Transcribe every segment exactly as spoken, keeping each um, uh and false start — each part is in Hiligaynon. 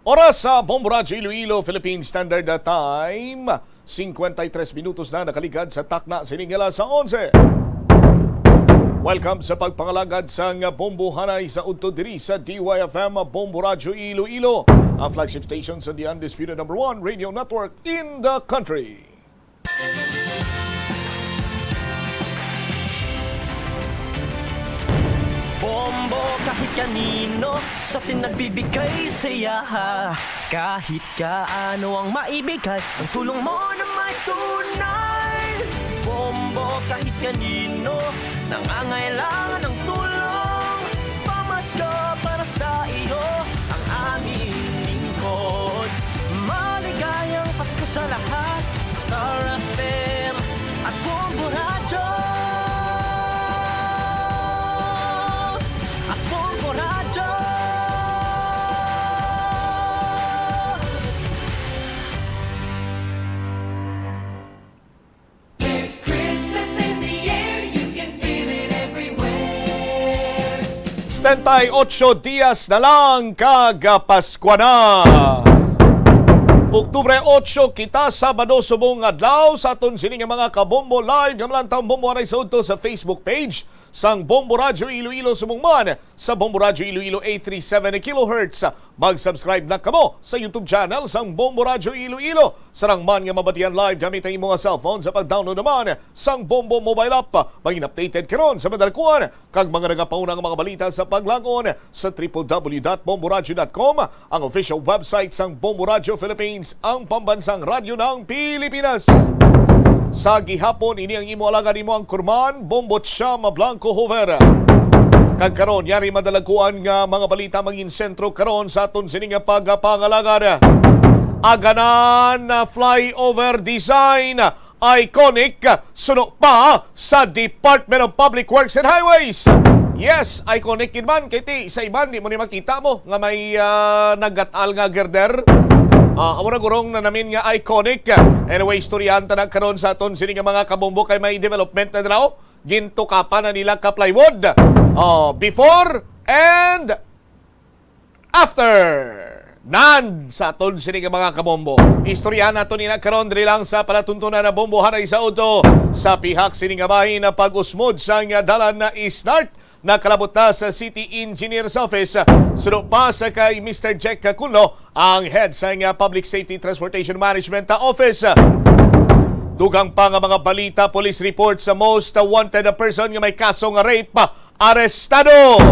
Oras sa Bombo Radyo Iloilo, Philippine Standard Time, cincuenta y tres minutos na nakaligad sa takna sining alas onse. Welcome sa pagpangalagad sang Bombo Hanay sa udto diri sa D Y F M Bombo Radyo Iloilo, ang flagship station sa the undisputed number one radio network in the country. Bombo kahit kanino sa atin nagbibigay saya. Kahit gaano ang maibigay, ang tulong mo na may tunay. Bombo kahit kanino nangangailangan ng tulong. Pamasko para sa iyo ang aming lingkod. Maligayang Pasko sa lahat. Star F M at Bombo Radyo. At Bombo Radyo. There's Christmas in the air, you can feel it everywhere. Setenta y ocho dias na lang kag Paskwa na. Oktubre ocho kita, Sabado, subong adlaw, sa aton sini nga mga kabombo live nga malantang bombo anay sa udto sa Facebook page sang Bombo Radyo Iloilo, subong man sa Bombo Radyo Iloilo eight three seven kilohertz. Mag-subscribe na kamo sa YouTube channel sang Bombo Radyo Iloilo. Sarang man nga mabatian live gamit ang imo nga cellphone sa pag-download naman sang Bombo mobile app. Maging updated karon sa madalkuan kag mga nagapauna nga mga balita sa paglangon sa triple W dot bomboradyo dot com, ang official website sang Bombo Radyo Philippines, ang pambansang radyo ng Pilipinas. Sa gihapon, ini ang imo alagad, imo ang kurman, Bombo Chama Blanco Hover. Kag karon, yari madalagkuan nga mga balita mangin sentro karon sa aton sini nga pagpangalagad. Aganan na flyover design, iconic, suno pa sa Department of Public Works and Highways. Yes, iconic gid man, kay ti sa iban di mo ni makita mo nga may, ah, nagatal nga girder. Ah, amo na gurong na namin nga iconic. Anyway, istoryahan ta na karon sa aton sini nga mga kabombo kay may development na daw. Gintukapan na nila ka plywood. Oh, before and after nan sa aton sini nga mga kabombo. Istoryahan nato nila karon diri lang sa palatuntunan na bombohanay sa udto sa pihak sini nga bahin na pag-usmod sang dalan na East North. Nakalabot na sa City Engineer's Office. Suno pa sa kay Mister Jack Kakuno, ang head sa nga Public Safety Transportation Management Office. Dugang pa nga mga balita, police report sa most wanted person nga may kaso nga rape, arestado.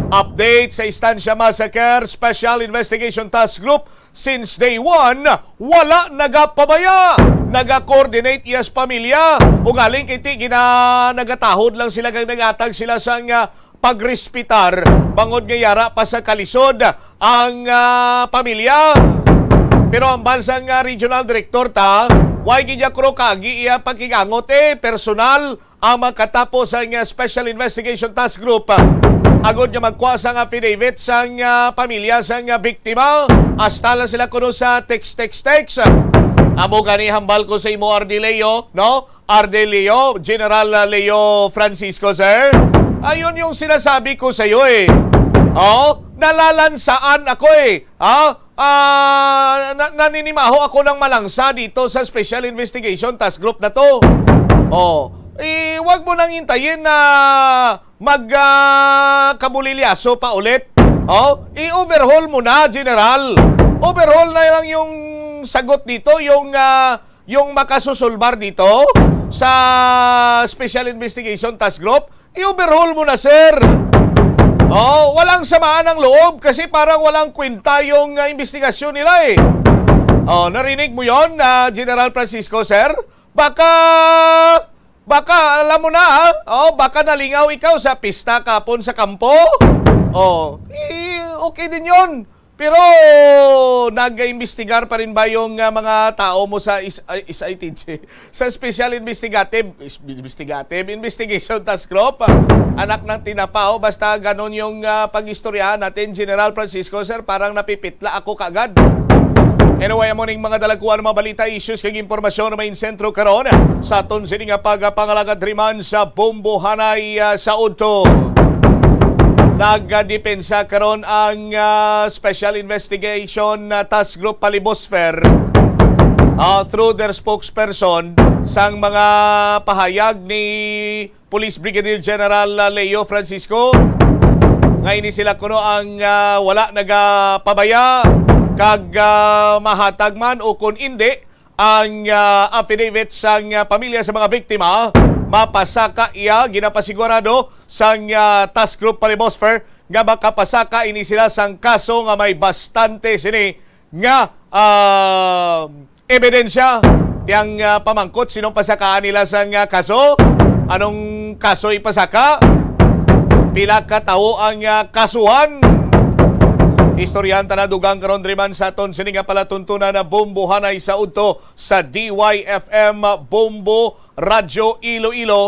Update sa Estancia Massacre, Special Investigation Task Group, since day one, wala nagapabaya. Naga-coordinate iyas pamilya. Ugaling kay ti gina nagatahod lang sila kag nagatag sila sang, ah, pagrespitar bangod nga yara pa sa kalisod ang, ah, pamilya. Pero ang bansang, ah, regional director ta, way gid niya kuro kagi iya pagkigangot, eh, personal ang makatapo sang, ah, Special Investigation Task Group, ah, agod nga magkuha sang affidavit sang, ah, pamilya sang, ah, biktima. Hasta lang sila kuno sa text, text, text. Amo gani hambal ko sa imo, R D Leo, no? R D Leo, General, ah, Leo Francisco, sir. Ayun yung sinasabi ko sa iyo, eh. Oh, nalalansaan ako, eh. Ah, ah, na- naninimaho ako ng malangsa dito sa Special Investigation Task Group na to. Oh, eh, wag mo nang hintayin na mag, ah, kabulilyaso pa ulit. Oh, i-overhaul mo na, General. Overhaul na lang yung sagot dito, yung, ah, yung makasusulbar dito sa Special Investigation Task Group. I-overhaul mo na, sir. Oh, walang samaan ang loob kasi parang walang kwenta yung, ah, investigasyon nila, eh. Oh, narinig mo yon, ah, General Francisco, sir? Baka, baka, alam mo na, ah. Oh, baka nalingaw ikaw sa pista kapon sa kampo. Oh, eh, okay din yon. Pero nag-imbestigar pa rin ba yung, ah, mga tao mo sa is- ay, S I T G, sa Special Investigative, is- Investigative Investigation Task Group? Ah, anak ng tinapa, oh, basta ganun yung, ah, pag-istoryahan natin, General Francisco, sir, parang napipitla ako kagad. Anyway, amo ning mga dalagkuan, mga balita, issues, kag impormasyon na may sentro karon sa aton sini nga pagpangalagad riman sa Bombohanay, ah, sa udto. Nagdepensa karon ang, ah, Special Investigation, ah, Task Group Palibosfer, ah, through their spokesperson, sang mga pahayag ni Police Brigadier General, ah, Leo Francisco, nga ini sila kuno ang, ah, wala nagapabaya kag, ah, mahatag man o kun indi ang, ah, affidavit sang, ah, pamilya sa mga biktima, mapasaka iya. Ginapasigurado sang, ah, Task Group Palibosfer nga makapasaka ini sila sang kaso nga may bastante sini nga, ah, ebidensya. Tiyang, ah, pamangkot, sinong pasakaan nila sang, ah, kaso? Anong kaso ipasaka? Pila ka tawo ang, ah, kasuhan? Istoryahan ta na dugang karon, driman sa aton sini nga palatuntunan na Bombo Hanay sa udto sa D Y F M Bombo Radyo Iloilo.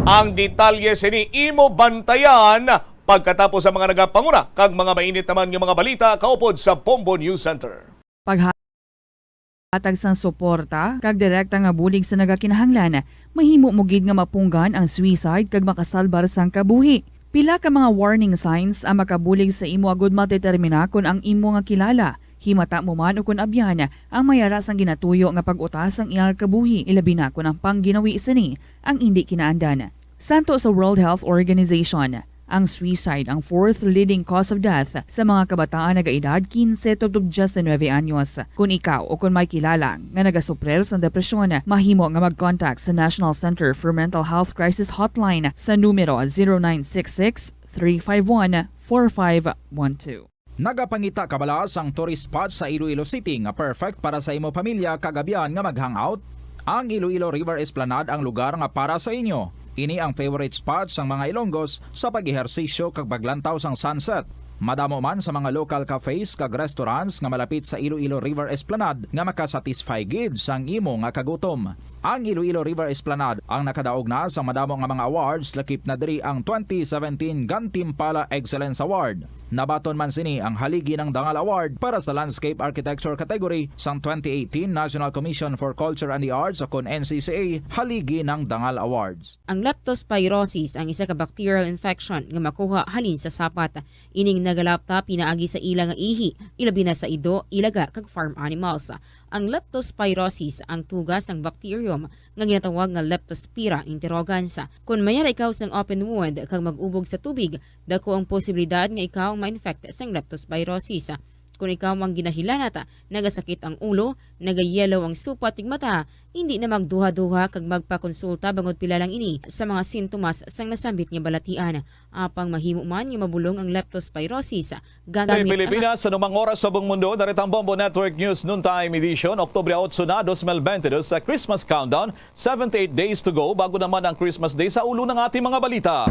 Ang detalye sini imo bantayan pagkatapos sa mga nagapanguna kag mga mainit naman nga mga balita kaupod sa Bombo News Center. Paghatag sang suporta kag direkta nga bulig sa nagakinahanglan, mahimo mo gid nga mapunggan ang suicide kag makasalbar sang kabuhi. Pila ka mga warning signs ang makabulig sa imo agud madetermina kon ang imo nga kilala, himata mo man ukon abyan, ang may ara sang ginatuyo nga pag-utas sang iyang kabuhi, ilabi na kon ang pangginawi sini ang indi kinaandan. Santo sa World Health Organization, ang suicide ang fourth leading cause of death sa mga kabataan nagaedad kinse tubtob diyes nuebe anyos. Kon ikaw o kon may kilala nga nagasuprir sang depresyon, mahimo nga mag-contact sa National Center for Mental Health Crisis Hotline sa numero zero nine six six, three five one, four five one two. Nagapangita kabala sang tourist spot sa Iloilo City nga perfect para sa imo pamilya kag abyan nga mag-hangout? Ang Iloilo River Esplanade ang lugar nga para sa inyo. Ini ang favorite spot sang mga Ilonggos sa pag-ehersisyo kag paglantaw sang sunset. Madamo man sa mga local cafes kag restaurants nga malapit sa Iloilo River Esplanade nga makasatisfy gid sang imo nga kagutom. Ang Iloilo River Esplanade ang nakadaog na sa madamo nga mga awards, lakip na diri ang twenty seventeen Gantimpala Excellence Award. Nabaton man sini ang Haligi ng Dangal Award para sa Landscape Architecture category sang twenty eighteen National Commission for Culture and the Arts o kon N C C A Haligi ng Dangal Awards. Ang leptospirosis ang isa ka bacterial infection nga makuha halin sa sapat. Ining nagalapta pinaagi sa ila nga ihi, ilabi na sa ido, ilaga, kag farm animals. Ang leptospirosis ang tuga sang bacterium nga ginatawag nga Leptospira interrogans. Kon may ara ikaw sang open wound kag mag-ubog sa tubig, dako ang posibilidad nga ikaw ma-infect sang leptospirosis. Kon ikaw ang ginahilanat, nagasakit ang ulo, nagayellow ang supat kag mata, indi na magduha-duha kag magpakonsulta bangod pila lang ini sa mga sintomas sang nasambit nga balatian. Apang mahimo man nga mabulong ang leptospirosis gamit ang Pilipinas, sa anumang oras sa buong mundo, narito ang Bombo Network News Noontime Edition, Oktubre otso na, dos mil bente dos, sa Christmas Countdown, seventy-eight days to go bago naman ang Christmas Day. Sa ulo ng ating mga balita.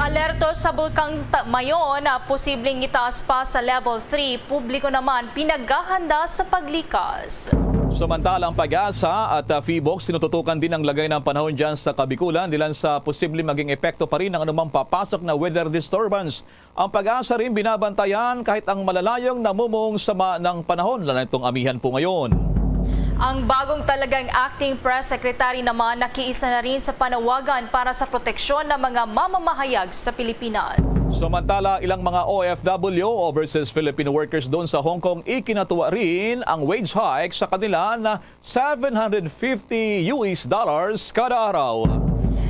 Alerto sa Bulkang Ta- Mayon, posibleng itaas pa sa Level three, publiko naman pinaghahanda sa paglikas. Samantala, ang PAGASA at uh, PHIVOLCS tinututukan din ang lagay ng panahon dyan sa Kabikulan dilan sa posibleng maging epekto pa rin ng anumang papasok na weather disturbance. Ang PAGASA rin binabantayan kahit ang malalayong namumong sama ng panahon, lalo na itong amihan po ngayon. Ang bagong talagang acting press secretary naman nakiisa na rin sa panawagan para sa proteksyon ng mga mamamahayag sa Pilipinas. Samantala, ilang mga O F W, overseas Filipino workers doon sa Hong Kong, ikinatuwa rin ang wage hike sa kanila na seven hundred fifty U S dollars kada araw.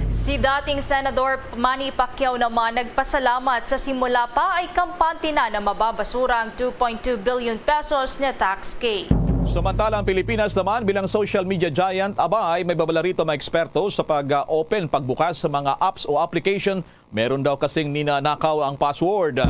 Si dating Senador Manny Pacquiao naman nagpasalamat sa simula pa ay kampante na na mababasura ang two point two billion pesos na tax case. Samantala, ang Pilipinas naman bilang social media giant, abay, may babala rito mga eksperto sa pag-open, pagbukas sa mga apps o application. Meron daw kasing ninanakaw ang password.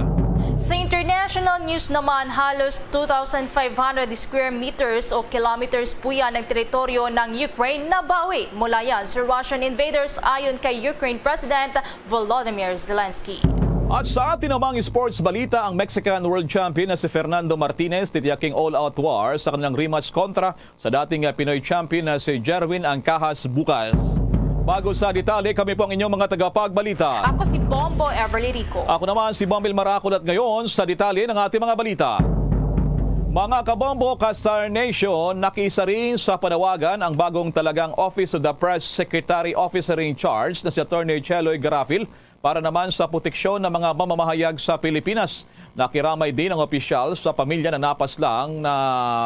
Sa international news naman, halos two thousand five hundred square meters o kilometers po yan ng teritoryo ng Ukraine nabawi mula yan sa Russian invaders, ayon kay Ukraine President Volodymyr Zelensky. At sa atin namang sports balita, ang Mexican World Champion na si Fernando Martinez titiyaking all-out war sa kanilang rematch kontra sa dating, ah, Pinoy champion na si Jerwin Ancajas bukas. Bago sa detalye, kami po ang inyong mga tagapagbalita. Ako si Bombo Everly Rico. Ako naman si Bombil Maracol at ngayon sa detalye ng ating mga balita. Mga kabombo, ka-Star Nation, nakiisa rin sa panawagan ang bagong talagang Office of the Press Secretary Officer in Charge na si Attorney Cheloy Garafil Para naman sa proteksyon ng mga mamamahayag sa Pilipinas, nakiramay din ang opisyal sa pamilya na napaslang na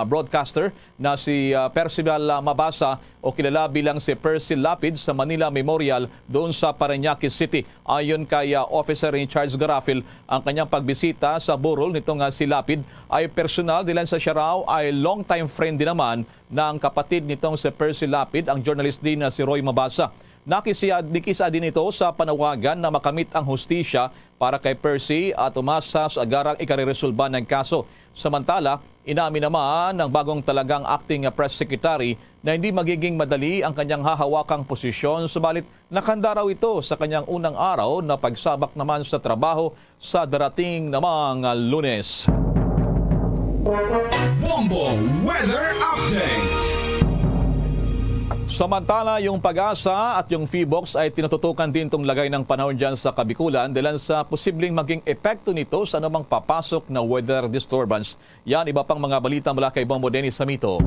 broadcaster na si, ah, Percival, ah, Mabasa o kilala bilang si Percy Lapid sa Manila Memorial doon sa Parañaque City. Ayon kay, ah, Officer in Charge Garafil, ang kanyang pagbisita sa burol nitong, ah, si Lapid ay personal, dilan sa siya raw ay long-time friend din naman ng kapatid nitong si Percy Lapid, ang journalist din na si Roy Mabasa. Nakisiya-, nakisa din ito sa panawagan na makamit ang hustisya para kay Percy at umasa sa agarang ikariresolba ng kaso. Samantala, inamin naman ng bagong talagang acting press secretary na hindi magiging madali ang kanyang hahawakang posisyon, subalit nakahanda raw ito sa kanyang unang araw na pagsabak naman sa trabaho sa darating namang Lunes. Bombo Weather Update. Samantala, yung PAGASA at yung PHIVOLCS ay tinututukan din tong lagay ng panahon dyan sa Kabikulan dahil sa posibleng maging epekto nito sa anumang papasok na weather disturbance. Yan, iba pang mga balita mula kay Bombo Dennis Samito.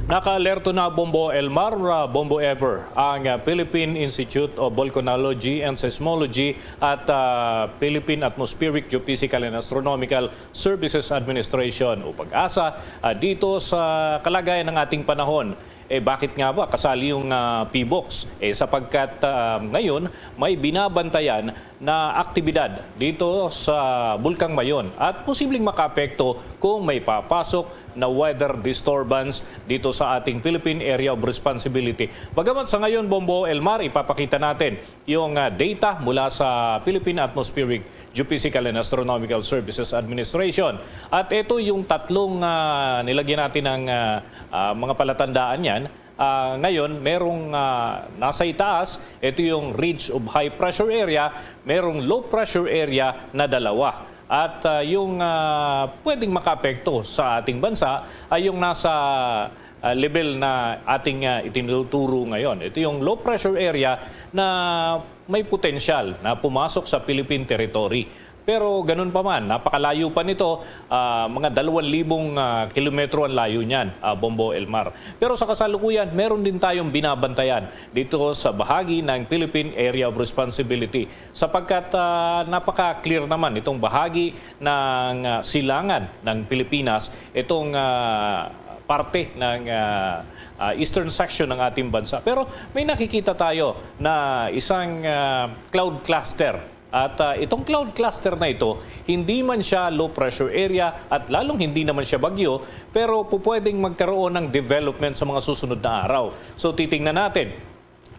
Naka-alerto na, Bombo Elmar, uh, Bombo Ever, ang, uh, Philippine Institute of Volcanology and Seismology at, uh, Philippine Atmospheric, Geophysical and Astronomical Services Administration o PAGASA, uh, dito sa kalagayan ng ating panahon. Eh, bakit nga ba kasali yung, ah, PHIVOLCS? Eh, sapagkat, ah, ngayon may binabantayan na aktibidad dito sa Bulkang Mayon at posibleng makaapekto kung may papasok na weather disturbance dito sa ating Philippine Area of Responsibility. Bagamat sa ngayon, Bombo Elmar, ipapakita natin yung, ah, data mula sa Philippine Atmospheric Geophysical and Astronomical Services Administration. At ito yung tatlong, ah, nilagyan natin ng, ah, ah, mga palatandaan yan. Ah, ngayon, merong, ah, nasa itaas, ito yung ridge of high pressure area, merong low pressure area na dalawa. At, ah, yung, ah, pwedeng makaapekto sa ating bansa ay yung nasa, ah, level na ating, ah, itinuturo ngayon. Ito yung low pressure area na may potensyal na pumasok sa Philippine territory. Pero ganun pa man, napakalayo pa nito, ah, mga dalawang libong, ah, kilometro ang layo niyan, ah, Bombo Elmar. Pero sa kasalukuyan, meron din tayong binabantayan dito sa bahagi ng Philippine Area of Responsibility, sapagkat, ah, napaka-clear naman itong bahagi ng, ah, silangan ng Pilipinas, itong, ah, parte ng, ah, ah, eastern section ng ating bansa. Pero may nakikita tayo na isang, ah, cloud cluster. At, ah, itong cloud cluster na ito, hindi man siya low pressure area at lalong hindi naman siya bagyo, pero pupwedeng magkaroon ng development sa mga susunod na araw. So, titingnan natin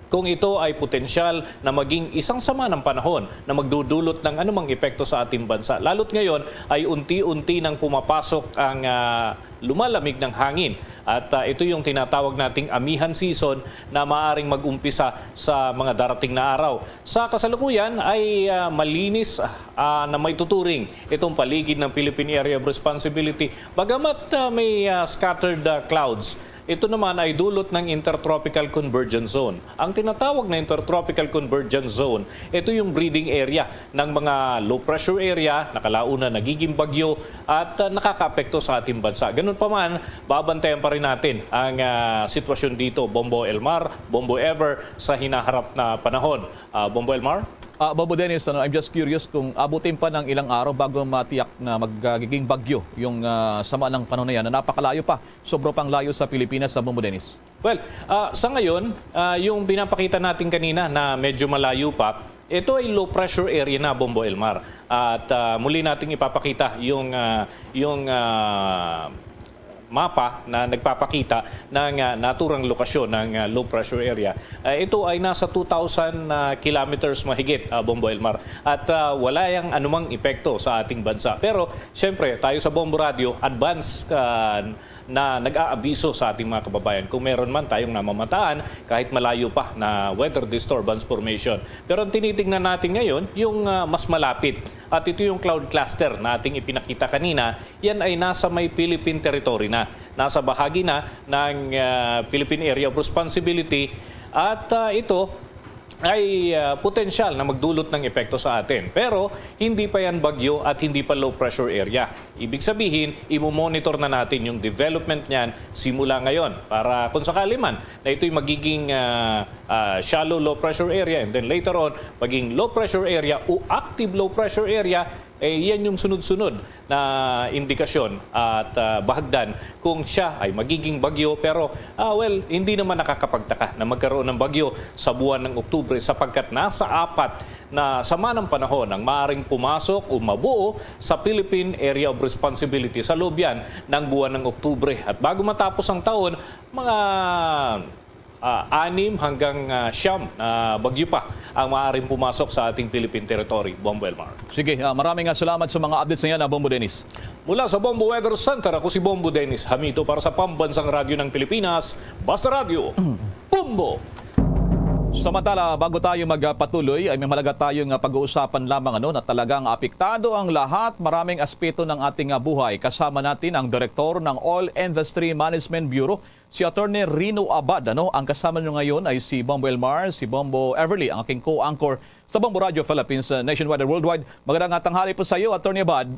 kung ito ay potensyal na maging isang sama ng panahon na magdudulot ng anumang epekto sa ating bansa. Lalo't ngayon ay unti-unti nang pumapasok ang, ah, lumalamig ng hangin. At, ah, ito yung tinatawag nating amihan season na maaring mag-umpisa sa mga darating na araw. Sa kasalukuyan ay, ah, malinis, ah, na maituturing itong paligid ng Philippine Area of Responsibility. Bagamat, ah, may, ah, scattered, ah, clouds, ito naman ay dulot ng Intertropical Convergence Zone. Ang tinatawag na Intertropical Convergence Zone, ito yung breeding area ng mga low pressure area, nakalauna nagiging bagyo at, ah, nakakaapekto sa ating bansa. Ganun pa man, babantayan pa rin natin ang, ah, sitwasyon dito, Bombo Elmar, Bombo Ever, sa hinaharap na panahon. Ah, Bombo Elmar? Ah, Bombo Dennis, ano, I'm just curious kung abutin pa ng ilang araw bago matiyak na magiging bagyo yung, ah, sama ng panahon na yan na napakalayo pa, sobra pang layo sa Pilipinas, sa Bombo Dennis. Well, ah, sa ngayon, ah, yung pinapakita natin kanina na medyo malayo pa, ito ay low pressure area na, Bombo Elmar. At, ah, muli nating ipapakita yung, ah, yung, ah, mapa na nagpapakita ng, ah, naturang lokasyon ng, ah, low pressure area. Ah, ito ay nasa two thousand, ah, kilometers mahigit, ah, Bombo Elmar. At, ah, wala yang anumang epekto sa ating bansa. Pero, siyempre, tayo sa Bombo Radio, advance, ah, na nag-aabiso sa ating mga kababayan kung meron man tayong namamataan kahit malayo pa na weather disturbance formation. Pero ang tinitingnan natin ngayon, yung, ah, mas malapit. At ito yung cloud cluster na ating ipinakita kanina. Yan ay nasa may Philippine territory na. Nasa bahagi na ng, ah, Philippine Area of Responsibility. At, ah, ito, ay, ah, potensyal na magdulot ng epekto sa atin. Pero hindi pa yan bagyo at hindi pa low pressure area. Ibig sabihin, imo-monitor na natin yung development niyan simula ngayon para kung sakali man na ito'y magiging, ah, ah, shallow low pressure area and then later on, maging low pressure area o active low pressure area, eh, yan yung sunod-sunod na indikasyon at, ah, bahagdan kung siya ay magiging bagyo. Pero, ah, well, hindi naman nakakapagtaka na magkaroon ng bagyo sa buwan ng Oktubre sapagkat nasa apat na sama ng panahon ang maaaring pumasok o mabuo sa Philippine Area of Responsibility sa loob yan ng buwan ng Oktubre. At bago matapos ang taon, mga, ah, anim hanggang, ah, siyam na bagyo pa ang maaaring pumasok sa ating Philippine territory. Bombo Elmar. Sige, ah, maraming, ah, salamat sa mga updates na yan, ah, Bombo Dennis. Mula sa Bombo Weather Center, ako si Bombo Dennis Hamito para sa Pambansang Radyo ng Pilipinas, Basta Radyo, Bombo! Samantala, bago tayo magpatuloy, ay may mahalaga tayong, ah, pag-uusapan lamang, ano, na talagang apektado ang lahat, maraming aspeto ng ating, ah, buhay. Kasama natin ang direktor ng Oil Industry Management Bureau, si Attorney Rino Abad, ano. Ang kasama nyo ngayon ay si Bombo Elmar, si Bombo Everly, ang aking co-anchor sa Bombo Radio Philippines, uh, nationwide and worldwide. Magandang, uh, tanghali po sa iyo, Attorney Abad.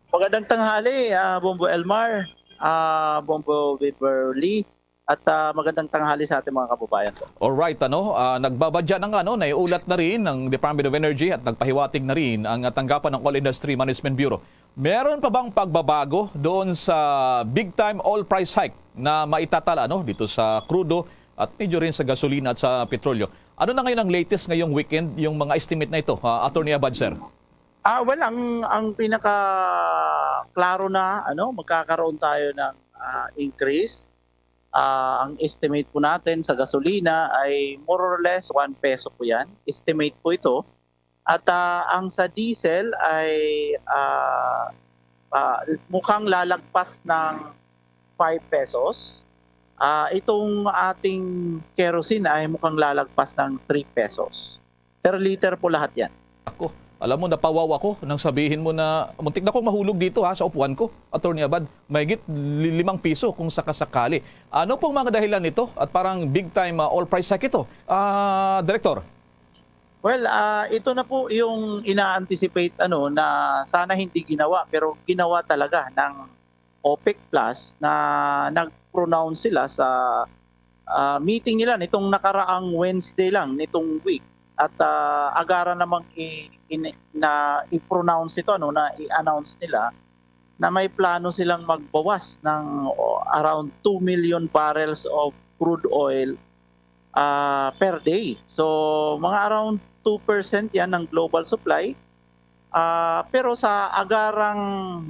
Magandang tanghali, ah, Bombo Elmar, ah, Bombo Everly, at, ah, magandang tanghali sa ating mga kababayan po. Alright, ano, ah, nagbabadya na nga, ano, naiulat na rin ng Department of Energy at nagpahiwatig na rin ang, ah, tanggapan ng Oil Industry Management Bureau. Meron pa bang pagbabago doon sa big time oil price hike na maitatala, ano, dito sa krudo at medyo rin sa gasolina at sa petrolyo? Ano na ngayon ang latest ngayong weekend, yung mga estimate na ito, ah, Attorney Abad, sir? Ah, well, ang, ang pinaka klaro na, ano, magkakaroon tayo ng, ah, increase. Ah, ang estimate po natin sa gasolina ay more or less one peso po yan. Estimate po ito. At, ah, ang sa diesel ay, ah, ah, mukhang lalagpas ng five pesos. Ah, itong ating kerosene ay mukhang lalagpas ng three pesos. Per liter po lahat yan. Ako, alam mo, napawaw ako nang sabihin mo na muntik na akong mahulog dito, ha, sa upuan ko, Attorney Abad. Mahigit li-, limang piso kung sakasakali. Ano pong mga dahilan nito at parang big time, ah, oil price hike ito, ah, Director? Well, ah, ito na po yung ina-anticipate, ano, na sana hindi ginawa, pero ginawa talaga ng OPEC Plus na nag-pronounce sila sa, ah, meeting nila nitong nakaraang Wednesday lang nitong week. At, ah, agara namang i-, in-, na i-pronounce ito, ano, na i-announce nila na may plano silang magbawas ng, o, around two million barrels of crude oil, ah, per day. So, mga around two percent yan ng global supply. Ah, pero sa agarang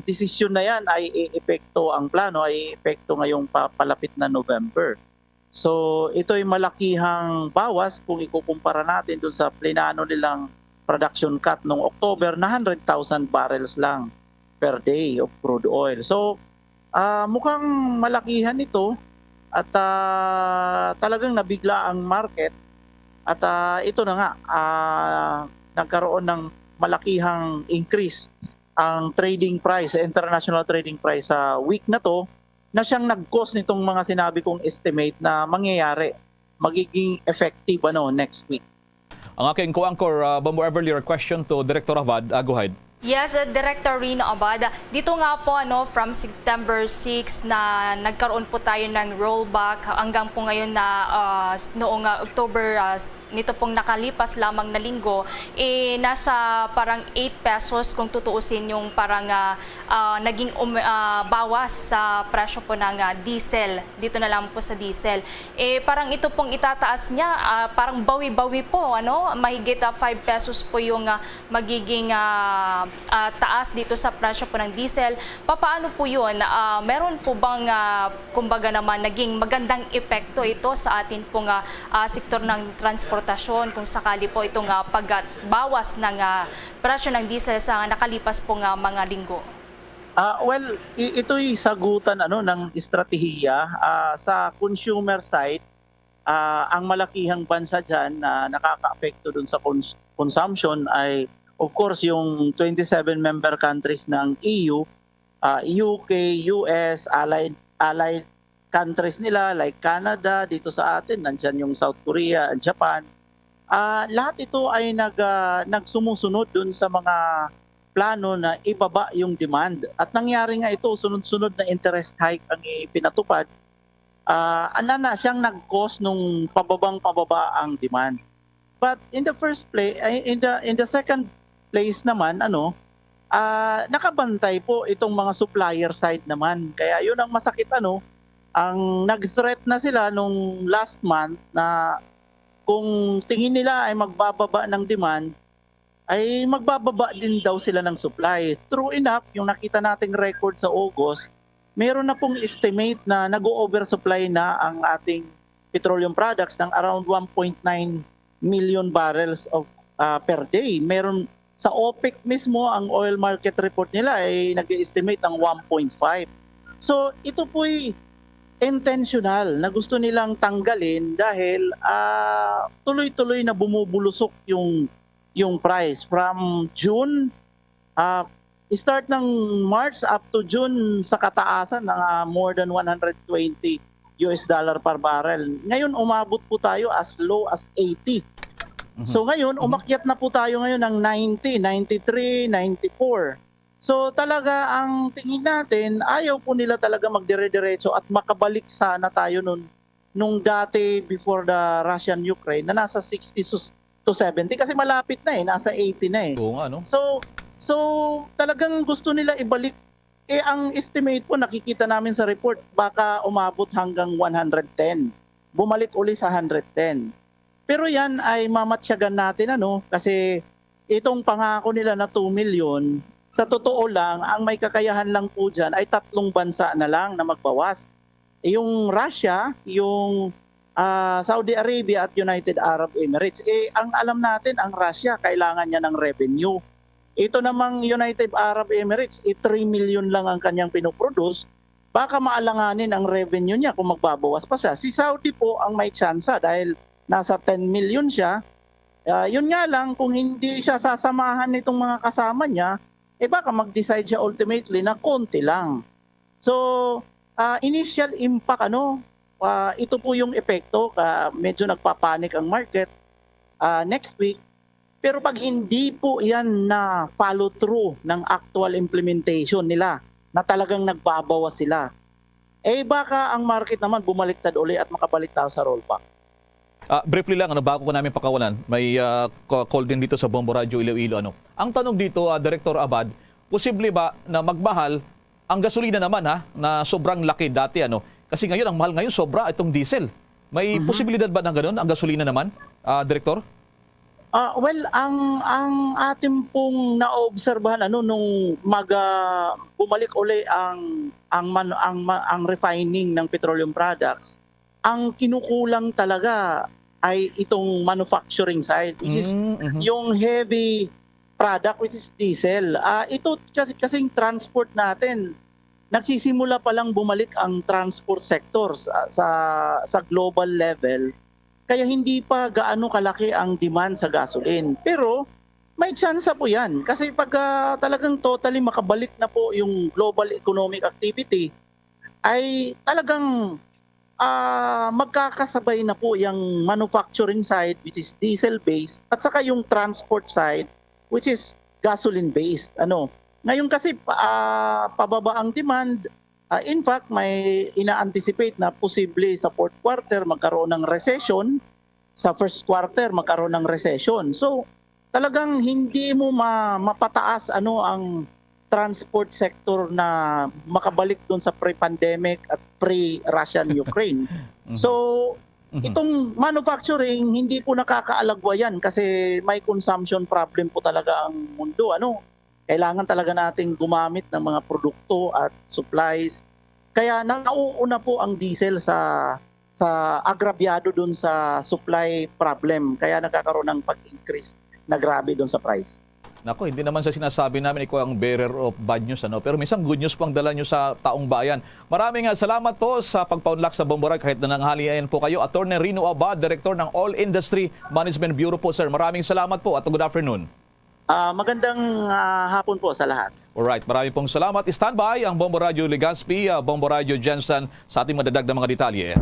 desisyon na yan ay iepekto ang plano, ay iepekto ngayong pa-, palapit na November. So, ito'y malakihang bawas kung ikukumpara natin dun sa plinano nilang production cut nung October na hundred thousand barrels lang per day of crude oil. So, ah, mukhang malakihan ito at, ah, talagang nabigla ang market at, ah, ito na nga, ah, nagkaroon ng malakihang increase ang trading price, international trading price sa week na 'to na siyang nag-cause nitong mga sinabi kong estimate na mangyayari, magiging effective, ano, next week. Ang aking co-anchor, ah, Bombo Everly, your question to Director Abad. Ah, go ahead. Yes, uh, Director Rino Abad. Dito nga po, ano, from September six na nagkaroon po tayo ng rollback hanggang po ngayon na, ah, s-, noong, ah, October, ah, s-, nito pong nakalipas lamang na linggo, eh, nasa parang eight pesos kung tutuusin yung parang, ah, ah, naging um-, ah, bawas sa presyo po ng, ah, diesel. Dito na lang po sa diesel. Eh, parang ito pong itataas niya, ah, parang bawi-bawi po, ano? Mahigit, ah, five pesos po yung, ah, magiging, ah, ah, taas dito sa presyo po ng diesel. Papaano po yun? Ah, meron po bang, ah, kumbaga naman, naging magandang epekto ito sa atin pong, ah, ah, sektor ng transportasyon kung sakali po itong, ah, pagbawas ng, ah, presyo ng diesel sa nakalipas pong, ah, mga linggo? Ah, well, i-, ito'y sagutan, ano, ng estratehiya. Ah, sa consumer side, ah, ang malakihang bansa dyan na nakakaapekto dun sa cons-, consumption ay, of course, yung twenty-seven member countries ng E U, ah, U K, U S, allied, allied countries nila like Canada, dito sa atin, nandyan yung South Korea, Japan. Ah, lahat ito ay nag, ah, nagsumusunod dun sa mga plano na ibaba yung demand. At nangyari nga ito, sunod-sunod na interest hike ang ipinatupad. Ah, anana siyang nag-cause nung pababang pababa ang demand. But in the first place, ay, in the, in the second place naman, ano, ah, nakabantay po itong mga supplier side naman. Kaya yun ang masakit, ano, ang nag-threat na sila nung last month na kung tingin nila ay magbababa ng demand, ay magbababa din daw sila ng supply. True enough, yung nakita nating record sa August, meron na pong estimate na nag-o-oversupply na ang ating petroleum products ng around one point nine million barrels of, ah, per day. Meron sa OPEC mismo, ang oil market report nila ay nag-estimate ng one point five. So, ito po'y intentional na gusto nilang tanggalin dahil, ah, tuloy-tuloy na bumubulusok yung, yung price. From June, ah, start ng March up to June, sa kataasan, mga more than one hundred twenty U S dollar per barrel. Ngayon, umabot po tayo as low as eighty. Mhm. So ngayon, Mhm. umakyat na po tayo ngayon ng ninety, ninety-three, ninety-four. So talaga, ang tingin natin, ayaw po nila talaga magdire-diretso at makabalik sana tayo nun, nung dati before the Russian Ukraine, na nasa sixty sus-, to seventy kasi malapit na eh, nasa eighty na eh. Oo nga, no? So, so talagang gusto nila ibalik. Eh, ang estimate po, nakikita namin sa report, baka umabot hanggang one hundred ten. Bumalik uli sa hundred ten. Pero yan ay mamatsyagan natin, ano, kasi itong pangako nila na two million, sa totoo lang, ang may kakayahan lang po dyan ay tatlong bansa na lang na magbawas. Yung Russia, yung, ah, Saudi Arabia at United Arab Emirates. Eh, ang alam natin, ang Russia, kailangan niya ng revenue. Ito namang United Arab Emirates, eh, three million lang ang kanyang pinoproduce. Baka maalanganin ang revenue niya kung magbabawas pa siya. Si Saudi po ang may tsansa dahil nasa ten million siya. Ah, yun nga lang, kung hindi siya sasamahan nitong mga kasama niya, eh baka mag-decide siya ultimately na konti lang. So, ah, initial impact, ano, ah, ito po yung epekto, ka medyo nagpapanik ang market. Ah, next week, pero pag hindi po yan na follow through ng actual implementation nila, na talagang nagbabawas sila, eh baka ang market naman bumaliktad uli at makabalik tayo sa rollback. Ah, briefly lang, ano, bago ko namin pakawalan, may, ah, ca-, call din dito sa Bombo Radio Iloilo, ano. Ang tanong dito, ah, Director Abad, posible ba na magmahal ang gasolina naman, ha, na sobrang laki dati, ano? Kasi ngayon, ang mahal ngayon, sobra itong diesel. May Mhm. posibilidad ba ng ganun, ang gasolina naman, ah, Director? Ah, well, ang, ang atin pong naobserbahan, ano, nung mag, ah, bumalik uli ang, ang man-, ang ma-, ang refining ng petroleum products, ang kinukulang talaga ay itong manufacturing side, which is Mm, mhm. yung heavy product, which is diesel. Ah, ito kasi, kasing transport natin, nagsisimula pa lang bumalik ang transport sector sa, sa, sa global level. Kaya hindi pa gaano kalaki ang demand sa gasoline. Pero may tsansa po yan. Kasi pag, ah, talagang totally makabalik na po yung global economic activity, ay talagang, ah, magkakasabay na po yung manufacturing side, which is diesel-based, at saka yung transport side, which is gasoline-based. Ano? Ngayon kasi, pa-, ah, pababa ang demand. Ah, in fact, may ina-anticipate na posible sa fourth quarter magkaroon ng recession, sa first quarter magkaroon ng recession. So, talagang hindi mo ma-, mapataas, ano, ang transport sector na makabalik dun sa pre-pandemic at pre-Russian Ukraine. Mhm. So, Mhm. itong manufacturing, hindi po nakakaalagwa yan kasi may consumption problem po talaga ang mundo, ano. Kailangan talaga nating gumamit ng mga produkto at supplies. Kaya nauuna po ang diesel sa, sa agrabyado dun sa supply problem. Kaya nagkakaroon ng pag-increase na grabe dun sa price. Nako, hindi naman sa sinasabi namin ikaw ang bearer of bad news, ano? Pero minsan good news po ang dala nyo sa taong bayan. Maraming, ah, salamat po sa pagpaunlak sa Bombo Radio kahit na nanghalian po kayo. Attorney Rino Abad, Director ng Oil Industry Management Bureau po, sir. Maraming salamat po at good afternoon. Ah, magandang, ah, hapon po sa lahat. Alright, marami pong salamat. Standby ang Bombo Radio Legazpi, ah, Bombo Radio Jensen sa ating madagdag na mga detalye.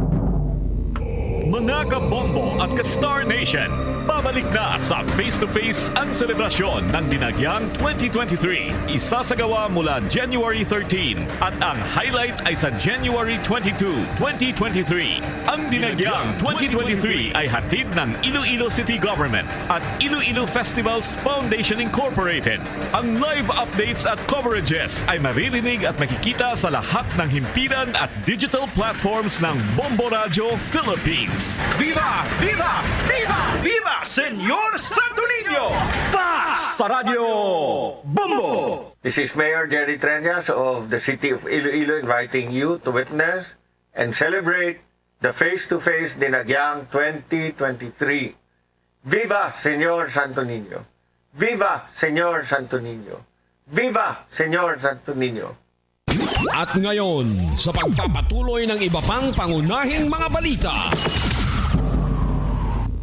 Mga kabombo at ka-Star Nation, Pabalik na sa Face to Face ang selebrasyon ng Dinagyang twenty twenty-three. Isasagawa mula January thirteen at ang highlight ay sa January twenty-two, twenty twenty-three. Ang Dinagyang twenty twenty-three ay hatid ng Iloilo City Government at Iloilo Festivals Foundation Incorporated. Ang live updates at coverages ay maririnig at makikita sa lahat ng himpilan at digital platforms ng Bombo Radyo Philippines. Viva! Viva! Viva! Viva Señor Santo Niño! Basta Radyo Bombo! This is Mayor Jerry Treñas of the City of Iloilo inviting you to witness and celebrate the Face to Face Dinagyang twenty twenty-three. Viva Señor Santo Niño! Viva Señor Santo Niño! Viva Señor Santo Niño! At ngayon, sa pagpapatuloy ng iba pang pangunahing mga balita.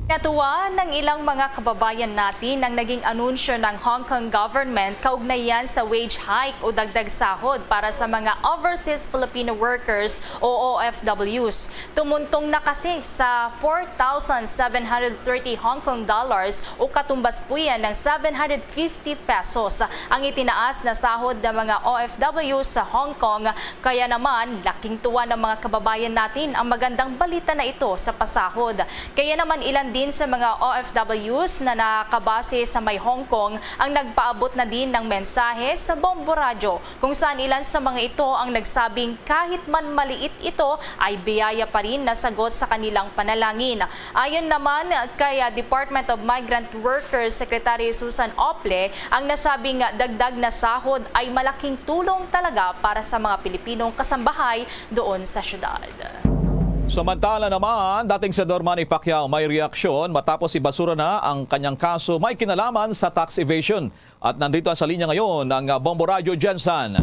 Natuwa ng ilang mga kababayan natin ang naging anunsyo ng Hong Kong government kaugnay yan sa wage hike o dagdag sahod para sa mga overseas Filipino workers o O F Ws. Tumuntong na kasi sa four thousand seven hundred thirty Hong Kong dollars o katumbas po yan ng seven hundred fifty pesos ang itinaas na sahod ng mga O F W sa Hong Kong. Kaya naman, laking tuwa ng mga kababayan natin ang magandang balita na ito sa pasahod. Kaya naman, ilan din sa mga O F Ws na nakabase sa may Hong Kong ang nagpaabot na din ng mensahe sa Bombo Radyo, kung saan ilan sa mga ito ang nagsabing kahit man maliit ito, ay biyaya pa rin na sagot sa kanilang panalangin. Ayon naman kay, ah, Department of Migrant Workers Secretary Susan Ople, ang nasabing dagdag na sahod ay malaking tulong talaga para sa mga Pilipinong kasambahay doon sa syudad. Samantala naman, dating Senador Manny Pacquiao may reaksyon matapos ibasura na ang kanyang kaso may kinalaman sa tax evasion. At nandito sa linya ngayon ang, ah, Bombo Radyo Jensen.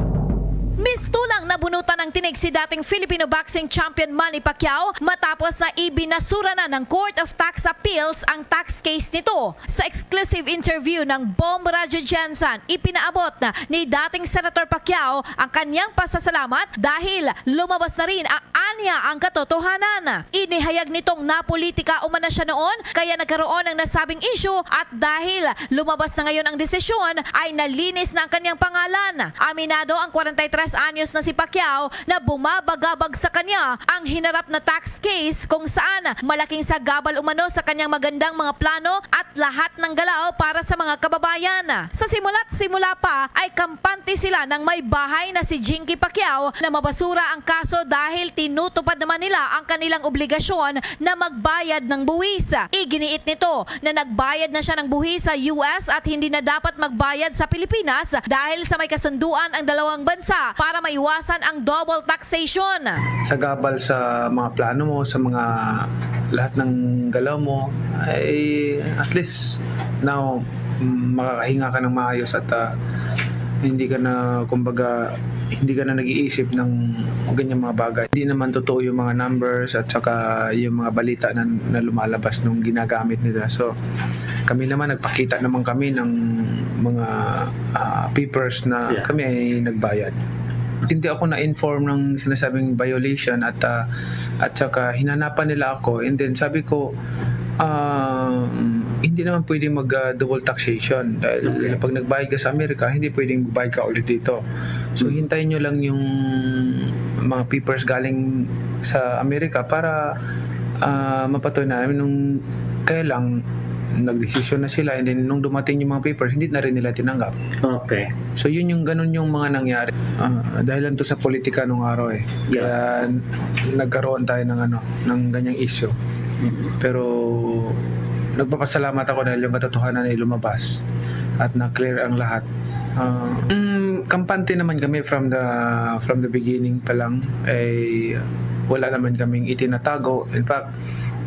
Mistulang nabunutan ang tinig si dating Filipino boxing champion Manny Pacquiao matapos na ibinasura na ng Court of Tax Appeals ang tax case nito. Sa exclusive interview ng Bombo Radyo Jensen, ipinaabot na ni dating Senator Pacquiao ang kanyang pasasalamat dahil lumabas na rin ang anya ang katotohanan. Inihayag nitong napolitika umano siya noon, kaya nagkaroon ang nasabing issue at dahil lumabas na ngayon ang desisyon, ay nalinis na ang kanyang pangalan. Aminado ang kwarenta y tres anyos na si Pacquiao na bumabagabag sa kanya ang hinarap na tax case kung saan malaking sagabal umano sa kanyang magandang mga plano at lahat ng galaw para sa mga kababayan. Sa simula't simula pa ay kampante sila ng may bahay na si Jinky Pacquiao na mabasura ang kaso dahil tinutupad naman nila ang kanilang obligasyon na magbayad ng buwis. Iginiit nito na nagbayad na siya ng buwis sa U S at hindi na dapat magbayad sa Pilipinas dahil sa may kasunduan ang dalawang bansa para maiwasan ang double taxation. Sagabal sa mga plano mo, sa mga lahat ng galaw mo, ay at least now, mm, makakahinga ka ng maayos at, ah, hindi ka na, kumbaga, hindi ka na nag-iisip ng ganyang mga bagay. Hindi naman totoo yung mga numbers at saka yung mga balita na, na lumalabas nung ginagamit nila. So, kami naman, nagpakita naman kami ng mga, ah, papers na Yeah. kami ay nagbayad. Hindi ako na-inform ng sinasabing violation at, ah, at saka hinanapan nila ako. And then sabi ko, ah, hindi naman pwede mag, ah, double taxation dahil Okay. pag nagbayad ka sa Amerika, hindi pwedeng magbayad ka ulit dito. So, Hmm. hintayin nyo lang yung mga papers galing sa Amerika para, ah, mapatunayan nung, kaya lang, nagdesisyon na sila, and then nung dumating yung mga papers, hindi na rin nila tinanggap. Okay. So, yun yung, ganun yung mga nangyari. Ah, dahil lang to sa politika nung araw eh. Yeah. Kaya nagkaroon tayo ng ano, ng ganyang issue. Mm. Pero nagpapasalamat ako dahil yung katotohanan ay lumabas at na-clear ang lahat. Ah, mm, kampante naman kami from the, from the beginning pa lang. Ay wala naman kaming itinatago. In fact,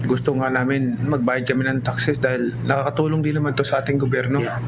gusto nga namin magbayad kami ng taxes dahil nakakatulong din naman to sa ating gobyerno. Yeah.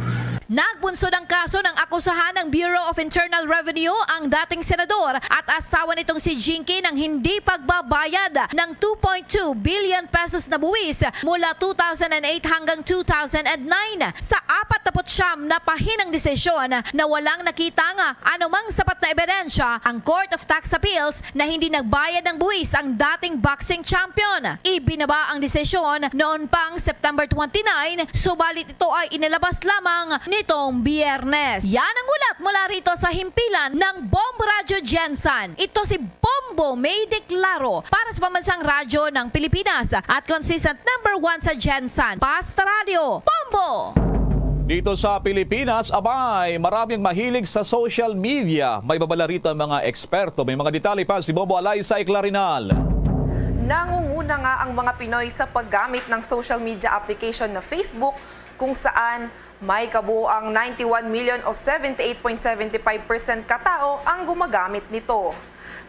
Nagbunsod ang kaso ng akusahan ng Bureau of Internal Revenue, ang dating senador at asawa nitong si Jinky, ng hindi pagbabayad ng two point two billion pesos na buwis mula two thousand and eight hanggang two thousand and nine. Sa apat na putsyam na pahinang desisyon na walang nakitang anumang sapat na ebidensya, ang Court of Tax Appeals na hindi nagbayad ng buwis ang dating boxing champion. Ibinaba ang desisyon noon pang September twenty-nine, subalit ito ay inilabas lamang nitong Biyernes. Yan ang ulat mula rito sa himpilan ng Bombo Radyo Gensan. Ito si Bombo May Declaro para sa Pambansang Radyo ng Pilipinas at consistent number one sa Gensan. Basta Radyo, Bombo! Dito sa Pilipinas, abay, maraming mahilig sa social media. May babala rito ang mga eksperto. May mga detalye pa si Bombo Alayza Eclarinal. Nangunguna nga ang mga Pinoy sa paggamit ng social media application na Facebook, kung saan may kabuoang ninety-one million o seventy-eight point seven five percent ka tawo ang gumagamit nito.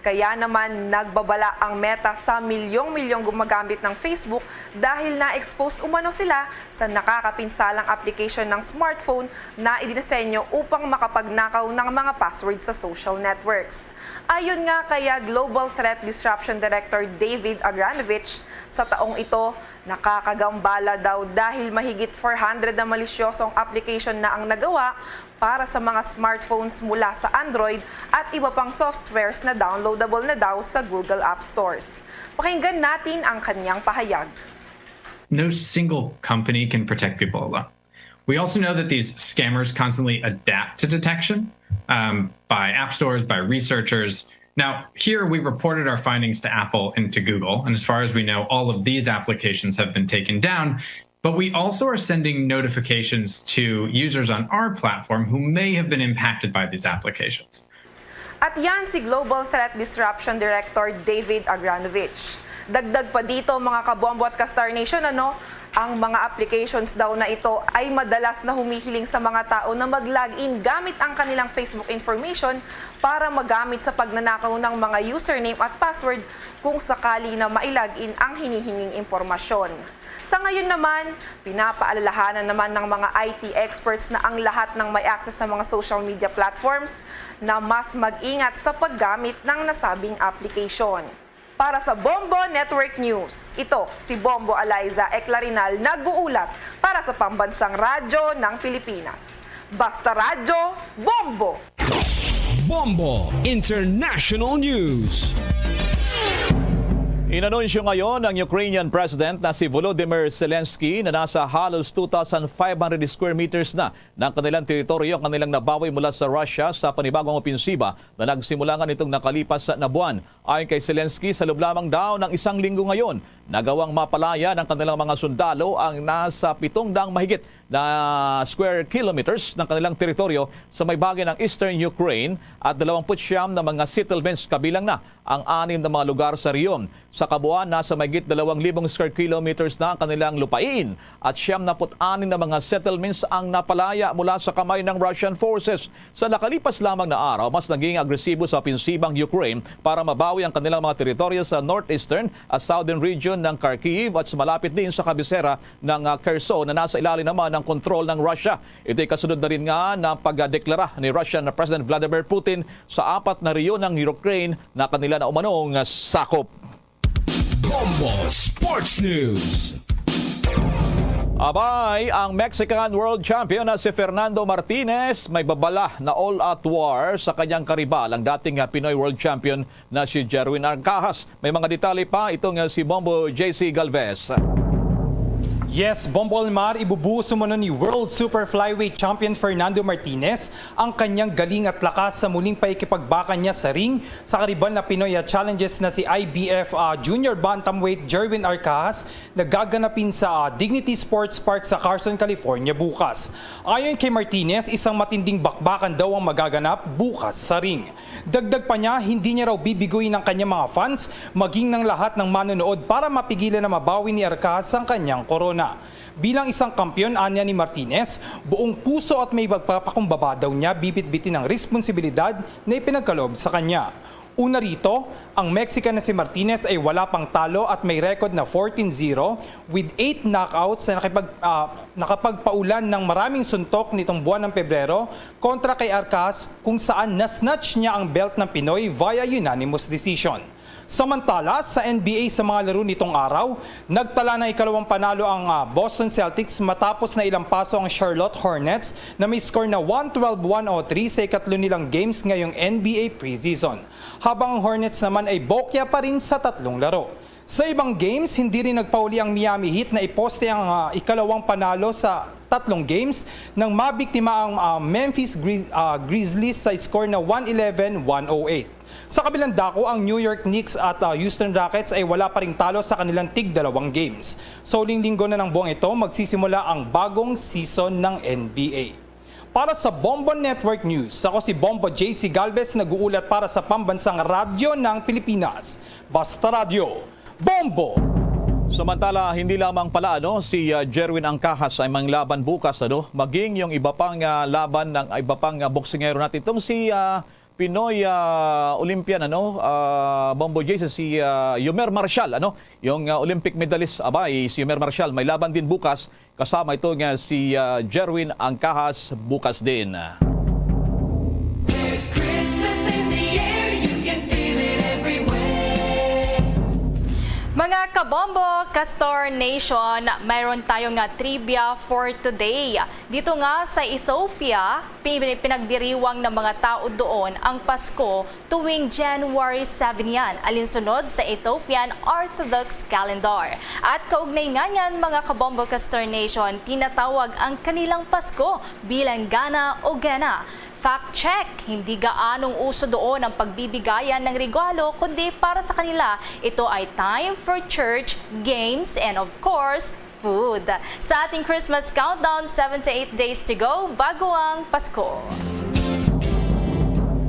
Kaya naman nagbabala ang Meta sa milyong-milyong gumagamit ng Facebook dahil na-expose umano sila sa nakakapinsalang application ng smartphone na idinisenyo upang makapagnakaw ng mga password sa social networks. Ayon nga kay Global Threat Disruption Director David Agranovich, sa taong ito, nakakagambala daw dahil mahigit four hundred na malisyosong application na ang nagawa para sa mga smartphones mula sa Android at iba pang softwares na downloadable na daw sa Google App Stores. Pakinggan natin ang kanyang pahayag. No single company can protect people alone. We also know that these scammers constantly adapt to detection um, by app stores, by researchers. Now, here we reported our findings to Apple and to Google. And as far as we know, all of these applications have been taken down. But we also are sending notifications to users on our platform who may have been impacted by these applications. At yan si Global Threat Disruption Director David Agranovich. Dagdag pa dito, mga kabombo at ka-Star Nation, ano, ang mga applications daw na ito ay madalas na humihiling sa mga tao na mag-login gamit ang kanilang Facebook information para magamit sa pagnanakaw ng mga username at password kung sakali na mai-login ang hinihinging impormasyon. Sa ngayon naman, pinapaalalahanan naman ng mga I T experts na ang lahat ng may access sa mga social media platforms na mas mag-ingat sa paggamit ng nasabing application. Para sa Bombo Network News, ito si Bombo Alayza Eclarinal nag-uulat para sa Pambansang Radyo ng Pilipinas. Basta Radyo, Bombo! Bombo International News. Inanunsyo ngayon ng Ukrainian President na si Volodymyr Zelensky na nasa halos two thousand five hundred square meters na ng kanilang teritoryo ang kanilang nabawi mula sa Russia sa panibagong opensiba na nagsimula nga nitong nakalipas na buwan. Ayon kay Zelensky, sa loob lamang daw ng isang linggo ngayon, nagawang mapalaya ng kanilang mga sundalo ang nasa pitong daang mahigit na square kilometers ng kanilang teritoryo sa may bahagi ng eastern Ukraine at dalawampu't siyam na mga settlements, kabilang na ang anim na mga lugar sa rehiyon. Sa kabuuan, nasa mahigit dalawang libong square kilometers na ang kanilang lupain at siyamnapu't anim na mga settlements ang napalaya mula sa kamay ng Russian forces. Sa nakalipas lamang na araw, mas naging agresibo sa opensiba ang Ukraine para mabawi ang kanilang mga teritoryo sa northeastern at southern region ng Kharkiv at sa malapit din sa kabisera ng, ah, Kherson na nasa ilalim naman ng kontrol ng Russia. Ito'y kasunod na rin nga ng pagdeklara ni Russian President Vladimir Putin sa apat na rehiyon ng Ukraine na kanila na umanong sakop. Bombo Sports News. Abay, ang Mexican World Champion na si Fernando Martinez may babala na all-out war sa kanyang karibal, ang dating, ah, Pinoy World Champion na si Jerwin Arcajas. May mga detalye pa itong, ah, si Bombo J C Galvez. Yes, Bombo Almar, ibubuhos umano ni World Super Flyweight Champion Fernando Martinez ang kanyang galing at lakas sa muling paikipagbakan niya sa ring sa karibal na Pinoy, ah, challenges na si I B F, ah, Junior Bantamweight Jerwin Arcajas, nagaganapin sa, ah, Dignity Sports Park sa Carson, California bukas. Ayon kay Martinez, isang matinding bakbakan daw ang magaganap bukas sa ring. Dagdag pa niya, hindi niya raw bibiguin ang kanyang mga fans, maging ng lahat ng manonood para mapigilan na mabawi ni Arcajas ang kanyang korona. Bilang isang kampiyon, anya ni Martinez, buong puso at may pagpapakumbaba daw niya bibitbitin ang responsibilidad na ipinagkaloob sa kanya. Una rito, Ang Mexican na si Martinez ay wala pang talo at may record na fourteen zero with eight knockouts na nakipag-, ah, nakapagpaulan ng maraming suntok nitong buwan ng Pebrero kontra kay Arcas, kung saan na-snatch niya ang belt ng Pinoy via unanimous decision. Samantala, sa N B A, sa mga laro nitong araw, nagtala ng ikalawang panalo ang, ah, Boston Celtics matapos na ilampaso ang Charlotte Hornets na may score na one twelve one oh three sa ikatlo nilang games ngayong N B A preseason, habang ang Hornets naman ay bokya pa rin sa tatlong laro. Sa ibang games, hindi rin nagpauli ang Miami Heat na iposte ang, ah, ikalawang panalo sa tatlong games nang mabiktima ang, ah, Memphis Grizz-, ah, Grizzlies sa score na one eleven one oh eight. Sa kabilang dako, ang New York Knicks at, ah, Houston Rockets ay wala pa ring talo sa kanilang tig-dalawang games. Sa huling linggo na ng buwang ito, magsisimula ang bagong season ng N B A. Para sa Bombo Network News, ako si Bombo J C Galvez, nag-uulat para sa Pambansang Radyo ng Pilipinas. Basta Radyo, Bombo! Samantala, hindi lamang pala, ano, si, ah, Jerwin Angcajas ay manglaban bukas, ano, maging yung iba pang, ah, laban ng iba pang, ah, boksingero natin. Itong si, ah, Pinoy, ah, Olympian, ano, ah, Bombo J C, si, ah, Yomer Marshall, ano, yung, ah, Olympic medalist, abay, si Yomer Marshall, may laban din bukas kasama ito nga si, ah, Jerwin Angcajas bukas din. There's Christmas in the air, you can feel it everywhere. Mga kabombo, Castor Nation, mayroon tayo nga trivia for today. Dito nga sa Ethiopia, pin-, pinagdiriwang ng mga tao doon ang Pasko tuwing January seven yan, alinsunod sa Ethiopian Orthodox calendar. At kaugnay nga niyan, mga kabombo, Castor Nation, tinatawag ang kanilang Pasko bilang Gana o Gena. Fact check, hindi gaanong uso doon ang pagbibigayan ng regalo, kundi para sa kanila, ito ay time for church, games, and of course, food. Sa ating Christmas countdown, seven to eight days to go bago ang Pasko.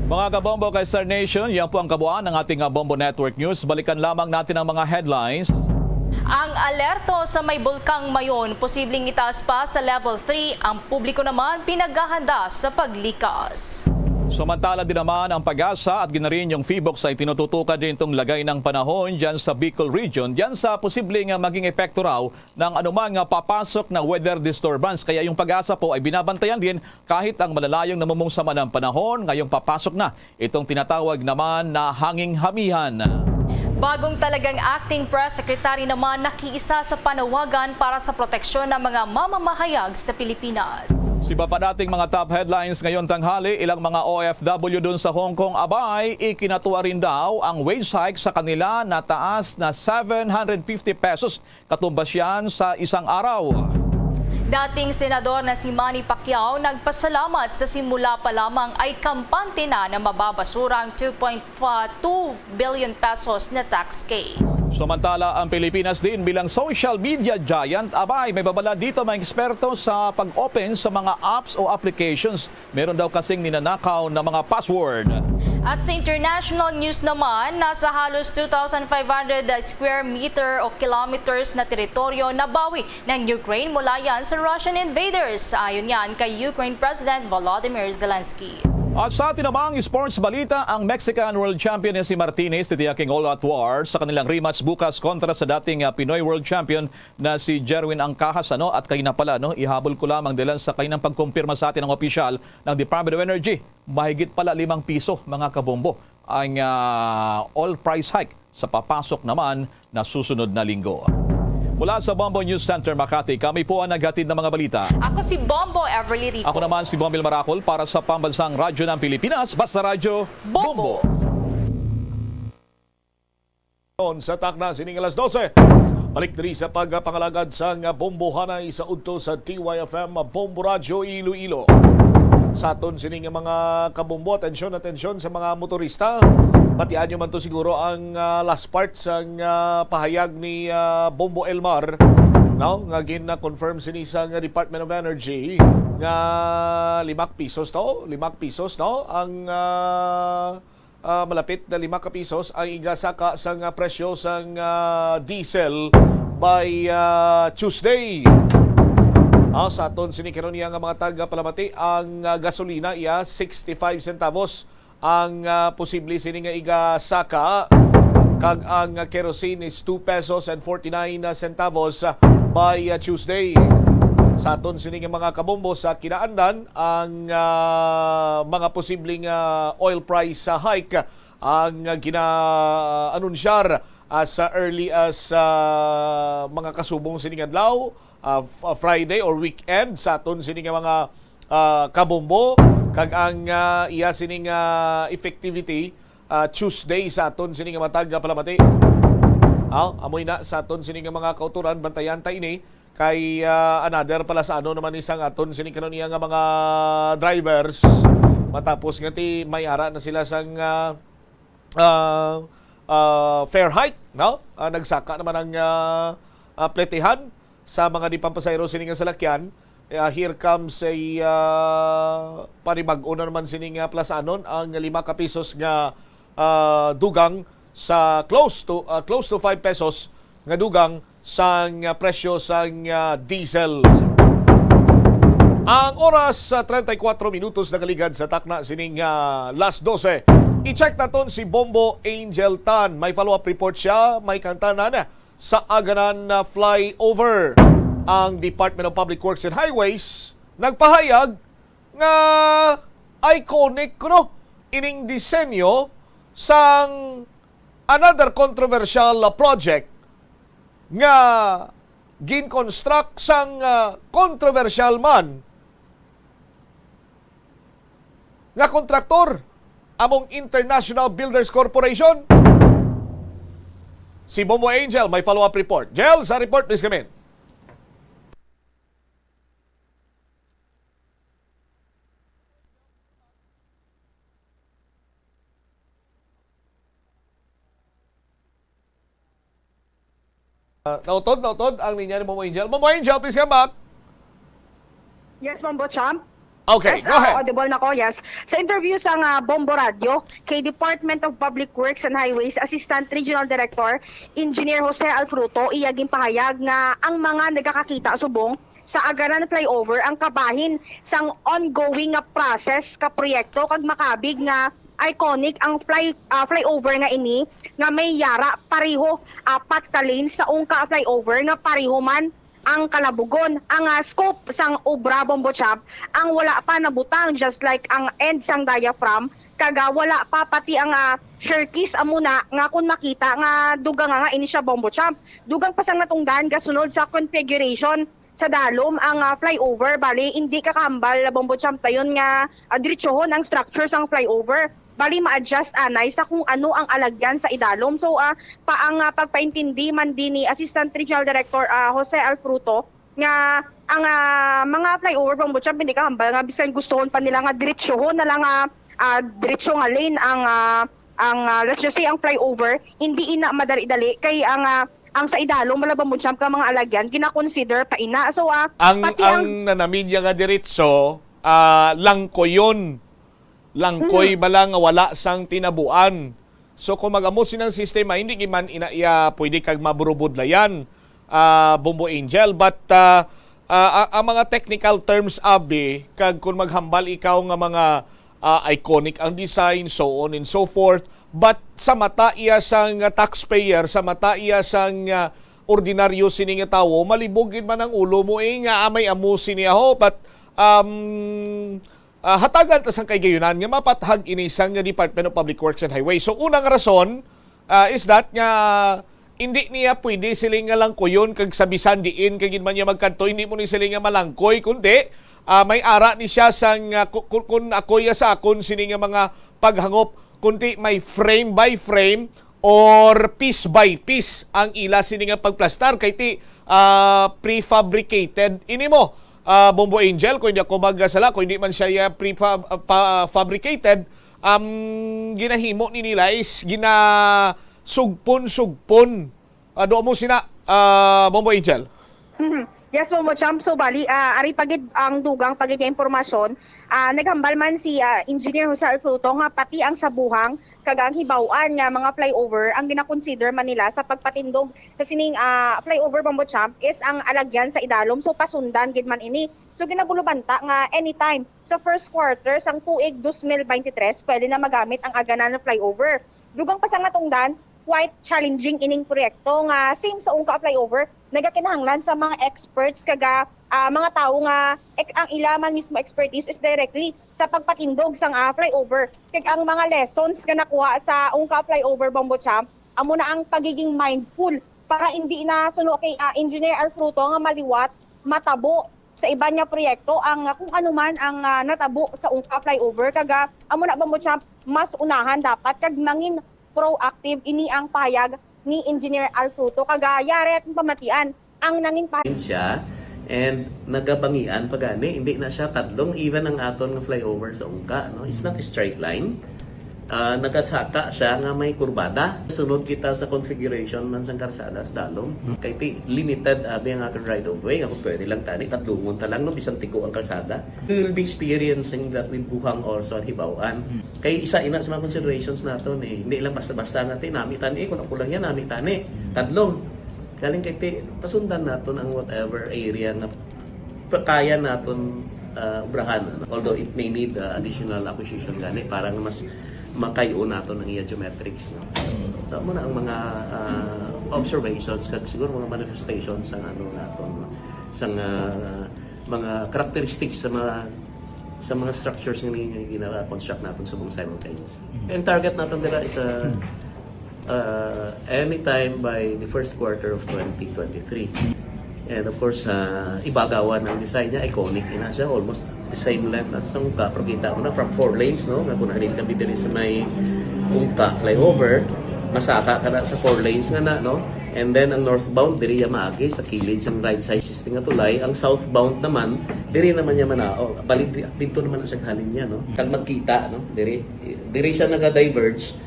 Mga kabombo, Castor Nation, yan po ang kabuuan ng ating, ah, Bombo Network News. Balikan lamang natin ang mga headlines. Ang alerto sa may Bulkang Mayon, posibleng itaas pa sa level three. Ang publiko naman pinaghahanda sa paglikas. Samantala din naman, ang PAGASA at Ginarin yung PHIVOLCS ay tinututukan din itong lagay ng panahon dyan sa Bicol Region, dyan sa posibleng, ah, maging epekto raw ng anuman nga papasok na weather disturbance. Kaya yung PAGASA po ay binabantayan din kahit ang malalayong namumungsa man ng panahon ngayong papasok na itong tinatawag naman na hanging hamihan. Bagong talagang acting press secretary naman nakiisa sa panawagan para sa proteksyon ng mga mamamahayag sa Pilipinas. Sa iba pa nating mga top headlines ngayon tanghali, ilang mga O F W dun sa Hong Kong, abay, ikinatuwa rin daw ang wage hike sa kanila na taas na seven hundred fifty pesos katumbas yan sa isang araw. Dating senador na si Manny Pacquiao nagpasalamat sa simula pa lamang ay kampante na na mababasura ang two point two billion pesos na tax case. Samantala, ang Pilipinas din bilang social media giant, abay, may babala dito mga eksperto sa pag-open sa mga apps o applications. Meron daw kasing ninanakaw na mga password. At sa international news naman, nasa halos two thousand five hundred square meter o kilometers na teritoryo nabawi ng Ukraine mula yan sa Russian invaders. Ayon yan kay Ukraine President Volodymyr Zelensky. At sa atin namang sports balita, ang Mexican World Champion na si Martinez titiyaking all-out war sa kanilang rematch bukas kontra sa dating, ah, Pinoy World Champion na si Jerwin Angcajas, ano, at kaina pala, no, ihabol ko lamang dahil sa kainang pagkumpirma sa atin ng opisyal ng Department of Energy, mahigit pala limang piso, mga kabombo, ang, ah, all price hike sa papasok naman na susunod na linggo. Mula sa Bombo News Center Makati, kami po ang naghatid ng mga balita. Ako si Bombo Everly Rico. Ako naman si Bombil Marakol para sa Pambansang Radyo ng Pilipinas, Basta Radyo, Bombo. Bombo. Sa takna sining alas dose, balik diri sa pagpangalagad sang bombohanay sa udto sa D Y F M Bombo Radyo Iloilo. Sa aton sini nga mga kabombo, atensyon, atensyon sa mga motorista. Batian nyo man to siguro ang, ah, last part sang, ah, pahayag ni, ah, Bombo Elmar, no? Nga gin-confirm sini sang Department of Energy nga lima ka pisos to, lima ka pisos, no? Ang, ah, ah, malapit na lima ka pisos ang igasaka sang, ah, presyo sang, ah, diesel by, ah, Tuesday. Ah, sa aton sini karon iya nga mga tagapalamati, ang, ah, gasolina iya sixty-five centavos ang, ah, posible sini nga igasaka kag ang kerosene is two pesos and forty-nine centavos by Tuesday. Sa aton sini nga mga kabombo, sa kinaandan, ang ah, mga posibleng ah, oil price ah, hike ang ginaanunsar as early as ah, mga kasubong sining adlaw, ah, f- ah, Friday or weekend sa aton sini nga mga ah, kabombo, kag ang ah, iya sining ah, effectivity ah, Tuesday sa aton sini nga matag nga palamati. Aw, amoy na sa aton sini nga mga kauturan, bantayan ta ini kay ah, another pala sa ano naman isang aton sini kanuniya nga mga drivers, matapos nga ti may ara na sila sang ah, ah, ah, fare hike, no? Ah, nagsaka naman ang ah, ah, pletehan sa mga di pampasahero sini nga salakyan. Ah, here comes a ah, panibag-o na naman sini nga plasanon, ang lima ka pesos nga ah, dugang sa close to ah, close to five pesos nga dugang sang ah, presyo sang ah, diesel. Ang oras sa treinta y cuatro minutos nagaligad sa takna sining ah, las dose. I-check naton si Bombo Angel Tan. May follow-up report siya, may kantanan sa Aganan na flyover. Ang Department of Public Works and Highways nagpahayag nga iconic kuno ining disenyo sang another controversial project nga gin-construct sang ah, controversial man nga kontraktor among International Builders Corporation. Si Bombo Angel may follow-up report. Jel, sa report, please come in. Ah, nautod, nautod ang linya ni Bombo Angel. Bombo Angel, please come back. Yes, Bombo Champ. Okay, Yes, go ahead. Audible na ko, yes. Sa interview sa nga Bombo Radio kay Department of Public Works and Highways Assistant Regional Director Engineer Jose Alfruto, iya ginpahayag nga ang mga nagakakita subong sa Aganan Flyover ang kabahin sang ongoing nga process ka proyekto kag makabig nga iconic ang fly, ah, flyover nga ini nga may yara pareho apat ka lane sa ungka flyover nga pareho man ang kalabugon. Ang ah, scope sang obra, Bombo Chap, ang wala pa nabutang, just like ang end sang diaphragm, kag ah, wala pa pati ang ah, staircase amo na nga kung makita nga dugang nga ini siya, Bombo Chap. Dugang pa sang natungdan gasunod sa configuration sa dalom ang ah, flyover. Bali, hindi kakahambal, Bombo Chap, tayon nga ah, diretsohon ang structure sang flyover. Bali, ma-adjust anay sa kung ano ang alagyan sa idalom. So, ah, pa ang ah, pagpaintindi man din ni Assistant Regional Director ah, Jose Alfruto nga ang ah, mga flyover, Bombo Chap, hindi kahambal nga bisan gustuhon pa nila nga diretsohon na lang nga ah, diretso nga lane ang ah, ang ah, let's just say ang flyover, hindi ina madali-dali kay ang ah, ang sa idalom wala, Bombo Chap, ka mga alagyan gina-consider pa ina. So ah, Ang pati ang nanamidya nga diretso, ah, langkoyon. Langkoy bala nga wala sang tinabuan. So kung mag-amo sinang sistema, hindi gid man ina iya pwede kag maburubudlayan, ah, Bombo Angel. But ah, ah, a- ang mga technical terms, abi, kag kung maghambal ikaw nga mga ah, iconic ang design, so on and so forth. But sa mata iya sang ah, taxpayer, sa mata iya sang ah, ordinaryo sini nga tawo, malibog gid man ang ulo mo eh, nga amay amo sini aho. But um, ah, hatagan ta sang kaigayunan nga mapathag ini sang Department of Public Works and Highways. So, unang rason ah, is that nga hindi niya pwede siling nga langkoyon kag sa bisan diin kag gid man niya magkadto, hindi mo ni siling nga malangkoy, kundi ah, may ara ni siya sang ah, ku- ku- kun ako iya sa akon sini nga mga paghangop, kundi may frame by frame or piece by piece ang ila sini nga pagplastar kay ti ah, prefabricated ini mo, ah, Bombo Angel, kung hindi ako magasala, kung hindi man siya ah, prefab ah, pa- fabricated, um, ginahimo ni nila is ginasugpon-sugpon. Ah, do mo sina, ah, Bombo Angel. Mhm. Yes, Bombo Champ. So, bali, ah, ari pagid ang dugang pagid nga impormasyon. Ah, naghambal man si ah, Engineer Jose Alfruto nga pati ang sabuhang kag ang hibaw-an nga mga flyover ang gina-consider man nila sa pagpatindog sa sining ah, flyover, Bombo Champ, is ang alagyan sa idalom. So, pasundan gid man ini. So, ginabulubanta nga anytime sa first quarter sang tuig dos mil beintitrés, pwede na magamit ang Aganan flyover. Dugang pa sang natungdan, quite challenging ining proyekto nga same sa Ungka Flyover, nagakinahanglan sa mga experts kag, ah, mga tawo nga ek-, ang ila man mismo expertise is directly sa pagpatindog sang, ah, flyover. Kag ang mga lessons nga nakuha sa Ungka Flyover, Bombo Champ, amo na ang pagiging mindful para hindi na suno kay, ah, Engineer Alfruto nga maliwat matabo sa iban nga proyekto ang, ah, kung ano man ang, ah, natabo sa Ungka Flyover. Kag, ah, amo na, Bombo Champ, mas unahan dapat kag mangin proactive. Ini ang pahayag ni Engineer Alfruto. Kag, ah, yari akong pamatian ang nangin pahayag. Siya, and nagabangian pa gani, hindi na siya tadlong even ang aton nga flyover sa Ungka, no? It's not a straight line. Ah, nagasaka siya nga may kurbada. Sunod kita sa configuration man sang karsada sa dalom. Kay ti-, limited abi ang aton right of way. Nga kung pwede lang tani, tadlungon ta lang, no? Bisan tigo ang karsada. We will be experiencing that with Buhang also at Hibaw-an. Kay isa ina sa mga considerations naton, eh. Hindi lang basta-basta nga ti, nami tani, kung ako lang yan, nami tani. Tadlong. Galing kay ti, pasundan naton ang whatever area nga pa-, kaya naton, ah, obrahan, ano? Although it may need, ah, additional acquisition gani para nga mas makayo naton ang iya geometrics, no? So, amo na ang mga, ah, observations kag siguro mga manifestations sang ano naton, no? Sang, ah, mga characteristics sa mga, sa mga structures nga gina-construct naton subong simultaneous. Ang target naton dira is, uh, uh, anytime by the first quarter of twenty twenty-three. And of course, uh, ibagawan ang design niya, iconic ina siya, almost the same length as sa Ungka. Pero kita mo na, from four lanes, no? Nga kung nahalin kami diri sa may Ungka flyover, masaka ka na sa four lanes nga na, no? And then ang northbound, diri ya maagi sa kilid sang right side existing nga tulay. Ang southbound naman, diri naman niya manao. Bali, di-, dito naman ang saghalin niya, no? Kag magkita, no? Diri, diri siya naga-diverge,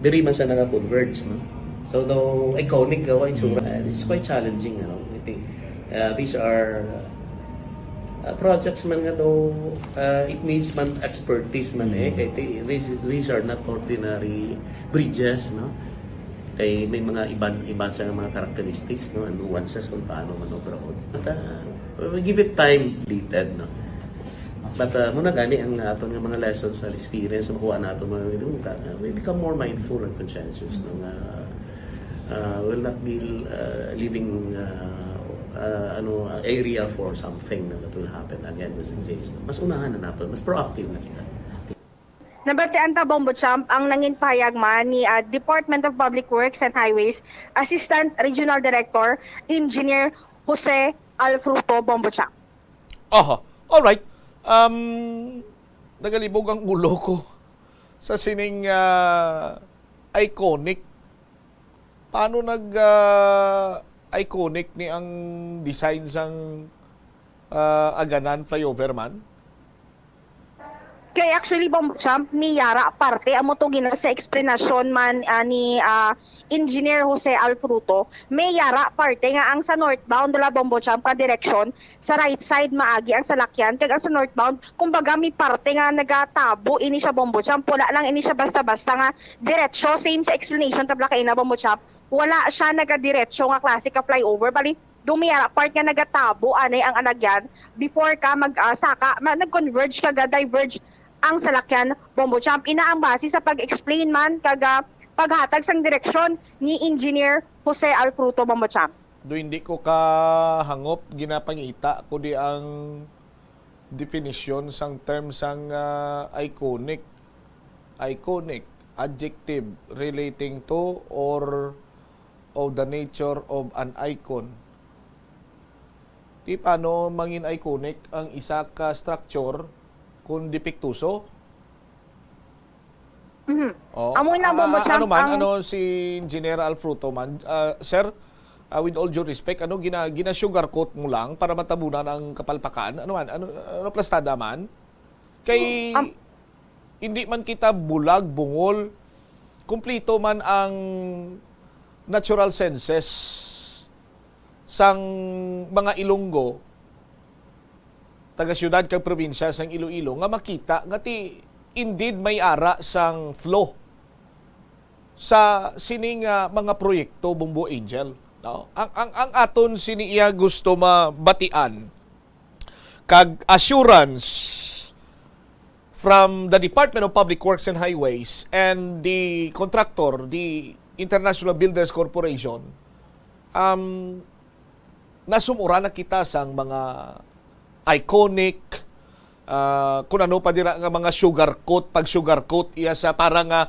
diri man siya naga-converge, no? So, though iconic gawa itsura, it's quite challenging, ano? I think, uh, these are, uh, projects man nga though, uh, it needs man expertise man eh. Kay ti-, these, these are not ordinary bridges, no? Kay may mga iban, iban sa mga characteristics, no, and nuances kung paano manobrahon. But, uh, we give it time, dated, no? But, uh, muna gani ang aton nga mga lessons and experience na makuha nato mga Ungka, uh, we become more mindful and conscientious, no, nga, uh, will not be, uh, leaving, uh, uh, ano, uh, area for something na that will happen again just in case. Mas unahan na nato, mas proactive na kita. Nabatian ta, Bombo Champ, ang nangin pahayag man ni, ah, Department of Public Works and Highways Assistant Regional Director Engineer Jose Alfruto, Bombo Champ. Aha. Alright. Um, nagalibog ang ulo ko sa sining, ah, iconic. Paano nag, ah, iconic ni ang design sang, ah, Aganan flyover man? Kay actually, Bombo Champ, may yara parte amo to gina sa eksplanasyon man, ah, ni, ah, Engineer Jose Alfruto, may yara parte nga ang sa northbound la, Bombo Champ, ka direksyon, sa right side maagi ang salakyan, kag ang sa northbound, kumbaga, may parte nga nagatabo ini siya, Bombo Champ. Wala lang ini siya basta-basta nga diretsyo. Same sa explanation tabla kaina, Bombo Champ. Wala siya nagadiretso nga klase ka flyover. Bali, do may ara part nga nagatabo anay ang alagyan before ka mag, ah, saka, ma-, nag-converge ka, ga-diverge ang salakyan, Bombo Champ. Ina ang base sa pag-explain man kag, ah, paghatag sang direksyon ni Engineer Jose Alfruto, Bombo Champ. Do hindi ko kahangop, ginapangita ko di ang definisyon sang term sang, ah, iconic. Iconic, adjective relating to or of the nature of an icon. Di paano mangin iconic ang isa ka structure kung depektuso? Mhm. Oh, Amo na, Bombo ah, Champ, ano man, ang ano si Engineer Alfruto man, ah, sir, ah, with all due respect, ano gina gina sugarcoat mo lang para matabunan ang kapalpakan? Ano man, ano, ano plastada man? Kay Am- hindi man kita bulag, bungol, kumplito man ang natural senses sang mga Ilonggo, taga siyudad kag probinsya sang Iloilo, nga makita nga ti indeed may ara sang flow sa sini nga mga proyekto, Bombo Angel, no? Ang, ang, ang aton sini iya gusto mabatian kag assurance from the Department of Public Works and Highways and the contractor, the International Builders Corporation, um, nasumura na kita sang mga iconic, ah, kun ano pa dira nga mga sugarcoat, pag-sugarcoat iya sa para nga,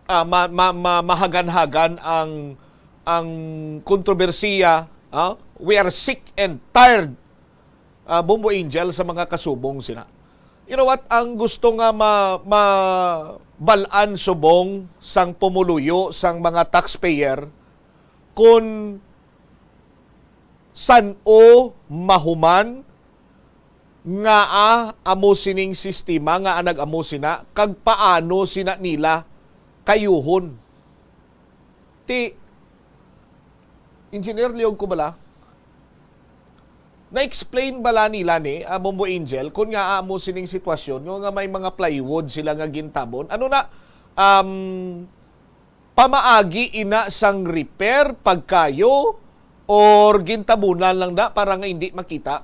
ah, ma-, ma-, ma-, mahagan-hagan ang, ang kontrobersiya, ah? We are sick and tired, ah, Bombo Angel, sa mga kasubong sina. You know what? Ang gusto nga ma-, mabal-an subong sang pumuluyo sang mga taxpayer, kun san-o mahuman nga, ah, amo sining sistema nga nag-amo sina, kag paano sina nila kayuhon. Ti, Engineer Leog ko bala, na-explain bala nila ni, ah, Bombo Angel, kun nga amo sining sitwasyon nga, nga may mga plywood sila nga gintabon? Ano na, um, pamaagi ina sang repair, pagkayo, or gintabunan lang na para nga hindi makita?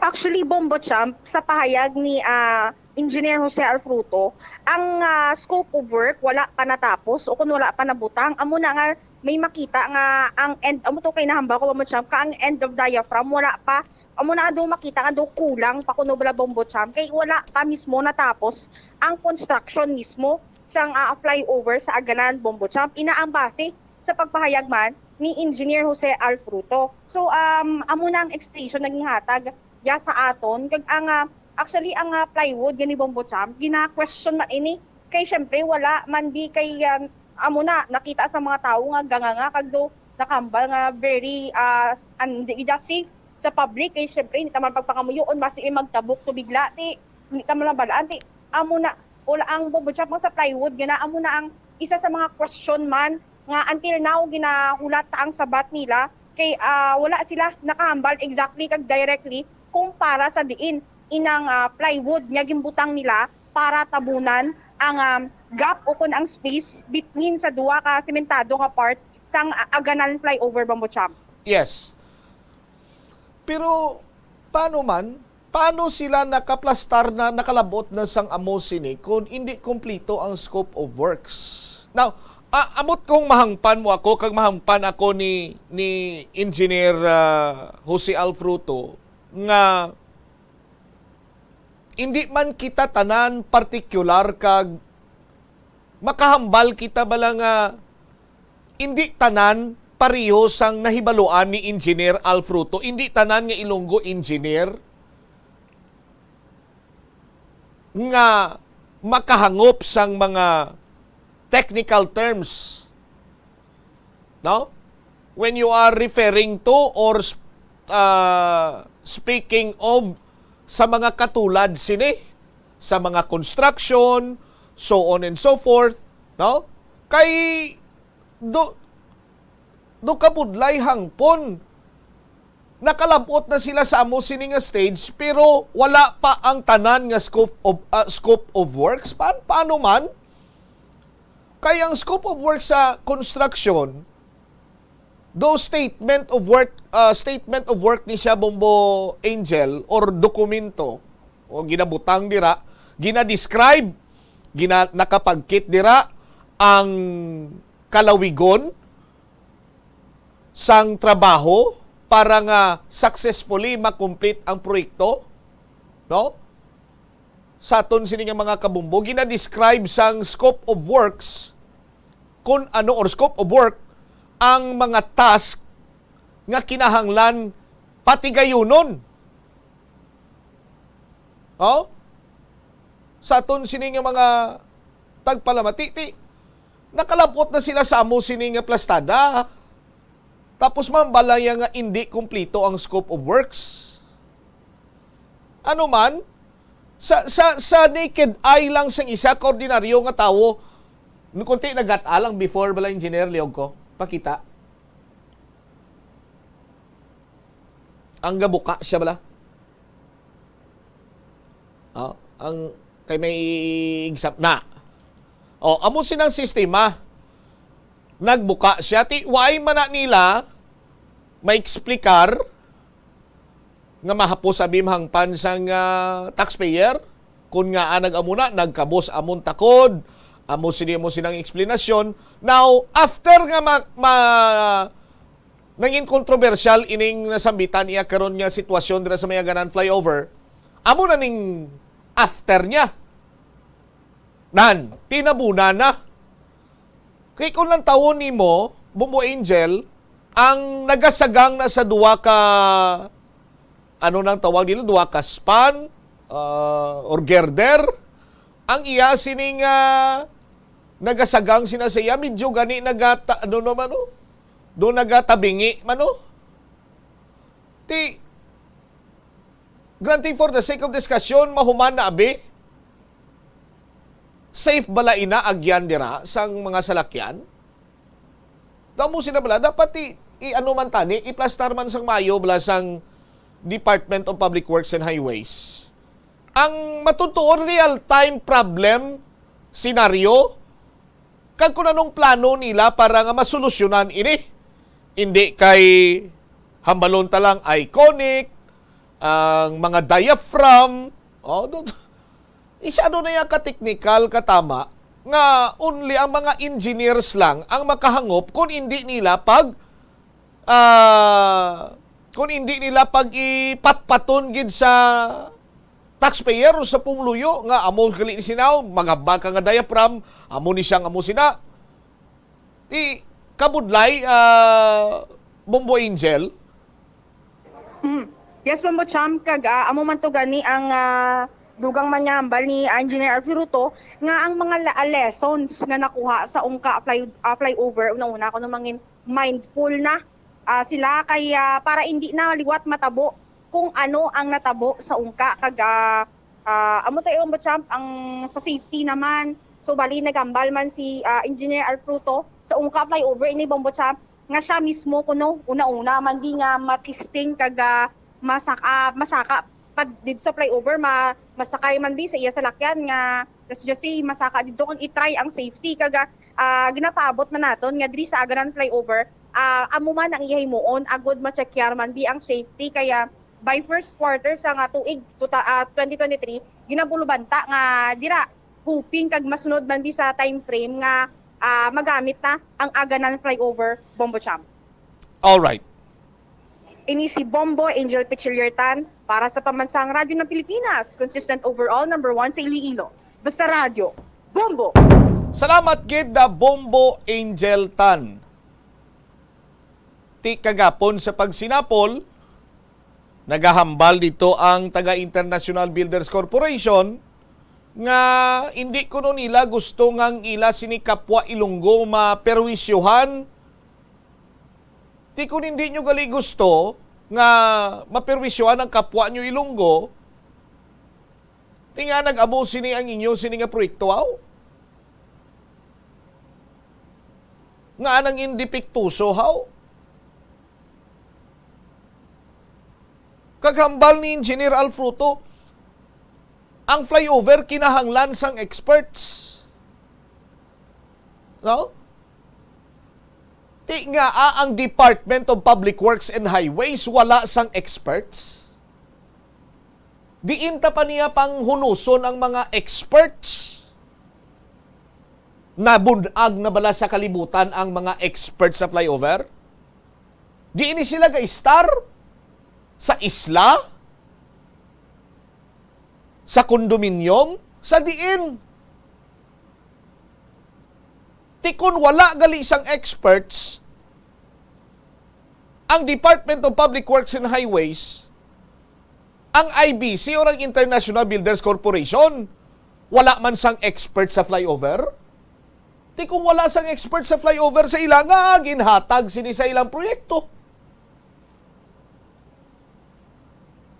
Actually, Bombo Champ, sa pahayag ni, ah, Engineer Jose Alfruto, ang, ah, scope of work wala pa natapos o kung wala pa nabutang, amo na nga may makita nga ang end, amo to kay nahambal ko, Bombo Champ, ka ang end of diaphragm wala pa, amo na daw makita nga daw kulang pa kuno bala, Bombo Champ, kay wala pa mismo natapos ang construction mismo sang, ah, flyover sa Aganan, Bombo Champ. Ina ang base sa pagpahayag man ni Engineer Jose Alfruto. So, um, amo na ang explanation nga ginhatag ya sa aton. Kag ang, ah, actually, ang, ah, plywood gani, Bombo Champ, gina-question man ini. Kay syempre, wala man di kay, um, amo na, nakita sa mga tawo nga ganganga kag do nakambal nga very, ah, an-, di gid siya safe sa public. Kay syempre, hindi ta man pagpangamuyoon, basi may magtabok to bigla, ti, hindi ta man mabalaan, ti, amo na, wala ang, Bombo Champ, sa plywood, gana, amo na ang isa sa mga question man nga until now ginahulat ta ang sabat nila kay, ah, wala sila nakahambal exactly kag directly kung para sa diin inang, ah, plywood nga ginbutang nila para tabunan ang, um, gap o kun ang space between sa duha ka sementado nga part sang, ah, Aganan flyover, Bombo Champ. Yes. Pero paano man? Paano sila nakaplastar na, nakalabot na sang amo sini kung hindi kompleto ang scope of works? Now, a-, ambot kong mahangpan mo ako kag mahangpan ako ni, ni Engineer, ah, Jose Alfruto nga hindi man kita tanan partikular kag makahambal kita bala nga hindi tanan pareho sang nahibaluan ni Engineer Alfruto, hindi tanan nga Ilonggo engineer nga makahangop sang mga technical terms, no? When you are referring to or sp-, uh, speaking of sa mga katulad sini, sa mga construction, so on and so forth, no? Kay do, do kabudlay hangpon nakalabot na sila sa amo sini nga stage, pero wala pa ang tanan nga scope of, ah, scope of works. Pa-, paano man? Kay ang scope of work sa construction, do statement of work, ah, statement of work ni siya, Bombo Angel, or dokumento o ginabutang dira, gina-describe, gina-, nakapagkit dira ang kalawigon sang trabaho para nga successfully ma-complete ang proyekto, no? Sa aton sini nga mga kabumbo, gina-describe sang scope of works, kun ano, or scope of work, ang mga task nga kinahanglan patigayunon. Oh? Sa aton sini nga mga tagpalamati, ti, nakalabot na sila sa amo sini nga plastada. Tapos mambalaya nga indi kumplito ang scope of works. Ano man, sa, sa, sa naked eye lang sang isa ka ordinaryo nga tawo, nung kunti nagat-a lang before bala, Engineer Leog ko, pakita. Ang gabuka siya bala. Oh, ang kay may exam na. Oh, amo sinang sistema. Nagbuka siya. Ti, why man na nila maeksplikar nga mahapos abi mahangpan sang, ah, taxpayer? Kun nga, ah, nag-amo na, nagkabos amon takod, Amo sini mo sinang eksplanasyon. Now, after nga ma-, ma-, nangin kontrobersyal ining nasambitan niya karon nga sitwasyon dira sa may Aganan Flyover, amo na ning after niya. Nan, tinabunan na. Kay kung lantawon nimo, Bombo Angel, ang nagasagang na sa duwa ka, ano nang tawag nila, duwa ka span, ah, or girder, ang iya sining, ah, nagasagang sina sa iya, medyo gani nagata-, ano naman, oh? Do nagatabingi man, oh? Ti, granting for the sake of discussion, mahuman na abi? Safe bala ina agyan dira sang mga salakyan? Daw mo sina bala, dapat i, i ano man tani, iplastar man sang mayo bala sang Department of Public Works and Highways. Ang matutuon real-time problem scenario, kag kung anong plano nila para nga masolusyonan ini. Hindi kay hambalon ta lang iconic, ang mga diaphragm, oh, do-, masyado na yan ka-technical, katama, nga only ang mga engineers lang ang makahangop kung hindi nila pag, ah, kung hindi nila pag ipatpaton gid sa taxpayer o sa pumuluyo nga amo gali ni sinaw, maghabag ka nga diaphragm, amo ni siya nga amo sina. Ti, kabudlay, ah, Bombo Angel? Mm. Yes, Bombo Champ, kag, ah, amo man to gani ang, ah, dugang man nga hambal ni, ah, Engineer Alfiruto nga ang mga la-, ah, lessons nga nakuha sa Ungka fly-, ah, flyover, una-una, kuno mangin mindful na, ah, sila kay, ah, para indi na liwat matabo kung ano ang natabo sa Ungka. Kag, ah, ah, amo tayo, Bombo Champ, ang sa safety naman. So, bali, nagambal man si, ah, Engineer Alfruto sa Ungka flyover ini, Bombo Champ, nga siya mismo kuno una-una man di nga matisting kag, ah, masak-, ah, masaka pa dito sa flyover, ma-, masakay man di sa iya salakyan nga, let's just say, masaka dito kag i-try ang safety kag, ah, ginapaabot man naton nga diri sa Aganan flyover, ah, amo man ang iya himuon agud ma-checkar man di ang safety. Kaya by first quarter sa nga tuig tuta-, ah, twenty twenty-three, ginabulubanta nga dira hoping kag masunod man di sa time frame nga, ah, magamit na ang Aganan flyover, Bombo Champ. All right. Ini si Bombo Angel Pichiliertan para sa Pambansang Radyo ng Pilipinas, consistent overall, number one sa Iloilo. Basta Radyo, Bombo! Salamat gid na Bombo Angel Tan. Ti kagapon sa pagsinapol, nagahambal dito ang taga International Builders Corporation nga hindi kuno nila gusto nga ang ila sini kapwa Ilonggo maperwisyohan. Ti kun hindi nyo gali gusto nga maperwisyohan ang kapwa nyo Ilonggo, ti nga nag-amo sini ang inyo sini nga proyekto, haw? Nga anang indepektuso, haw? Kag hambal ni Engineer Alfruto, ang flyover kinahanglan sang experts. No? Ti nga, ah, ang Department of Public Works and Highways wala sang experts? Diin ta pa niya panghunuson ang mga experts? Nabun-ag na bala sa kalibutan ang mga experts sa flyover? Diin ni sila ga-istar? Sa isla? Sa kondominium? Sa diin? Ti kun wala gali sang experts, ang Department of Public Works and Highways, ang I B C or ang International Builders Corporation, wala man sang expert sa flyover? Ti kung wala sang expert sa flyover sa ila, nga ginhatag sini sa ilang proyekto?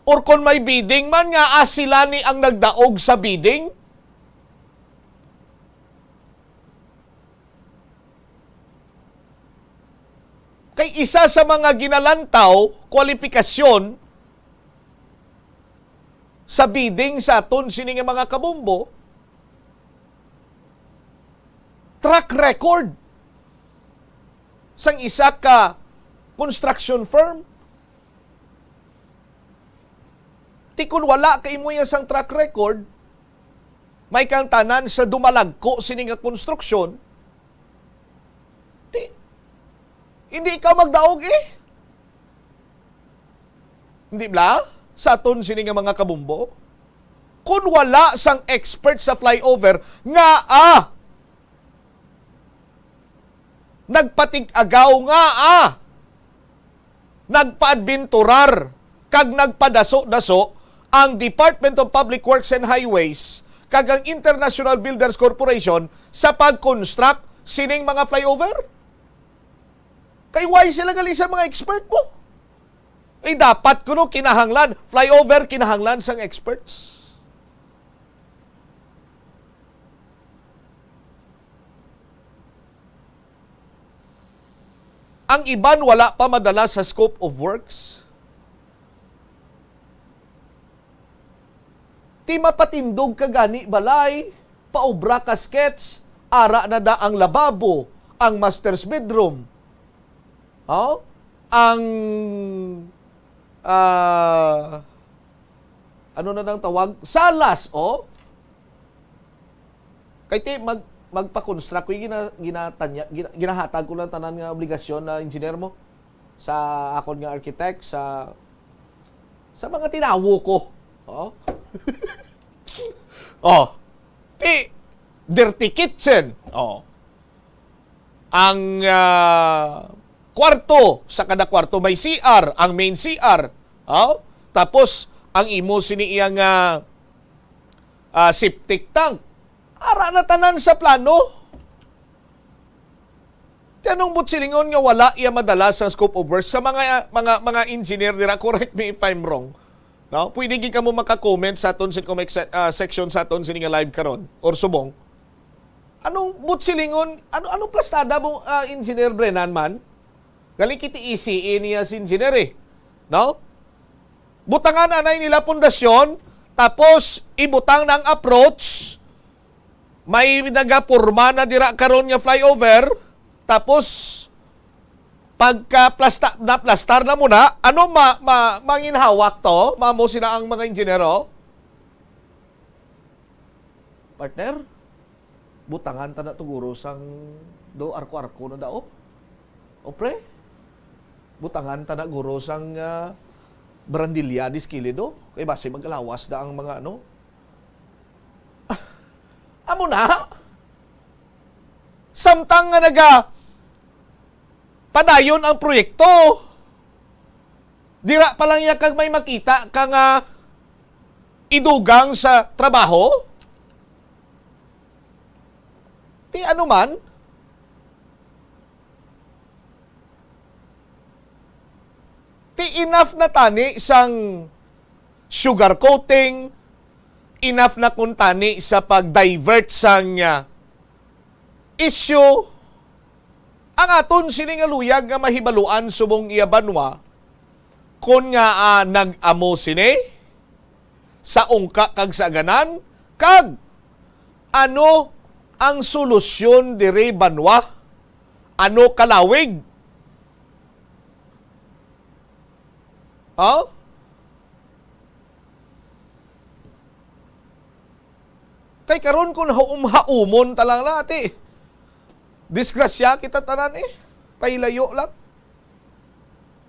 Or kung may bidding man, nga, ah, sila ni ang nagdaog sa bidding? Kay isa sa mga ginalantaw, kwalipikasyon sa bidding sa aton sini nga mga kabombo, track record sang isa ka construction firm. Ti kun wala ka imo iya sang track record, May kang tanan sa dumalagko sini nga konstruksyon. Di, hindi ikaw magdaog eh. Hindi bla? Sa aton sini nga mga kabumbo. Kung wala sang expert sa flyover, nga ah, nagpatig-agaw nga ah, nagpaadbenturar kag nagpadaso-daso ang Department of Public Works and Highways kag ang International Builders Corporation sa pag-construct sining mga flyover? Kay why sila gali sa mga expert mo? Eh, dapat kuno kinahanglan, flyover kinahanglan sang experts. Ang iban wala pa madala sa scope of works. Ti mapatindog ka gani balay, paobra ka sketch, ara na da ang lababo, ang master's bedroom. Oh? Ang, ah, ano na nang tawag? Salas, oh? Kay ti mag-, magpa-construct ko, gina-, ginatanya-, gina-, ginahatag ko lang tanan nga obligasyon na engineer mo sa akon nga architect, sa, sa mga tinawo ko. Oh? Oh. Ti, dirty kitchen. Oh. Ang, ah, kwarto, sa kada kwarto may C R, ang main C R. Oh? Tapos, ang imo sini iya nga, ah, septic tank. Ara na tanan sa plano. Ti anong buot silingon nga wala iya madala sa scope of work sa mga, mga, mga engineer dira? Correct me if I'm wrong. No? Pwede gid kamo maka-comment sa aton sa comment se-, ah, section sa aton sini nga live karon or subong. Anong buot silingon? Ano, anong plastada mo, ah, Engineer Brennan man? Gali kiti E C E niya si Engineer eh. No? Butangan anay nila pundasyon, tapos ibutang na ang approach, may nagapurma na dira karon nga flyover, tapos pagka plasta-, naplastar na muna, ano ma-, ma-, manginhawak to? Mamo sila ang mga engineer, oh? Partner, butangan ta na to guro sang do arko-arko na daw. O pre, butangan ta na guro sang, ah, barandilya diskilido. Kay basi maglawas da ang mga ano. Amo na. Samtang nga naga padayon ang proyekto, dira pa lang iya kag may makita ka nga idugang sa trabaho? Ti ano man? Ti enough na tani sang sugar coating, enough na kun tani sa pag-divert sang, ah, issue. Ang aton sini nga luyag nga mahibaluan subong iya banwa, kon nga, ah, nag-amo sini sa ungka kag sa aganan, kag ano ang solusyon diri banwa? Ano kalawig? Oh? Kay karon kun haum-haumon ta lang na, ati, disgrasya kita tanan eh. Pahilayo lang.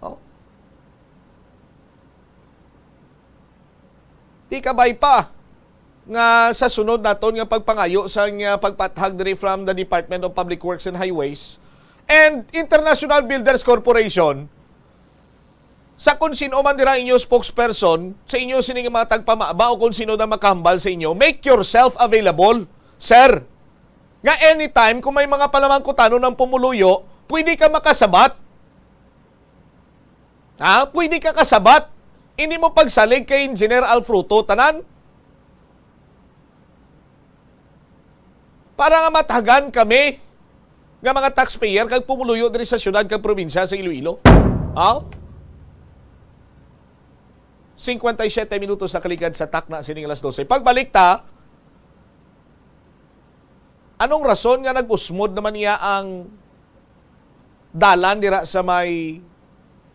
Oh. Di kabay pa nga sa sunod naton nga pagpangayo sang, ah, pagpathag diri from the Department of Public Works and Highways and International Builders Corporation, sa kung sino man dira inyo spokesperson, sa inyo sini nga mga tagpamaba o kung sino na makahambal sa inyo, make yourself available, sir. Nga anytime, kung may mga palamangkutanon ang pumuluyo, pwede ka makasabat. Ha? Pwede ka kasabat. Hindi mo pagsalig kay Engineer Alfruto, tanan. Para nga mathagan kami nga mga taxpayer kag pumuluyo diri sa syudad kag probinsya sa Iloilo. Ha? Cincuenta y siete minutos na kaligad sa takna sining alas dose. Pagbalik ta, anong rason nga nag-usmod naman niya ang dalan dira sa may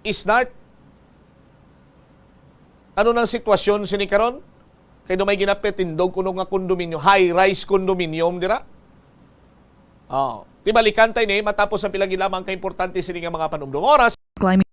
Isnart? Ano nang sitwasyon sini karon? Kay do may ginapit tindog kuno nga kondominyo, high-rise condominium dira. Oh, tibalikan ta ini matapos ang pila gid lamang ka importante sini nga mga panumdom. Oras. Climate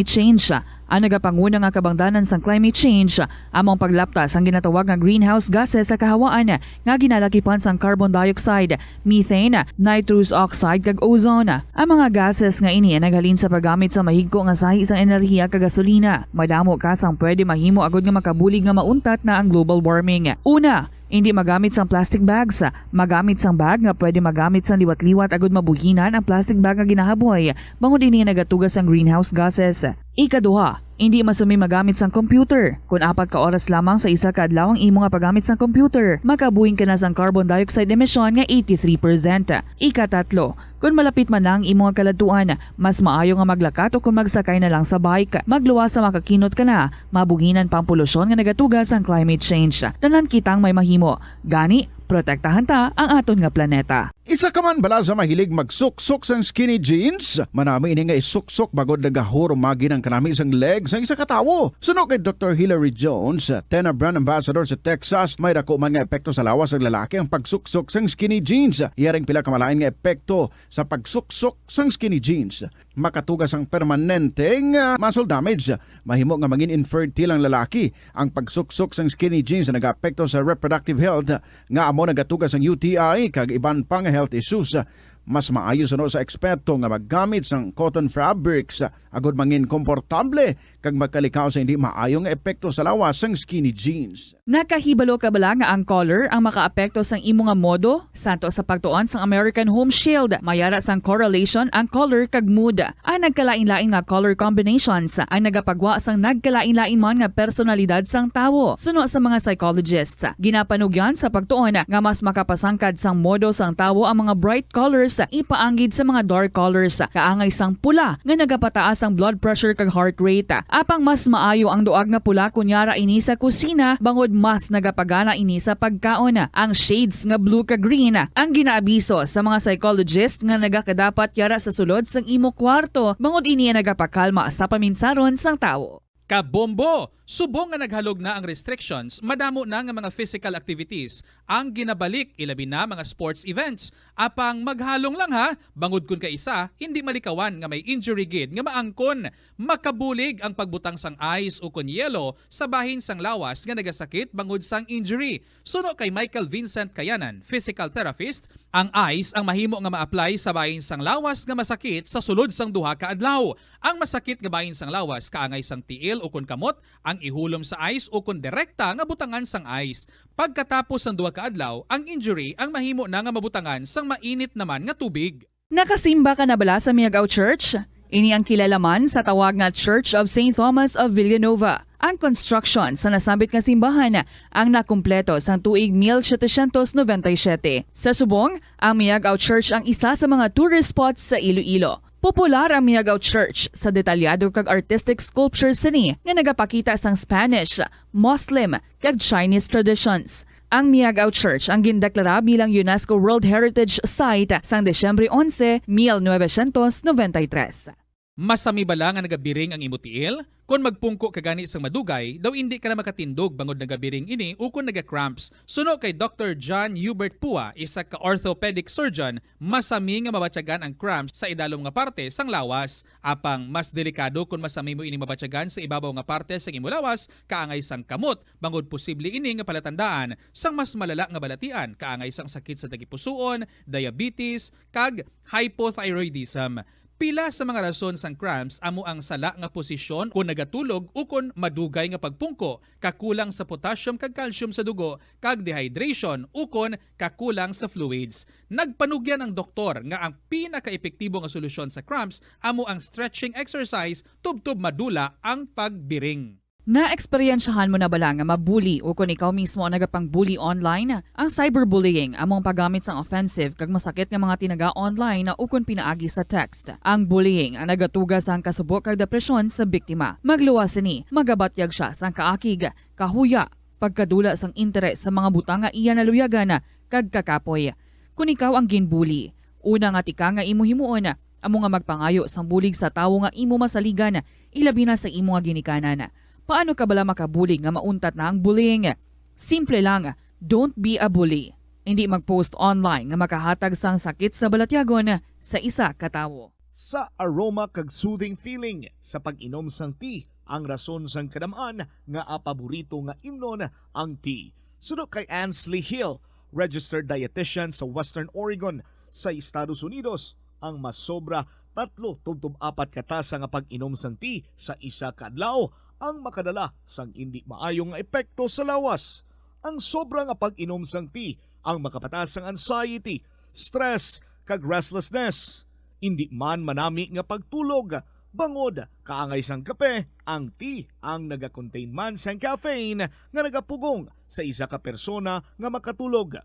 change. Ang nagapanguna nga kabangdanan sang climate change amo ang paglapta sang ginatawag nga greenhouse gases sa kahawaan nga ginalakipan sang carbon dioxide, methane, nitrous oxide, kag ozone. Ang mga gases nga ini naghalin sa paggamit sa mahigko nga sahi sang enerhiya kag gasolina. Madamo ka sang pwede mahimo agud nga makabulig nga mauntat na ang global warming. Una, hindi magamit sang plastic bags. Magamit sang bag nga pwede magamit sang liwat-liwat agud mabuhinan ang plastic bag nga ginahaboy, bangod ini nagatuga sang greenhouse gases. Ikaduha, hindi masumi magamit sang computer. Kon apat ka oras lamang sa isa ka adlaw ang imo nga paggamit sang computer, makabuhin ka na sang carbon dioxide emission nga eighty-three percent. Ikatatlo, kon malapit man na ang imo nga kaladtuan, mas maayo nga maglakat o kon magsakay na lang sa bike. Magluwas sa makakinot ka na, mabuhinan pa ang polusyon nga nagatuga sang climate change. Tanan kitang may mahimo. Gani, protektahan ta ang aton nga planeta. Isa ka man bala sa mahilig magsuksok sang skinny jeans? Manami ini nga isuksok bangod nagahurumagi ang kanami sang leg sang isa ka tawo. Suno kay Doktor Hilary Jones, Tena Brand Ambassador sa Texas, may dako man nga epekto sa lawas sang lalaki ang pagsuksok sang skinny jeans. Iya ring pila ka malain nga epekto sa pagsuksok sang skinny jeans. Makatuga sang permanente nga muscle damage. Mahimo nga mangin infertile ang lalaki. Ang pagsuksok sang skinny jeans nagaapekto sa reproductive health nga amo nagatuga sang U T I kag iban pa nga health issues. Mas maayo suno sa eksperto nga maggamit sang cotton fabrics agud mangin komportable kag magkalikaw sa hindi maayo nga epekto sa lawas sang skinny jeans. Nakahibalo ka bala nga ang color ang makaapekto sang imo nga modo, santo sa pagtuon sang American Home Shield? May ara sang correlation ang color kag mood. Ang nagkalain-lain nga color combinations ang nagapagwa sang nagkalain-lain man nga personalidad sang tawo. Suno sa mga psychologists, ginapanugyan sa pagtuon nga mas makapasangkad sang modo sang tawo ang mga bright colors ipaanggid sa mga dark colors, kaangay sang pula nga nagapataas ang blood pressure kag heart rate. Apang mas maayo ang duag nga pula kon yara ini sa kusina, bangod mas nagapagana ini sa pagkaon. Ang shades nga blue kag green ang ginaabiso sa mga psychologist nga nagakadapat yara sa sulod sang imo kwarto, bangod ini ang nagapakalma sa paminsaron sang tawo. Kabombo! Subong nga naghalog na ang restrictions, madamo na nga mga physical activities ang ginabalik, ilabi na mga sports events. Apang maghalong lang ha, bangod kun kaisa, hindi malikawan nga may injury gid nga maangkon. Makabulig ang pagbutang sang ice ukon yelo sa bahin sang lawas nga nagasakit bangod sang injury. Suno kay Michael Vincent Kayanan, physical therapist, ang ice ang mahimo nga ma-apply sa bahin sang lawas nga masakit sa sulod sang duha ka adlaw. Ang masakit nga bahin sang lawas kaangay sang tiil ukon kamot ang ihulom sa ice ukon direkta nga butangan sang ice. Pagkatapos sang duha ka adlaw, ang injury ang mahimo na nga mabutangan sang mainit naman nga tubig. Nakasimba ka na bala sa Miag-ao Church? Ini ang kilala man sa tawag nga Church of Saint Thomas of Villanova. Ang construction sa nasambit nga simbahan ang nakumpleto sang tuig mil setecientos noventa y siete. Sa subong, ang Miag-ao Church ang isa sa mga tourist spots sa Iloilo. Popular ang Miag-ao Church sa detalyado kag artistic sculptures sini nga nagapakita sang Spanish, Muslim, kag Chinese traditions. Ang Miag-ao Church ang gindeklara bilang UNESCO World Heritage Site sang Disyembre onse, mil novecientos noventa y tres. Masami bala nga nagabiring ang imo tiil? Kon magpungko ka gani sang madugay, daw indi ka na makatindog bangod nagabiring ini ukon naga-cramps. Suno kay Doktor John Hubert Pua, isa ka orthopedic surgeon, masami nga mabatyagan ang cramps sa idalom nga parte sang lawas. Apang mas delikado kon masami mo ini mabatyagan sa ibabaw nga parte sang imo lawas, kaangay sang kamot, bangod posible ini nga palatandaan sang mas malala nga balatian, kaangay sang sakit sa tagipusoon, diabetes, kag hypothyroidism. Pila sa mga rason sang cramps amo ang sala nga posisyon kon nagatulog ukon madugay nga pagpungko, kakulang sa potassium kag calcium sa dugo, kag dehydration ukon kakulang sa fluids. Nagpanugyan ang doktor nga ang pinakaepektibo nga solusyon sa cramps amo ang stretching exercise tubtob madula ang pagbiring. Naeksperyensyahan mo na bala nga mabuli ukon ikaw mismo ang nagapang-bully online? Ang cyberbullying amo ang paggamit sang offensive kag masakit nga mga tinaga online ukon pinaagi sa text. Ang bullying ang nagatuga sang kasubo kag depresyon sa biktima. Magluwas sini, magabatyag sia sang kaakig, kahuya, pagkadula sang interes sa mga butang nga iya naluyagan, kag kakapoy. Kon ikaw ang ginbuli, una nga tikang nga imo himuon amo nga magpangayo sang bulig sa tawo nga imo masaligan, ilabi na sa imo nga ginikanan. Paano ka bala makabulig nga mauntat na ang bullying? Simple lang, don't be a bully. Hindi mag-post online nga makahatag sang sakit sa balatyagon sa isa ka tawo. Sa aroma kag soothing feeling sa pag-inom sang tea ang rason sang kadam-an nga paborito nga imnon ang tea. Suno kay Ansley Hill, registered dietitian sa Western Oregon sa Estados Unidos, ang masobra tatlo tubtob apat ka tasa nga pag-inom sang tea sa isa ka adlaw ang makadala sang indi maayo nga epekto sa lawas. Ang sobra nga pag-inom sang tea ang makapataas sang anxiety, stress, kag restlessness. Indi man manami nga pagtulog, bangod kaangay sang kape, ang tea ang nagakontain man sang caffeine nga nagapugong sa isa ka persona nga makatulog.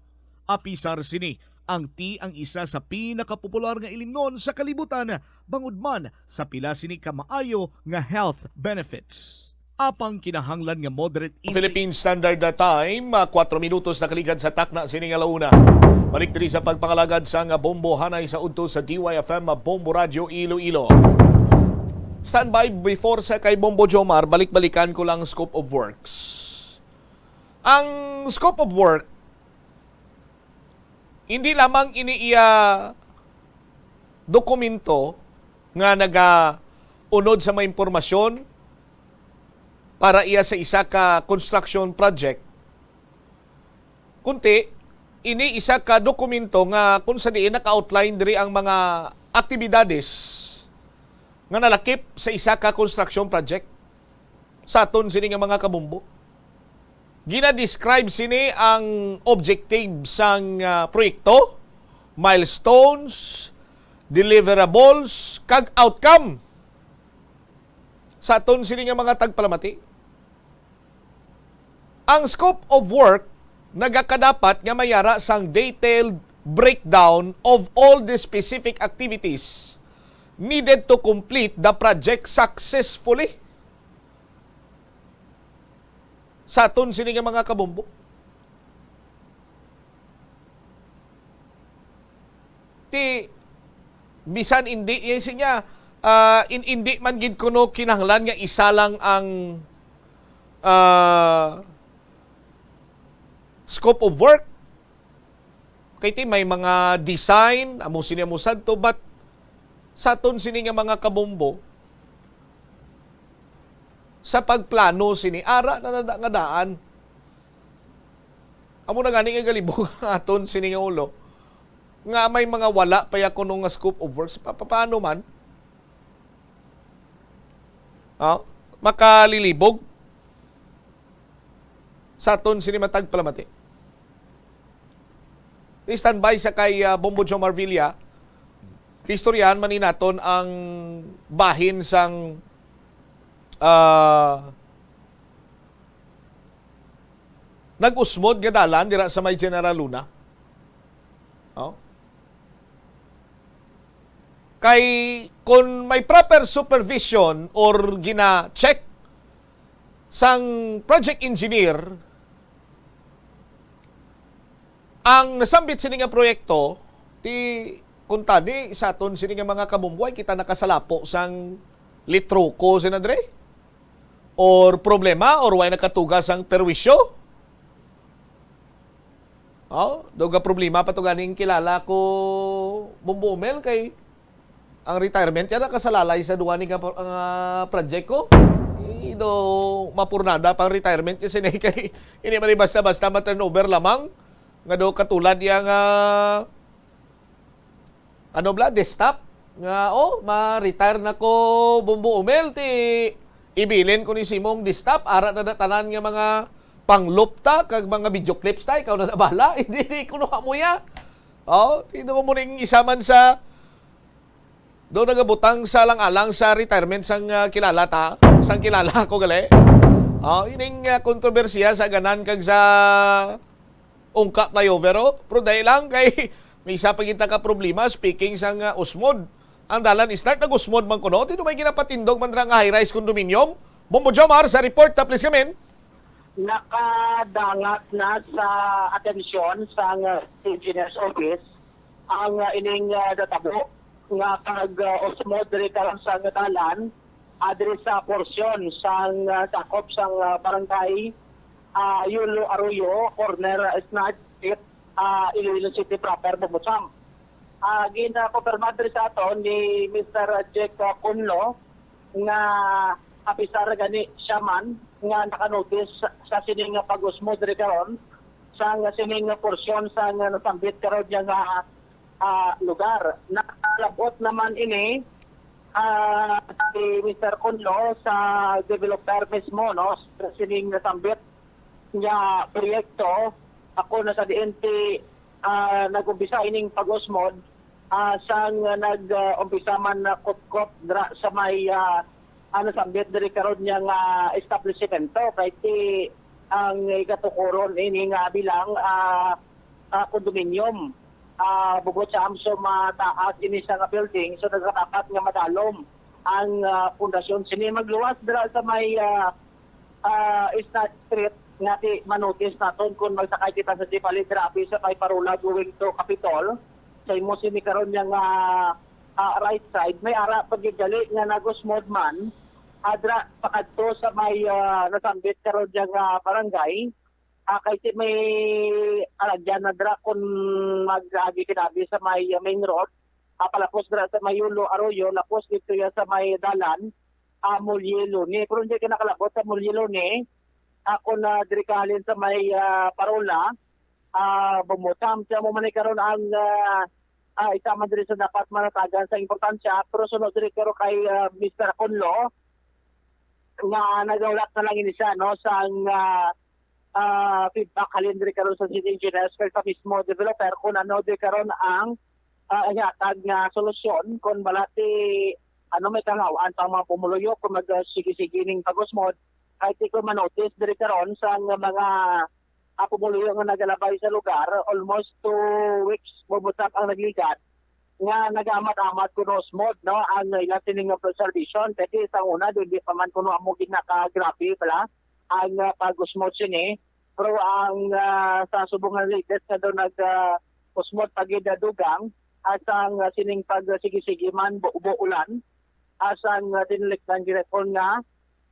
Apisar sini, ang tea ang isa sa pinakapopular nga ilimnon sa kalibutan, bangod man sa pila sini ka maayo nga health benefits. Apang kinahanglan nga moderate intake. Philippine Standard Time, ah, kuwatro minutos nakaligad sa takna sini nga launa. Balik diri sa pagpangalagad sa nga bombo hanay sa udto sa D Y F M Bombo Radyo Iloilo. Standby before sa kay Bombo Jomar, balik-balikan ko lang scope of works. Ang scope of work, hindi lamang ini iya dokumento nga nagaunod sa mga impormasyon para iya sa isa ka construction project, kunti ini isa ka dokumento nga kung sa diin naka-outline diri ang mga aktibidades nga nalakip sa isa ka construction project. Sa aton sini nga mga kabombo, gina-describe sini ang objective sang, ah, proyekto, milestones, deliverables, kag outcome sa aton sini nga mga tagpalamati. Ang scope of work nagakadapat nga mayara sang detailed breakdown of all the specific activities needed to complete the project successfully. Sa aton sini nga mga kabombo, ti bisan indi, eh, siya, ah, in, indi man gid kuno kinahanglan nga isa lang ang, ah, scope of work. Kay ti may mga design, amo sini, amo sadto, but sa aton sini nga mga kabombo, sa pagplano sini, ara na nada nga daan. Amo na gani nga galibog ang aton sini nga ulo, nga may mga wala pa ya kuno nga scope of works. Pa, pa, paano man? Ah, makalilibog sa aton sini matag palamati. I-standby sa kay, ah, Bombo Jomar Villa. Istoryahan man ni naton ang bahin sang, ah, nag-usmod nga dalan dira sa may General Luna. Oh. Kay kung may proper supervision or gina-check sang project engineer ang nasambit sini nga proyekto, ti kuntani sa aton sini nga mga kabumbuay, kita nakasalapo sang litroko sina dre, or problema, or way nakatuga sang perwisyo. Oh, daw ga problema pa to ganing kilala ko, Bumbo Umel, kay ang retirement niya nakasalalay sa duwa ni nga pro-, nga project ko. Eh, do mapurnada pang retirement niya sini kay hindi man basta-basta ma-turnover lamang nga do katulad niya nga ano bala, desktop nga, oh, ma-retire na ko, Bumbo Umel, ti ibilin ko ni simong desktop, ara na na tanan nga mga panglupta kag mga video clips ta, ikaw na na bala. Hindi, di ko na mo ya. Oh, tino mo ning isa man sa do nagabutang sa alang-alang sa retirement sang, ah, kilala ta, sang kilala ko gali. Oh, ining, ah, kontrobersiya sa ganan kag sa ungka flyover, oh. Pero dahil lang kay may isa pa kita ka problema, speaking sang, ah, usmod. Ang dalan start nag-usmod man kuno. Tino may ginapatindog man ra nga high-rise condominium? Bombo Jomar sa report, ta, please, kamin. Nakadangat na sa atensyon sang engineer's office ang, ah, ining, ah, natabo nga pag, ah, usmod diri karon sa nga dalan ah, diri sa porsyon sang, ah, sakop sang, ah, barangay, ah, Yulo Arroyo, corner, ah, Snide Street, ah, Iloilo City proper, Bumbocham. Ah, ginakumpirma diri sa aton ni Mister Jack, ah, Conlo nga apisar gani siya man nga nakanotis sa, sa sining nga pag-usmod diri karon sang sining nga porsyon sang nasambit karon niya nga, ah, lugar. Nakalabot naman ini, ah, si Mister Conlo sa developer mismo, no, sa sining nasambit nga proyekto. Ako na sa D N T, ah, nag-umpisa ining pag-usmod, ah, sang nag, ah, umpisa man na kutkot dra sa may, ah, ano, sambit diri karon niya nga establishmento, kay ti ang ikatukuron ini nga bilang, ah, ah, condominium. Ah, bubot sa amso mataas ini siya nga building, so nagkatapat nga madalom ang, ah, pundasyon sini. Magluwas dira sa may, ah, ah, Snide Street nga ti manotis naton kung magsakay kita sa jeep, ali grabe sa may Parola going to Capitol. Sa imo sini karon niya nga, ah, right side, may ara pa gid gali nga nagusmod man, adra pakadto sa may, ah, nasambit karon niya nga barangay. Ah, kay si may alagyan na dira kung mag-agi kinabi sa may, ah, main road. Ah, palapos dira sa may Yulo Arroyo, lapos dito ya sa may dalan, ah, Mulyelo ni. Pero hindi ka nakalabot sa Mulyelo ni. Ako na diri kahalin sa may, ah, Parola, ah, Bumbocham. Siya mo man ni karon ang, ah, ah, isa man diri sa dapat manatagan sa importansya. Pero sunod diri karon kay, ah, Mister Conlo, nga nagahulat na lang ini siya, no, sang, ah, ah, feedback halin diri karon sa city engineers kag sa mismo developer kung ano diri karon ang, ah, ihatag nga solusyon kung bala ti ano may kalaw-an pa ang mga pumuluyo kung mag, ah, sige-sige ning pag-usmod. Kay ti ko manotis diri karon sa nga mga, ah, pumuluyo nga nagalabay sa lugar, almost two weeks bubutang ang nagligad nga nagamat-amat kuno usmod, no, ang ila sining nga preservation. Kay sa una, di, di pa man kuno amo ginakagrabe pala ang, ah, pag-usmod sini. Pero ang, ah, sa subong nga latest nga daw nag, ah, usmod pa gid, ah, dugang, asang, ah, sining pag, ah, sige-sige man, bu-, buulan, asang, ah, dinilikdan ginapon nga,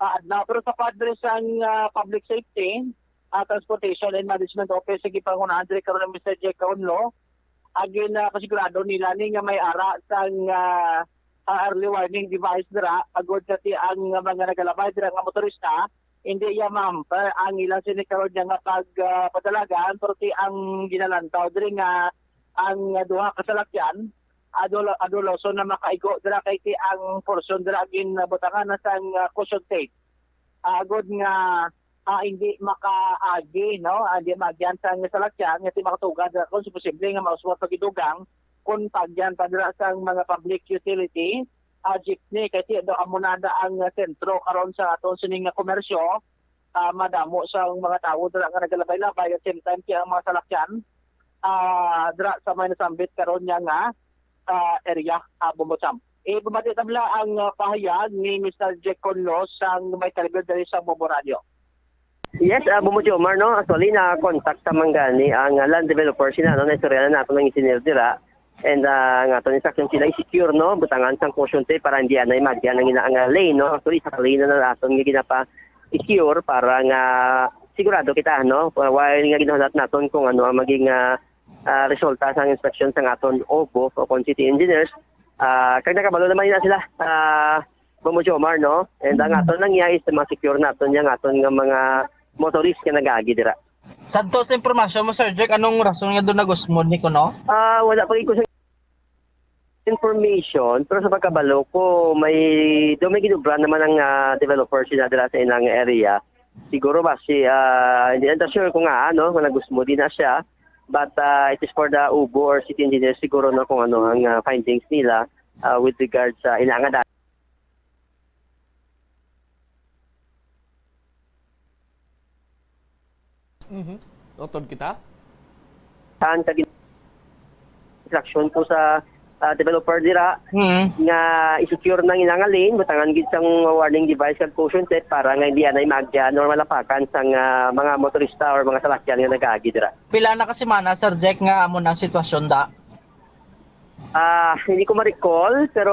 ah, adlaw. Pero sa padre sang, ah, public safety, ah, Transportation and Management Office, sige, pangunahan diri karon ang Mister Jack Kaunlo, agi na kasigurado nila ni nga may ara sang, ah, ah, early warning device dira, agod sa ti ang mga nagalabay dira nga motorista, hindi iya ma-hamper ang ilang sini karon niya nga pag, ah, padalagan, pero ti ang ginalantaw diri nga ang duha ka salakyan, adul-, aduloson na makaigo dira kay ti ang porsyon dira ginbutangan na sang, ah, cushion tape. Agod nga, ah, hindi makaagi, no? Ah, hindi maagyan sang salakyan, nga ti makatugad, ah, kung posible nga mauswat pagidugang, kung paagyan pa dira sang mga public utility, ah, jeepney, kay ti do amo na da ang sentro karon sa aton sining nga komersyo, ah, madamo sang mga tawo dira nga nagalabay-labay, at same time, kaya ang mga salakyan, ah, dira sa may nasambit karon niya nga, ah, area, ah, Bumbocham. Eh, bumati tabla ang, ah, pahayag ni Mister Jack Conlo sang may kalibre dali sa Bombo Radio. Yes, ah, Bumbocho Omar, no? Actually, na-contact sa manggani ang, ah, land developer, sina, no? Naistorya na nato ng engineer dira. And, ah, ang aton instruction sila i-secure, no? Butangan sang cushion tape para hindi anay magyan ang ina-, ang, ah, lane, no? Actually, sa lane na naton nga ginapa-secure para nga sigurado kita, no? While nga ginahulat naton kung ano ang maging, ah, ah, resulta sang inspection sang aton obo o kon city engineers. Ah, kag nakabalo naman na sila, ah, Bumbocho Omar, no? And ang aton lang iya is ma-secure naton yang aton nga mga motorist nga nagaagi dira. Sadto sa impormasyon mo, Sir Jack, anong rason nga doon nag-usmod ni kuno? Ah, wala pa gid ko sa information, pero sa pagkabalo ko, may, do may ginubra naman ang, ah, developer sila dira sa ilang area. Siguro ba si, ah, hindi na sure kung ano, kung nag-usmod din na siya. But, ah, it is for the ubo or city engineer siguro, no, kung ano ang, ah, findings nila, ah, with regard sa ilang nga Mhm. Notod kita. Saan ka gin-, instruction po sa, ah, developer dira Mm. nga i-secure nang ilang lane, butangan gid sang warning device kag caution tape para nga hindi anay magya normal apakan sang, ah, mga motorista or mga salakyan nga nagaagi dira. Pila na ka semana, Sir Jack, nga amo na ang sitwasyon da? Ah, hindi ko ma-recall, pero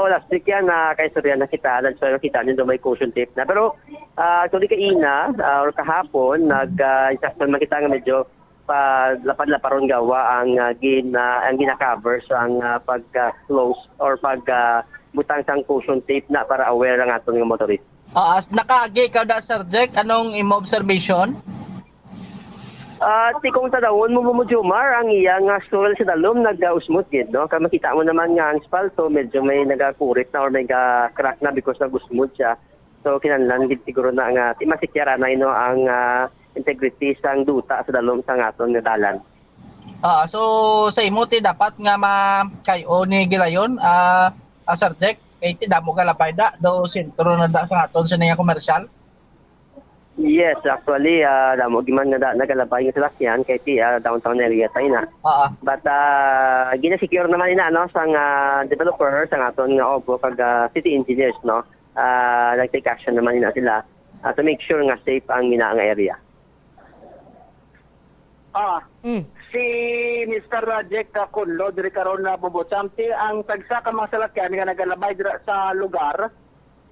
last week yan, ah, kaistorya na kita, nag-, so, nakita niyo daw may caution tape na. Pero, ah, actually, kaina, ah, or kahapon, nag, ah, instruction man kita nga medyo pa lapad-laparon gawa ang, ah, gin-, ah, ang gina-cover sa ang, ah, pag, ah, close or pag, ah, butang sang caution tape na para aware ang aton nga motorist. Ah, as-, nakaagi ka da, Sir Jack? Anong imo observation? Ah, ti kung tanawon mo, Momo Jomar, ang iya nga soil sa dalom nag-usmod gid, no? Kay makita mo naman nga ang espalto medyo may nagakurit na or may ga-crack na because nag-usmod siya. So, kinahanglan gid siguro na nga ti masikyaranay, no, ang, ah, integrity sang duta sa dalom sang aton nga dalan. Ah, so sa imo ti dapat nga ma-, kay-o ni gilayon, ah, ah, Sir Jack, kay ti damo ka lapay da, do sentro na da sa aton sa nga komersyal. Yes, actually, ah, damo giman nga da-, nagalabay nga salakyan kay ti, ah, downtown area tayo na. Oo. But, ah, gina-secure naman ina, no, sang, ah, developer, sang aton nga obo kag, ah, city engineers, no. Ah, nag-take action naman ina sila, ah, to make sure nga safe ang ina nga area. Ah, Mm. Si Mister Rajek Kakunlo diri karon na Bubusamti, ang tagsa ka mga salakyan nga nagalabay dira sa lugar,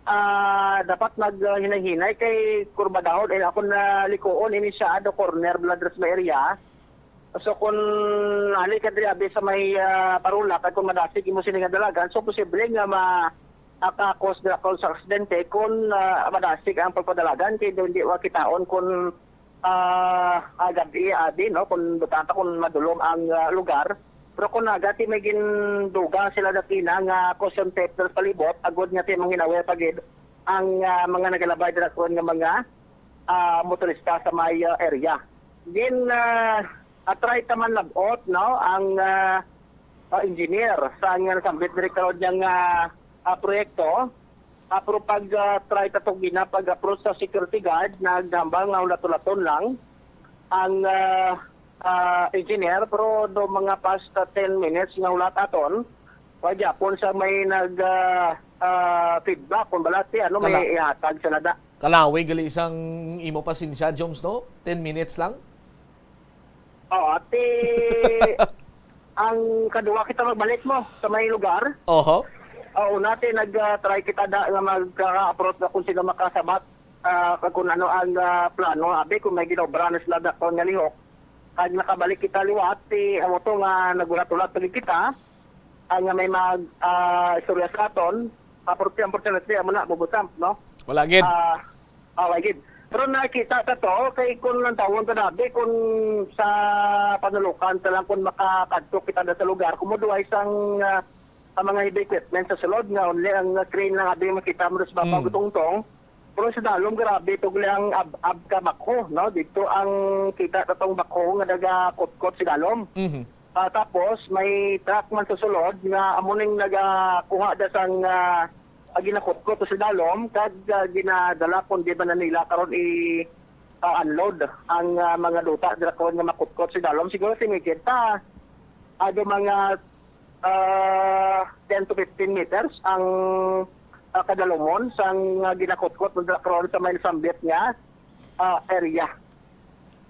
ah, dapat maghinay-hinay kay kurba dahon, eh, ako na likuon ini siya do corner bala diri sa may area. So kung hali ka diri abi sa may, ah, Parulak, at kung madasig imo sini nga dalagan, so posible nga ma-, makakos na ako sa aksidente kung, ah, madasig ang pagpadalagan kay hindi wa kitaon kung ah, ah, gab-i, abi, no, kung butang ta kung madulom ang, ah, lugar. Pero kung naga ti may gindugang sila dakina nga caution tape sa palibot, agod nga ti manginaway pa gid ang, ah, mga nagalabay dira karon nga mga, ah, motorista sa may, ah, area. Then, ah, ah, try ta man nab-ot, no, ang, ah, ah, engineer sa nga nasambit diri karon nga, ah, proyekto. Ah, pero pag, ah, try ta to gina pag-approach sa security guard, naghambal nga hulat-hulaton lang ang, ah, ah, engineer, pero do mga past, ah, ten minutes nga hulat aton, wa gyapon sa may nag, ah, ah, feedback kung balat ano may Kala- ihatag sa nada. Kalawi gali sang imo pasensya, Joms, no? Ten minutes lang? Oo, ati, ang kaduwa kita magbalik mo sa may lugar. Oho. Oo, nati nag, ah, try kita da nga mag, ah, approach na kung sino makasabat, ah, kag kung ano ang, ah, plano. Abi, kung may ginobra na sila dakon nga lihok, kag nakabalik kita liwat, ti amo to nga nagulat-ulat pa gid kita, ang nga may mag, ah, istorya sa aton, unfortunately, amo na, bubutamp, no? Wala gid. Ah, ah, wala gid. Pero nakita ta to, kay kung ang tawon ta nabi, kung sa panulukan ta lang, kung makakadto kita na sa lugar, kumuduway sang, ah, ang mga heavy equipment sa sulod, nga only ang crane lang abi makita mo sa babaw Mm. gutungtong. Pero sa dalom, grabe, tugli ang ab-, ab ka backhoe, no? Dito ang kita ta tong backhoe nga nagakutkot sa dalom. Mhm. Ah, tapos may truck man sa sulod nga amo ning nagakuha da sang, ah, ah, ginakutkot sa dalom kag, ah, ginadala kon di ba na nila karon i, ah, unload ang, ah, mga duta dira karon nga makutkot sa dalom. Siguro si Miguel ta, ado mga, ah, ten to fifteen meters ang, ah, kadalumon sang, ah, ginakutkot dira karon sa may nasambit nga, ah, area.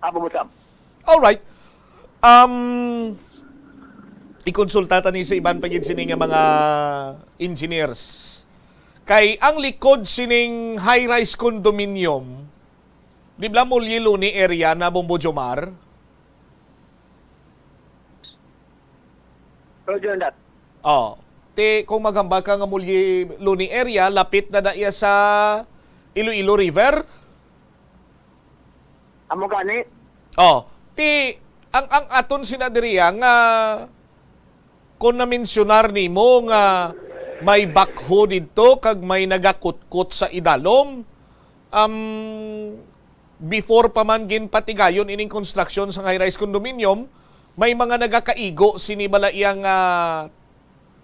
Abo mo, Sam. Alright. Um, ikonsulta ta ni sa iban pa gid sini nga mga engineers. Kay ang likod sining high-rise condominium, di ba Mulye Loni area na, Bombo Jomar? Roger that. Oh, ti kung maghambal ka nga Mulye Loni area, lapit na na iya sa Iloilo River. Amo gani. Oh, ti ang, ang aton sina diriya nga kung na-mensionar nimo nga may backhoe didto kag may nagakutkot sa idalom, um, before pa man ginpatigayon ining construction sa high-rise condominium, may mga nagakaigo sini bala iya nga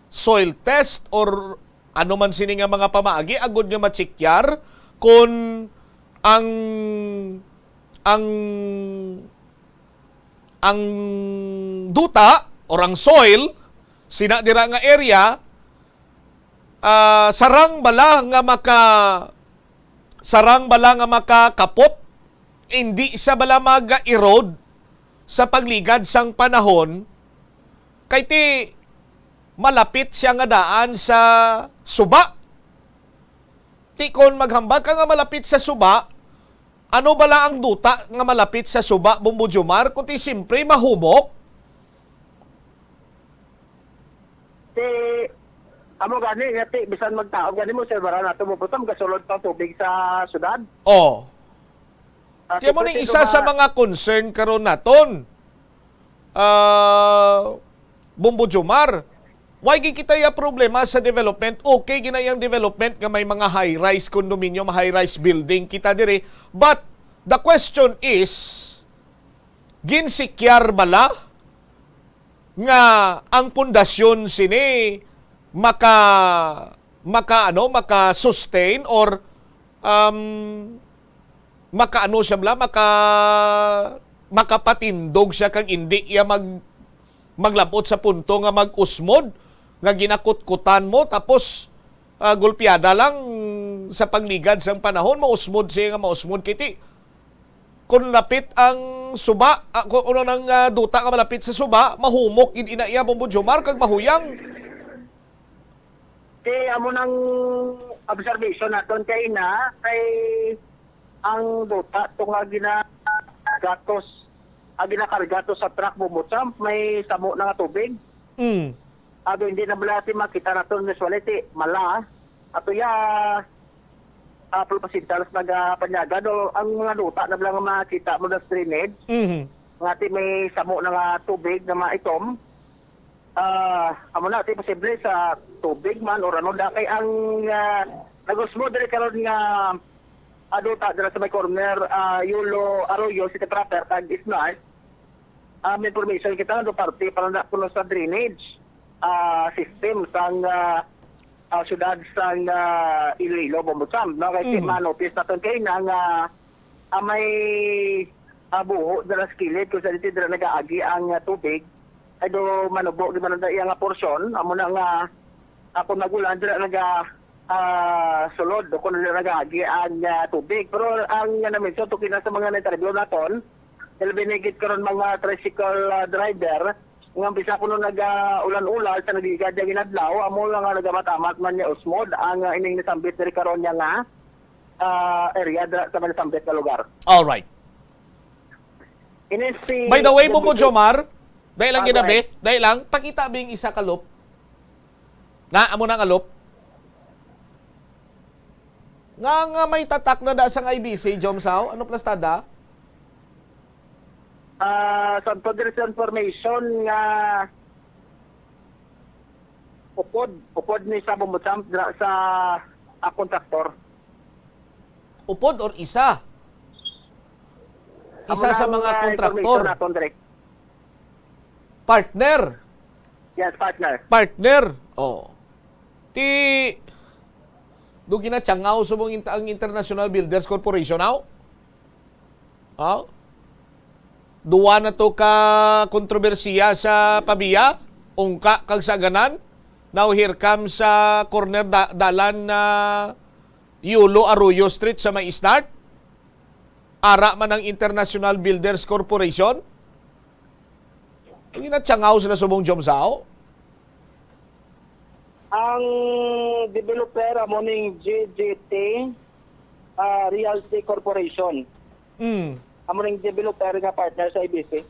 soil test or ano man sini nga mga pamaagi agud nga matsikyaran kon ang, ang, ang duta or ang soil sina dira nga area, ah, sarang bala nga maka-, sarang bala nga makakapot, hindi siya bala mag-erode sa pagligad sang panahon, kay ti malapit siya nga daan sa suba. Ti kon maghambal ka nga malapit sa suba, ano bala ang duta nga malapit sa suba, Bombo Jomar? Kundi siyempre, mahumok. Ti, amo gani nga, ti, bisan magtaob gani mo, Sir Baran, ato mo putam, gasulod pa tubig sa syudad. Oh. Ah, Ti amo ning isa sa mga concern karon naton, ah, Bombo Jomar. Why gid kita ya problema sa development? Okay gina yang development nga may mga high-rise condominium, high-rise building kita diri. But the question is, ginsikyar bala nga ang pundasyon sini maka, maka, ano, maka-sustain or, um, maka, ano siya bala, maka, makapatindog siya kag indi iya mag, maglabot sa punto nga mag-usmod, nga ginakutkutan mo, tapos, ah, gulpiada lang sa pagligad sang panahon, mausmod siya nga mausmod. Kiti, kung lapit ang suba, ah, kung ano nang, ah, duta nga malapit sa suba, mahumok gid ina iya, Bombo Jomar, kag mahuyang. Kay amo nang observation naton kay ina, kay ang duta to nga ginagatos, ang ginakarga to sa truck, Bombo Champ, may samo na nga tubig. Mm. Ado, hindi na bala ti makita naton visually, ti mala. Ato ya, ah, Pulpa Central sa nagapanyaga, no, ang mga duta na bala nga makita mo na sa drainage. Mhm. Nga ti may samo na nga tubig nga maitom. Ah, amo na, ti posible sa tubig man or ano, da kay ang, ah, nag-usbong diri karon nga, ah, duta dira sa may corner, ah, Yulo Arroyo, City Proper, kag Isnar. Ah, may information kita nga parte para na kuno sa drainage, ah, system sang, ah, ah, syudad sang, ah, Iloilo, Bombo Champ, no? Kay Mhm. ma-notice naton kay na nga, ah, may, ah, buho dira sa kilid kung saan dira nagaagi ang, ah, tubig. Ay do manubo, di man ang iya nga porsyon. Amo na nga, ah, kung nag-ulan, dira naga, ah, sulod o kung dira nagaagi ang, ah, tubig. Pero ang, ah, na-mention to kina sa mga na-interview naton, Labi na gid karon mga tricycle, ah, driver, nga bisan kuno nag, ah, ulan-ulan, sa nagligad nga inadlaw, amo lang nga nagamat-amat man niya usmod ang, ah, ining nasambit diri karon niya nga, ah, area dira sa may nasambit nga lugar. Alright. Ini si By the way, Bombo Jomar, dahil lang Ah, ginabi, go ahead. dahil lang, pakita bing isa ka loop. Na, amo na nga loop. Nga, nga may tatak na da sang I B C, Jom Sao? Ano plastada? Ah, sa Federation Formation nga upod, upod ni sa Bombo Champ dra-, sa, ah, kontraktor. Upod or isa? Amo Isa sa na ang, mga ah, kontraktor. Information naton, Direk. Partner. Yes, partner. Partner. Oh. Ti, do ginatyangaw subong int-, ang International Builders Corporation, aw? Aw? Duwa na to ka kontrobersiya sa Pavia, Ungka kag Saganan. Now here comes sa corner da-, dalan na Yulo Arroyo Street sa may Isnart. Ara man ang International Builders Corporation. Ang ginatyangaw sila subong Jom Sao. Ang developer amo ning G G T, ah, Realty Corporation. Mm. Amo ning developer nga partner sa I B C.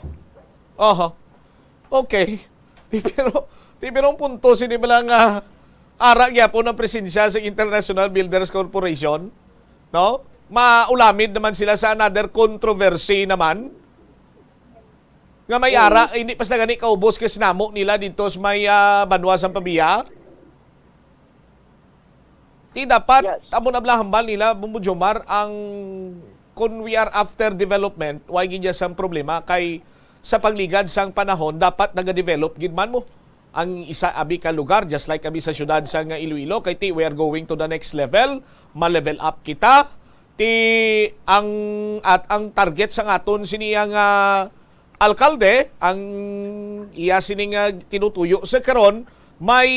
Aha. Okay. Di pero, di pero ang punto, sini bala nga ara gyapon ang presensya sa International Builders Corporation, no? Maulamid naman sila sa another controversy naman. Nga may Mm. ara, hindi pa sila gani kaubos kay sinamo nila dito sa may, ah, banwa sa Pavia. Ti dapat, Yes. amo na bala hambal nila, Bombo Jomar, ang, kung we are after development, why gid ya sang problema? Kay sa pagligad sang panahon, dapat nagadevelop gid man mo. Ang isa abi ka lugar, just like abi sa syudad sa nga Iloilo, kay ti, we are going to the next level, ma-level up kita. Ti ang, at ang target sa ngaton sini ang, ah, alkalde, ang iya sining, ah, tinutuyo sa karon, may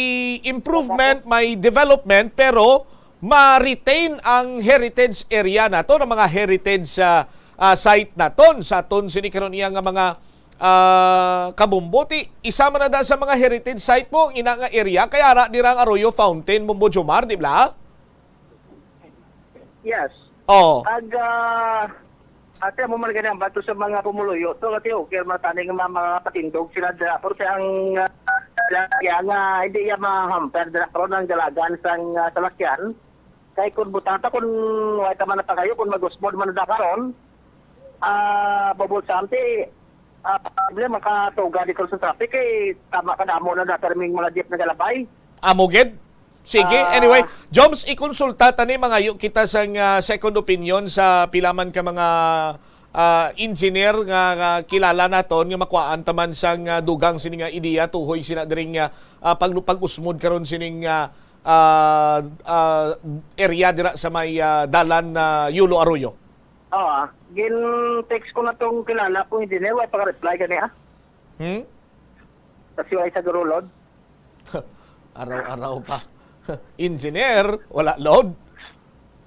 improvement, may development, pero ma-retain ang heritage area naton, ang mga heritage, ah, ah, site naton sa aton sini karon iya nga mga, ah, Kabumbo, ti isa man na da sa mga heritage site mo, ina nga area, kay ara dira ang Arroyo Fountain, Bumbo Jomar, di ba? Yes. Oh. Ag, ah, ate, mo man gani ang bato sa mga pumuluyo. To, ate, okay, man tani nga mga, mga patindog sila dira. Pero sa ang, ah, sila, kaya nga, hindi iya ma-hamper dira karon ang dalagan sang, ah, salakyan. Kay kung butata, kung wala ta man na kayo, kung mag-usbod man na karon, ah, bubulsante, ah, problema, makatuga di ko sa traffic, eh, tama ka damo na data rin mga jeep nagalabay. Amo gid? Sige, ah, anyway, Joms, ikonsulta ta ni, mangayo kita sang, ah, second opinion sa pila man ka mga, ah, engineer nga, nga kilala naton nga makuhaan ta man sang, ah, dugang sini nga ideya tuhoy sina diri nga, ah, pag-, pag-usmod karon sining, ah, ah, ah, area dira sa may, ah, dalan na Yulo Arroyo. Oo, ah. Gin-text ko na tong kilala kong engineer, wa pa reply gani, ah. Hmm? Kasi wa sa garulod. Araw-araw pa. Engineer, wala load.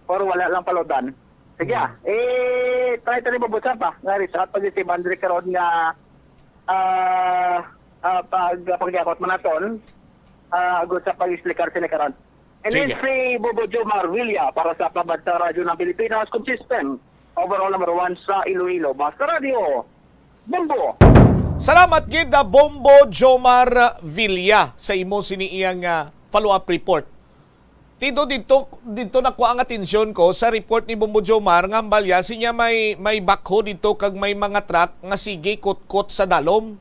Or wala lang palodan. Sige, ah. Hmm. Eh, try tani mabusa pa. Nga result pag si Andre karon nga, ah, ah, pag, pagdiakot man naton, ah, agud sa pag-explicar sini karon. And then Sige. Si Bobo Jomar Villa para sa Pabagtang Radyo ng Pilipinas, consistent. Overall number one sa Iloilo. Basta Radio, Bombo. Salamat gid, ah, Bombo Jomar Villa, sa imo sini iyang, ah, follow-up report. Tido dito, dito nakuha ang atensyon ko sa report ni Bombo Jomar nga hambalya siya may, may backhoe dito kag may mga truck nga sige kutkot sa dalom.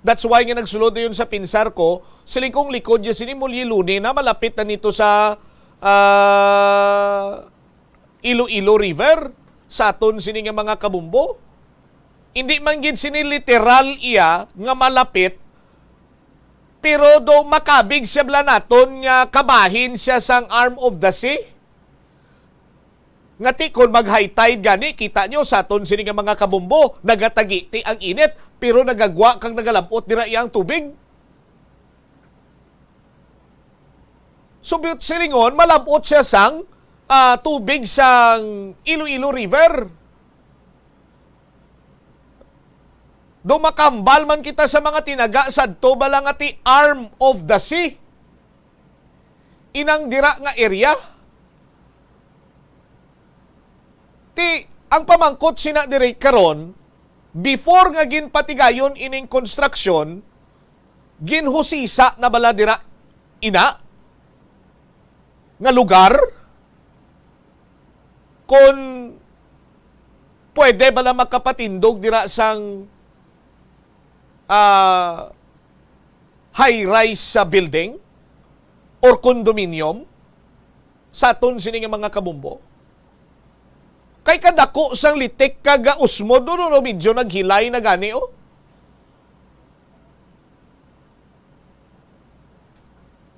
That's why nga nagsulod yun sa pinsar ko, siling kong likod niya sini Mulyiluni na malapit na nito sa, ah, Iloilo River, sa aton sini nga mga kabumbo. Hindi man gid sini literal iya nga malapit, pero do makabig siya bala naton nga kabahin siya sang Arm of the Sea. Nga ti kon mag-high tide gani, kita nyo sa aton sini nga mga kabumbo, nagatagiti ang init, pero nagagwa kag nagalabot dira iyang tubig. So, but silingon, malabot siya sang, ah, tubig sang Iloilo River. Do makambal man kita sa mga tinaga sadto bala nga ti Arm of the Sea. Inang dira nga area. Ti, ang pamangkot sina diri karon, before nga ginpatigayon ining konstruksyon, ginhusisa na bala dira ina nga lugar? Kon pwede bala makapatindog dira sang, ah, high-rise sa building or condominium sa aton sini nga mga kabumbo? Kay kadako sang litik kag usmod, no, no, medyo naghilay na gani, oh.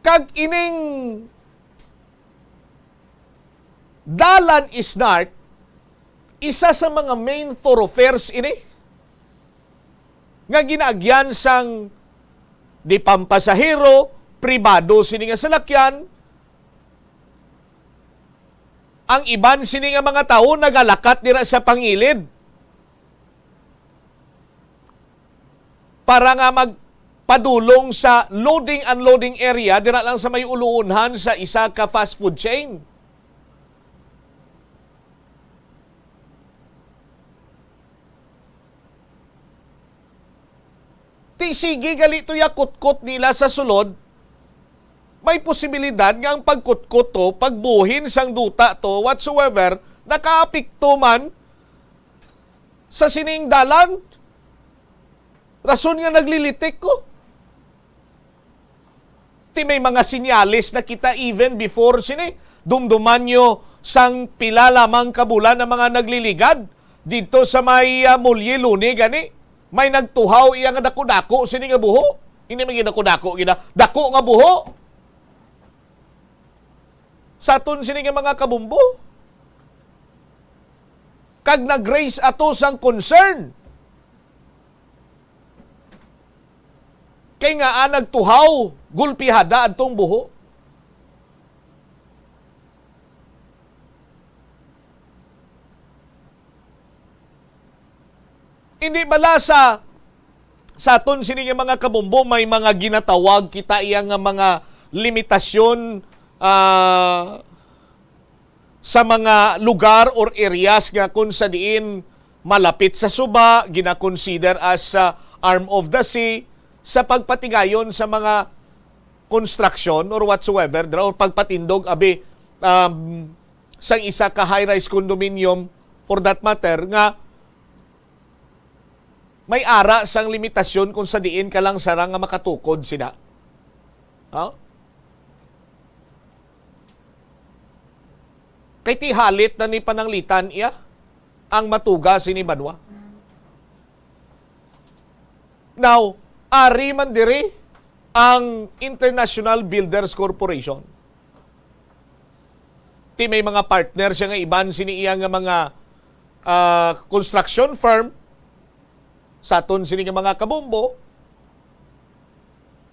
Kag ining Dalan Isnart, isa sa mga main thoroughfares ini nga ginaagyan sang di pampasahero, pribado sini nga salakyan. Ang iban sini nga mga tawo nagalakat dira sa pangilid para nga magpadulong sa loading-unloading area dira lang sa may uluunhan sa isa ka fast food chain. Ti sige gali to ya kutkot nila sa sulod, may posibilidad nga ang pagkutkot to, pagbuhin sang duta to, whatsoever, nakaapekto man sa sining dalan. Rason nga naglilitik ko. Ti may mga senyales na kita even before sini. Dumduman nyo sang pila lamang ka bulan ang mga nagliligad dito sa may, ah, Mulye Luni gani. May nagtuhaw iya nga dako-dako sini nga buho. Hindi man gid dako-dako gid, ah. Dako nga buho. Sa aton sini nga mga kabumbo. Kag nag-raise ato sang concern. Kay nga, ah, nagtuhaw, gulpihada adtong buho. Hindi bala sa, sa aton sini nga mga kabombo, may mga ginatawag kita iya nga mga limitasyon, ah, sa mga lugar or areas nga kung sa diin malapit sa suba, gina-consider as, ah, arm of the sea sa pagpatigayon sa mga construction or whatsoever, dra-, or pagpatindog, abi, um, sang isa ka high-rise condominium, for that matter, nga may ara sang limitasyon kung sa diin ka lang sara nga makatukod sina. Ha? Kay ti halit na ni pananglitan iya ang matuga sini banwa. Now, ari man diri ang International Builders Corporation. Ti may mga partner siya nga iban sini iya nga mga, ah, construction firm sa aton sini nga mga kabombo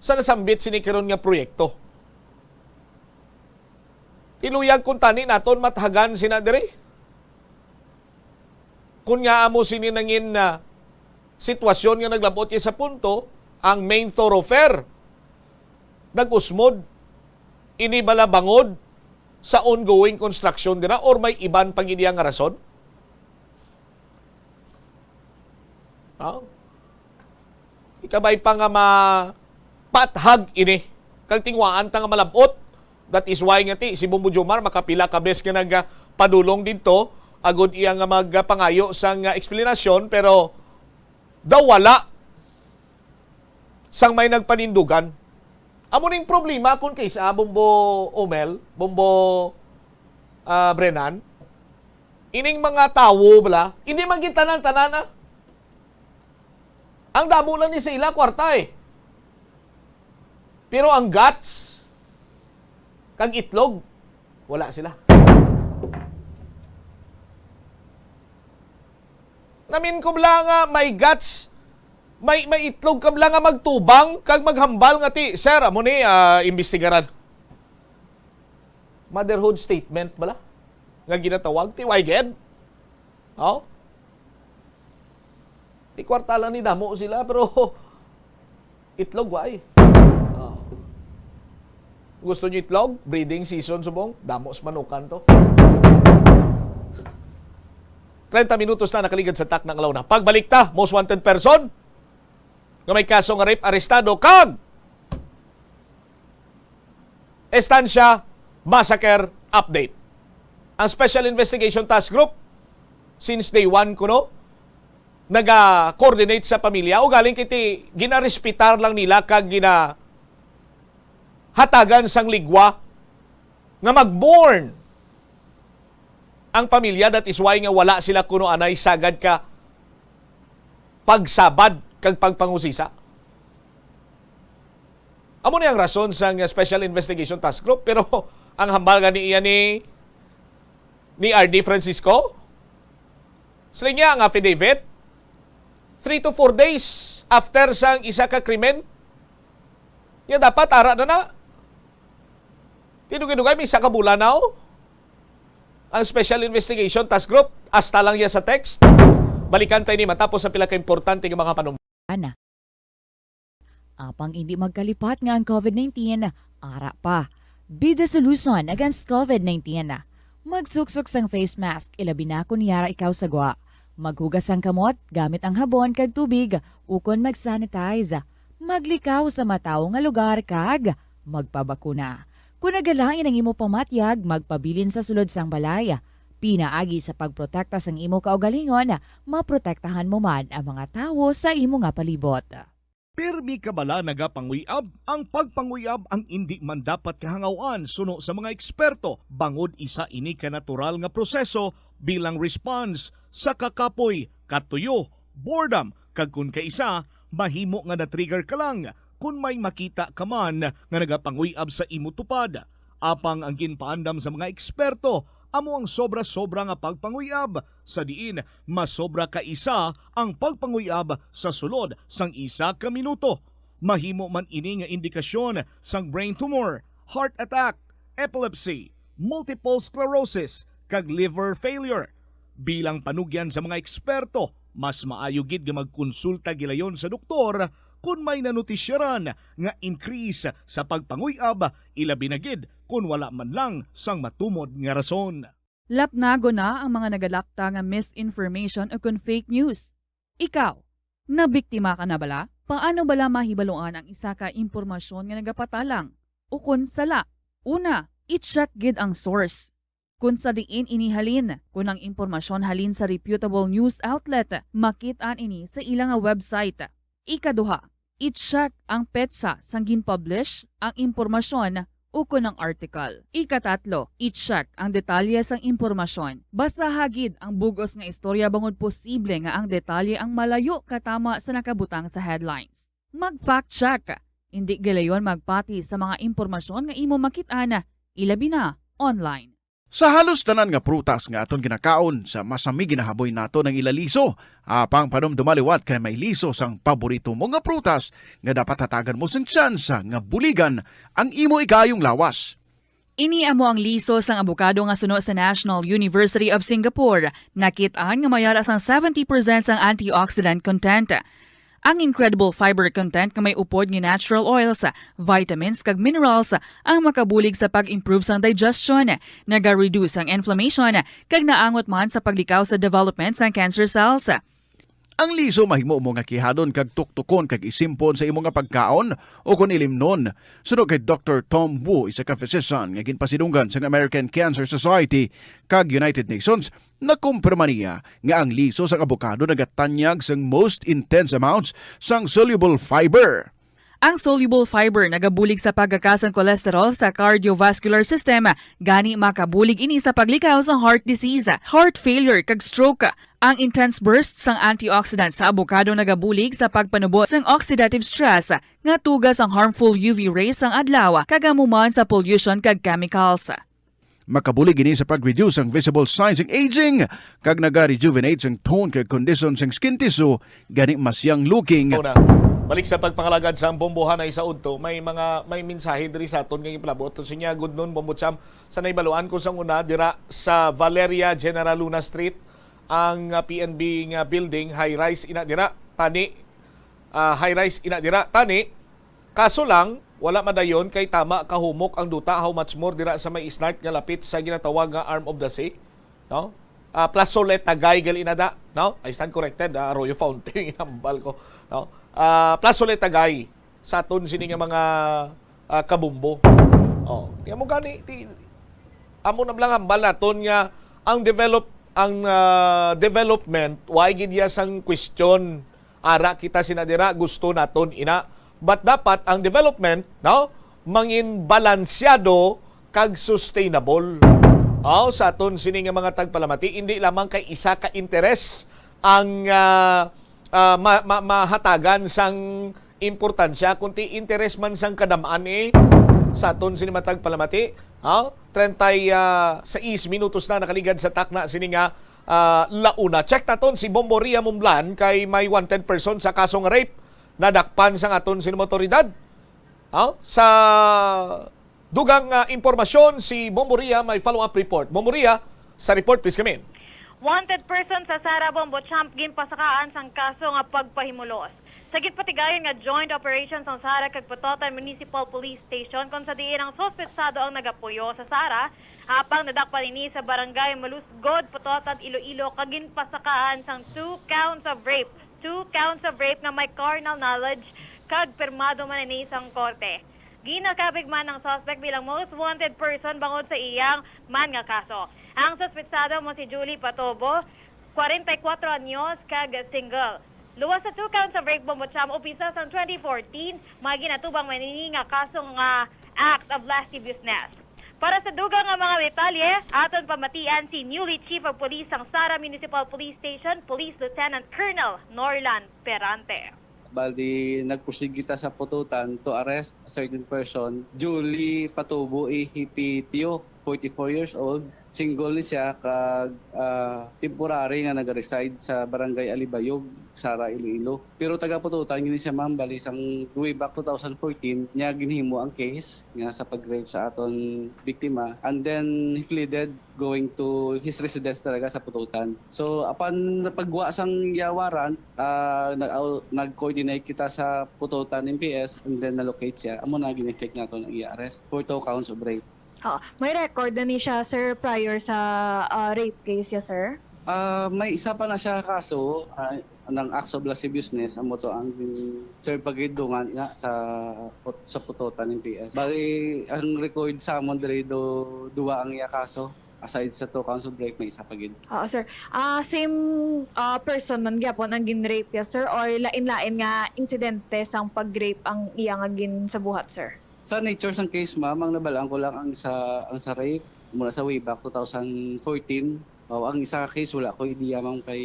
sa nasambit sini karon nga proyekto. Iluyag kuntani naton mathagan sina diri. Kun nga amo sini nangin na sitwasyon nga naglabot iya sa punto, ang main thoroughfare nag-usmod, ini bala bangod sa ongoing construction dira or may iban pa gid iya nga rason? Oh. Ikabay pa nga mapathag ini. Kag tingwaan ta nga malabot. That is why nga ti, si Bombo Jomar makapila ka bes nga nagpadulong didto, agud iya nga magpangayo sang, ah, eksplanasyon, pero daw wala sang may nagpanindugan. Amo ning problema kun kay sa Bombo Omel, Bombo, ah, Brenan, ining mga tawo bala, hindi man gid tanan-tanan, ah. Ang damo lang ni sa ila kwarta, eh. Pero ang guts kag itlog, wala sila. Namin ko bala nga may guts, may, may itlog ka bala nga magtubang kag maghambal nga ti, "Sir, amo ni, ah, imbestigaran." Motherhood statement bala nga ginatawag, ti way gid. Oh? Di kwarta lang ni damo sila, pero itlog, wa, eh. Oh. Gusto niyo itlog? Breeding season subong, damo sa manukan to. Treinta minutos na nakaligad sa takna nga launa. Pagbalik ta, most wanted person nga may kaso nga rape, arestado, kag Estancia Massacre update. Ang Special Investigation Task Group, since day one kuno, naga-coordinate sa pamilya. Ugaling kiti, ginarespetar lang nila kag ginahatagan sang ligwa nga mag-mourn ang pamilya. That is why nga wala sila kuno anay sagad ka pagsabad kag pagpangusisa. Amo ni ang rason sang Special Investigation Task Group, pero ang hambal gani iya ni, ni R D Francisco, sila niya ang affidavit, three to four days after sang isa ka krimen, ya dapat ara na na. Tinugay-dugay, may isa ka bulan na, oh. Ang Special Investigation Task Group, hasta lang ya sa text. Balikan tayo ni matapos sa pila ka importante nga mga panumban. Ana. Apang indi magkalipat nga ang COVID nineteen, ara pa. Be the solution against COVID nineteen. Magsuksok sang face mask, ilabi na kon yara ikaw sa gwa. Maghugas sang kamot gamit ang habon kag tubig, ukon mag-sanitize. Maglikaw sa matawo nga lugar kag magpabakuna. Kon nagalain ang imo pamatyag, magpabilin sa sulod sang balay. Pinaagi sa pagprotekta sang imo kaugalingon, maprotektahan mo man ang mga tawo sa imo nga palibot. Pirmi ka bala nagapanguyab? Ang pagpanguyab ang indi man dapat kahangaw-an suno sa mga eksperto, bangod isa ini ka natural nga proseso bilang response sa kakapoy, katuyo, boredom, kag kon kaisa, mahimo nga na-trigger ka lang kon may makita ka man nga nagapanguyab sa imo tupad. Apang ang ginpaandam sa mga eksperto amo ang sobra-sobra nga pagpanguyab, sa diin masobra ka isa ang pagpanguyab sa sulod sang isa ka minuto. Mahimo man ini nga indikasyon sang brain tumor, heart attack, epilepsy, multiple sclerosis, kag liver failure. Bilang panugyan sa mga eksperto, Mas maayo gid nga magkonsulta gilayon sa doktor kon may nanutisyaran nga increase sa pagpanguy-ab, ilabi na gid kon wala man lang sang matumod nga rason. Lapnagon na ang mga nagalapta nga misinformation o kon fake news. Ikaw, nabiktima ka na bala? Paano bala mahibaluan ang isa ka impormasyon nga nagapatalang o kon sala? Una, i-check gid ang source. Kung sa diin ini halin, kung ang impormasyon halin sa reputable news outlet, makit-an ini sa ila nga website. Ikaduha, i-check ang petsa sang gin-publish ang impormasyon ukon ang article. Ikatatlo, i-check ang detalye sang impormasyon. Basaha gid ang bug-os nga istorya bangod posible nga ang detalye ang malayo katama sa nakabutang sa headlines. Mag-fact check. Indi gilayon magpati sa mga impormasyon nga imo makit-an, ilabi na online. Sa halos tanan nga prutas nga aton ginakaon, sa masami ginahaboy naton ang ila liso. Apang panumduma liwat kay may liso sang paborito mo nga prutas nga dapat hatagan mo sing tsansa nga buligan ang imo igayong lawas. Ini amo ang liso sang abokado nga suno sa National University of Singapore. Nakit-an nga may ara sang seventy percent sang antioxidant content. Ang incredible fiber content nga may upod nga natural oils, vitamins, kag minerals ang makabulig sa pag-improve sang digestion, naga-reduce ang inflammation, kag naangot man sa paglikaw sa development sang cancer cells. Ang liso mahimo mo nga kihadon kag tuktukon kag isimpon sa imo nga pagkaon o kon ilimnon. Suno kay Doktor Tom Wu, isa ka physician nga ginpasidunggan sang American Cancer Society kag United Nations, nakumpirma niya nga ang liso sang abokado nagatanyag sang most intense amounts sang soluble fiber. Ang soluble fiber nagabulig sa pagkakas sang cholesterol sa cardiovascular system, gani makabulig ini sa paglikaw sa heart disease, heart failure, kag stroke. Ang intense burst sang antioxidant sa abokado nagabulig sa pagpanubo sang oxidative stress nga tuga sang harmful U V rays sang adlaw, kag amo man sa pollution kag chemicals. Makabulig ini sa pag-reduce ang visible signs sang aging, kag naga-rejuvenate sang tone kag condition sang skin tissue, gani mas young looking. Una, balik sa pagpangalagad sa bombohan ay sa udto, may mga, may mensahe diri sa aton nga ipalabot. Sinya, good noon, Bombo Cham. Sa naibaluan ko sang una, dira sa Valeria General Luna Street, ang, ah, P N B nga building, high-rise ina dira. Tani, ah, high-rise ina dira. Tani, kaso lang, wala madayon kay tama kahumok ang duta, how much more dira sa may Isnart nga lapit sa ginatawag nga Arm of the Sea, no? Ah, Plazoletagay gali na da, no? I stand corrected, ah, Arroyo Fountain, inambal ko, no? Ah, Plazoletagay sa aton sini nga mga, ah, kabumbo. Oh, kaya mo gani, ti, amo na lang hambal naton nga ang develop, ang, ah, development, why gid iya sang question? Ara kita sina dira, gusto naton ina. But dapat ang development, no, mangin balansyado kag sustainable. Aw, sa aton sini nga mga tagpalamati, hindi lamang kay isa ka interes ang, ah, ah, ma-, ma-, mahatagan sang importansya, kundi interes man sang kadam-an, eh, sa aton sini mga tagpalamati. Aw, treinta y seis minutos na nakaligad sa takna sini nga, ah, launa. Check naton si Bombo Ria Mumblan kay may wanted person sa kasong rape. Nadakpan sang aton sini mga otoridad. Aw, sa dugang, ah, impormasyon, si Bombo Ria may follow-up report. Bombo Ria, sa report, please come in. Wanted person sa Sara, Bombo Cham, ginpasakaan sang kaso nga pagpahimulos. Sa ginpatigayon nga joint operation sang Sara kag Pototan Municipal Police Station, kon sa diin ang suspetsado ang nagapuyo sa Sara, apang nadakpan ini sa barangay Malusgod, Pototan, Iloilo, kag ginpasakaan sang two counts of rape, two counts of rape nga may carnal knowledge, kag pirmado man ini sang korte. Ginakabig man ang suspect bilang most wanted person bangod sa iyang man nga kaso. Ang suspetsado mo si Julie Patobo, kwarenta y kuwatro anyos, kag single. Luwas sa two counts of rape, Bombo Cham, upisa sang twenty fourteen, may ginatubang man ini nga kaso nga act of lasciviousness. Para sa dugang nga mga detalye, aton pamatian si newly Chief of Police sang Sara Municipal Police Station, Police Lieutenant Colonel Norlan Perante. Bali, nag-proceed kita sa Pototan to arrest a certain person, Julie Patubo Ihipitio. forty-four years old, single ni siya, kag, ah, temporary nga nag-reside sa Barangay Alibayog, Sara, Iloilo. Pero taga Pututan gini siya, ma'am, bali sang way back two thousand fourteen niya ginhimo ang case nga sa pag-rape sa aton biktima, and then he pleaded going to his residence talaga sa Pututan. So, upon pagwa sang iya warrant, ah, nag-, nag-coordinate kita sa Pututan M P S, and then na-locate siya. Amo na gin-effect nato ang iya arrest for two counts of rape. Oo. May record na ni siya, sir, prior sa, ah, rape case ya, sir? Ah, may isa pa na siya kaso, ah, ng acts of lasciviousness, amo to ang, sir, pagidungan nga sa, sa Pututan M P S. Bali, ang record sa amon diri do, duwa ang iya kaso. Aside sa two counts of rape, may isa pa gid. Oo, sir. Ah, same, ah, person man gyapon ang gin-rape ya, sir, or lain-lain nga insidente sang pag-rape ang iya nga ginsabuhat, sir? Sa nature sang case, ma'am, ang nabalaan ko lang ang sa, ang sa rape, mula sa way back two thousand fourteen. O, ang isa ka case, wala ko idea, ma'am, kay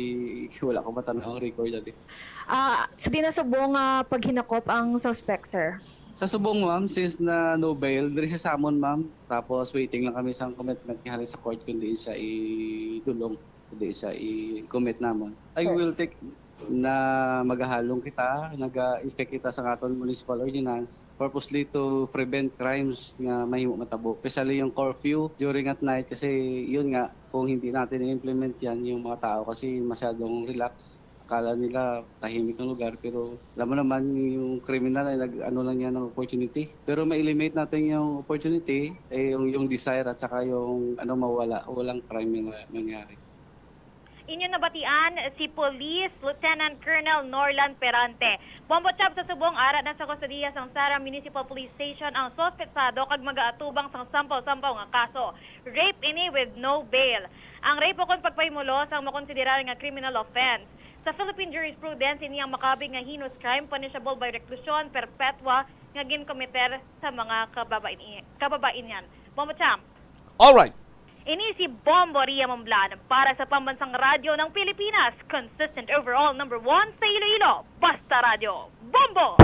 wala ko matan-aw ang record dati. Ah, sa di na subong nga paghinakop ang suspect, sir? Sa subong, ma'am, since na no bail, diri siya sa amon, ma'am. Tapos waiting lang kami sa commitment ni hari sa court kung diin siya idulong, kung diin siya i-commit namon. I Sir. will take na magahalong kita, naga-effect kita sa aton municipal ordinance purposely to prevent crimes nga mahimo matabo, especially yung curfew during at night, kasi yun nga, kung hindi natin i-implement yan, yung mga tao kasi masyadong relax, akala nila tahimik ang lugar, pero alam mo naman, yung kriminal ay nag-ano lang yan ng opportunity. Pero ma-eliminate natin yung opportunity, eh, yung, yung desire at saka yung ano, mawala, walang crime yung mangyari. Inyo nabatian si Police Lieutenant Colonel Norlan Perante. Bombo Chab, sa subong ara na sa kustodiya sang Sara Municipal Police Station ang suspetsado kag magaatubang sang sampaw-sampaw nga kaso. Rape ini with no bail. Ang rape ukon pagpahimulos ang makonsiderar nga criminal offense. Sa Philippine jurisprudence, ini ang makabig nga heinous crime punishable by reclusion perpetua nga ginkomiter sa mga kababain-, kababainyan. Bombo Chab. Alright. Ini si Bombo Ria Mumblan para sa Pambansang Radyo ng Pilipinas, consistent overall number one sa Iloilo. Basta Radyo, Bombo!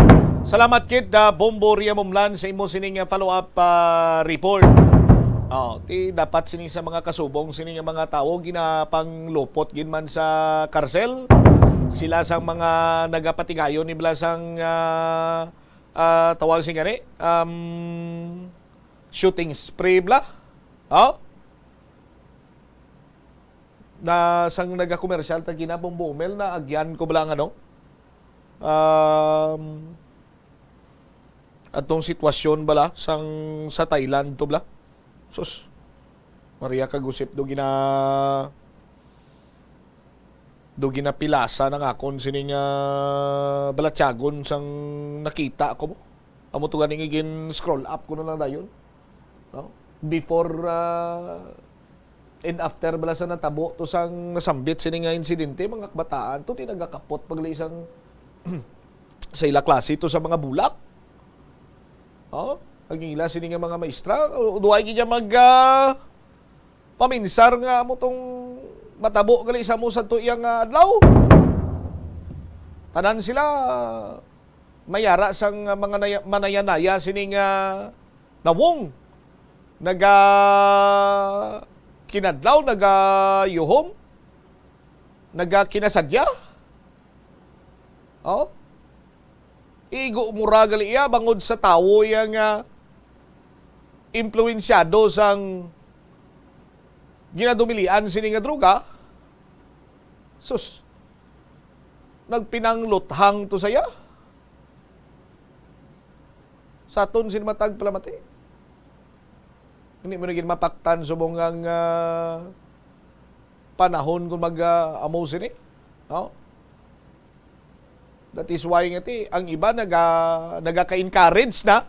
Salamat kid, ah, Bombo Ria Mumlan, sa imo sining, ah, follow-up, ah, report. Oh, ti dapat sini sa mga kasubong sini nga mga tawo ginapanglupot gid man sa karsel. Sila sang mga nagapatigayon ni bala sang, ah, ah, tawag sini gani, um, shooting spree bala. Oh? Na sang nagakomersyal ta gina, Bombo Mel, na agyan ko bala ang ano, um, atong sitwasyon bala sang sa Thailand to bala. Sus, Maria kagusip do gina, do ginapilasa nang akon sining, ah, balatyagon sang nakita ko mo. Amo to ganing igin scroll up ko na lang dayon. No? Before, ah, and after bala sa natabo to sang nasambit sini nga insidente, mga kabataan to, ti nagakapot pag isang sa ila klase to sa mga bulak. Oh, ang ila sini nga mga maestra, o, duhay gid mag, ah, paminsar nga amo tong matabo gali sa mo sa tuyang, ah, adlaw. Tanan sila mayara sang, ah, mga naya-, manayanaya sini nga nawong. Naga kinadlaw, naga yuhom, naga kinasadya. Oh? Igo mura gali iya bangod sa tawo iya nga impluwensyado sang ginadumilian sini nga droga. Sus. Nagpinangluthang to saya. Sa aton sin matag palamati. Hindi mo na gid mapaktan subong ang, ah, panahon kung mag, ah, amo sini. No? That is why nga ti, ang iba naga-, nagaka-encourage na.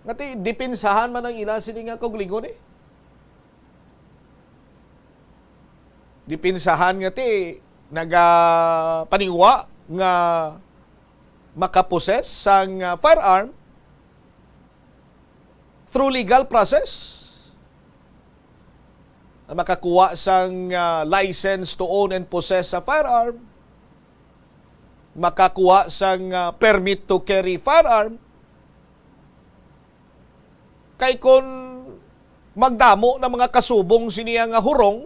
Nga ti, depensahan man ang ila sini nga kaugalingon eh. Depensahan nga ti, nagapaningwa nga makaposes sang, ah, firearm through legal process. Makakuha sang, ah, license to own and possess a firearm. Makakuha sang, ah, permit to carry firearm. Kay kun magdamo na mga kasubong sini nga hurong,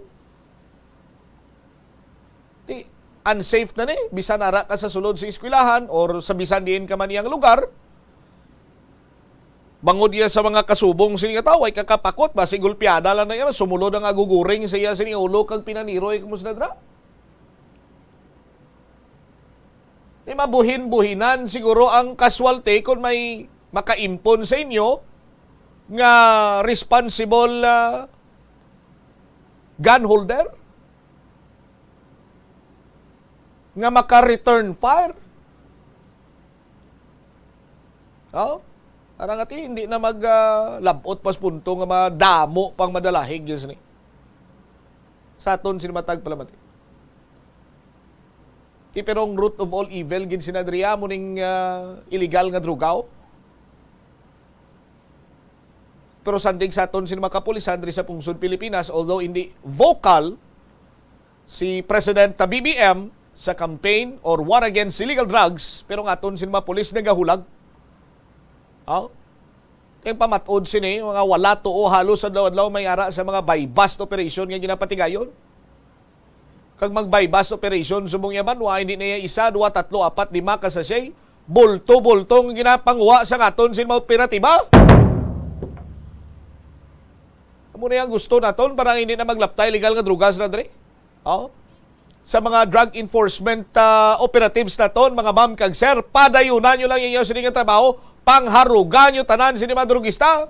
di, unsafe na ni, bisan ara ka sa sulod sa eskwelahan or sa bisan diin ka man iyang lugar. Bangod iya sa mga kasubong sini nga tawo, ay kakapakot ba, si gulpiada lang na iya, sumulod ang aguguring sa iya sini ulo kag pinaniroy kamo sa nadra. Di mabuhin-buhinan siguro ang casualty kung may makaimpon sa inyo nga responsible, ah, gun holder nga maka-return fire. Oh, arang ati, hindi na mag, ah, labot pas punto nga madamo pang madalahig yun sini. Sa aton sini matag palamati. Ti pero ang root of all evil gid sina diri, amo ning, ah, illegal nga drugaw. Pero sandig sa aton sini mga kapulisan diri sa pungsod Pilipinas, although hindi vocal si President ta B B M sa campaign or war against illegal drugs, pero ang aton sini mga pulis nagahulag. Oh? Kay pamat-od sini, mga wala tuo halos adlaw-adlaw may ara sa mga buy-bust operation nga ginapatigayon. Kag mag-buy-bust operation subong iya banwa, hindi na iya isa, duwa, tatlo, apat, lima ka sachet. Bulto-bulto ang ginapanguha sa aton sin mga operatiba. Amo na ang gusto naton para hindi na maglaptay legal nga drugas na diri. Oh. Sa mga drug enforcement, ah, operatives naton, mga ma'am kag sir, padayunan nyo lang inyo sini nga trabaho, pangharugan nyo tanan sini mga drugista.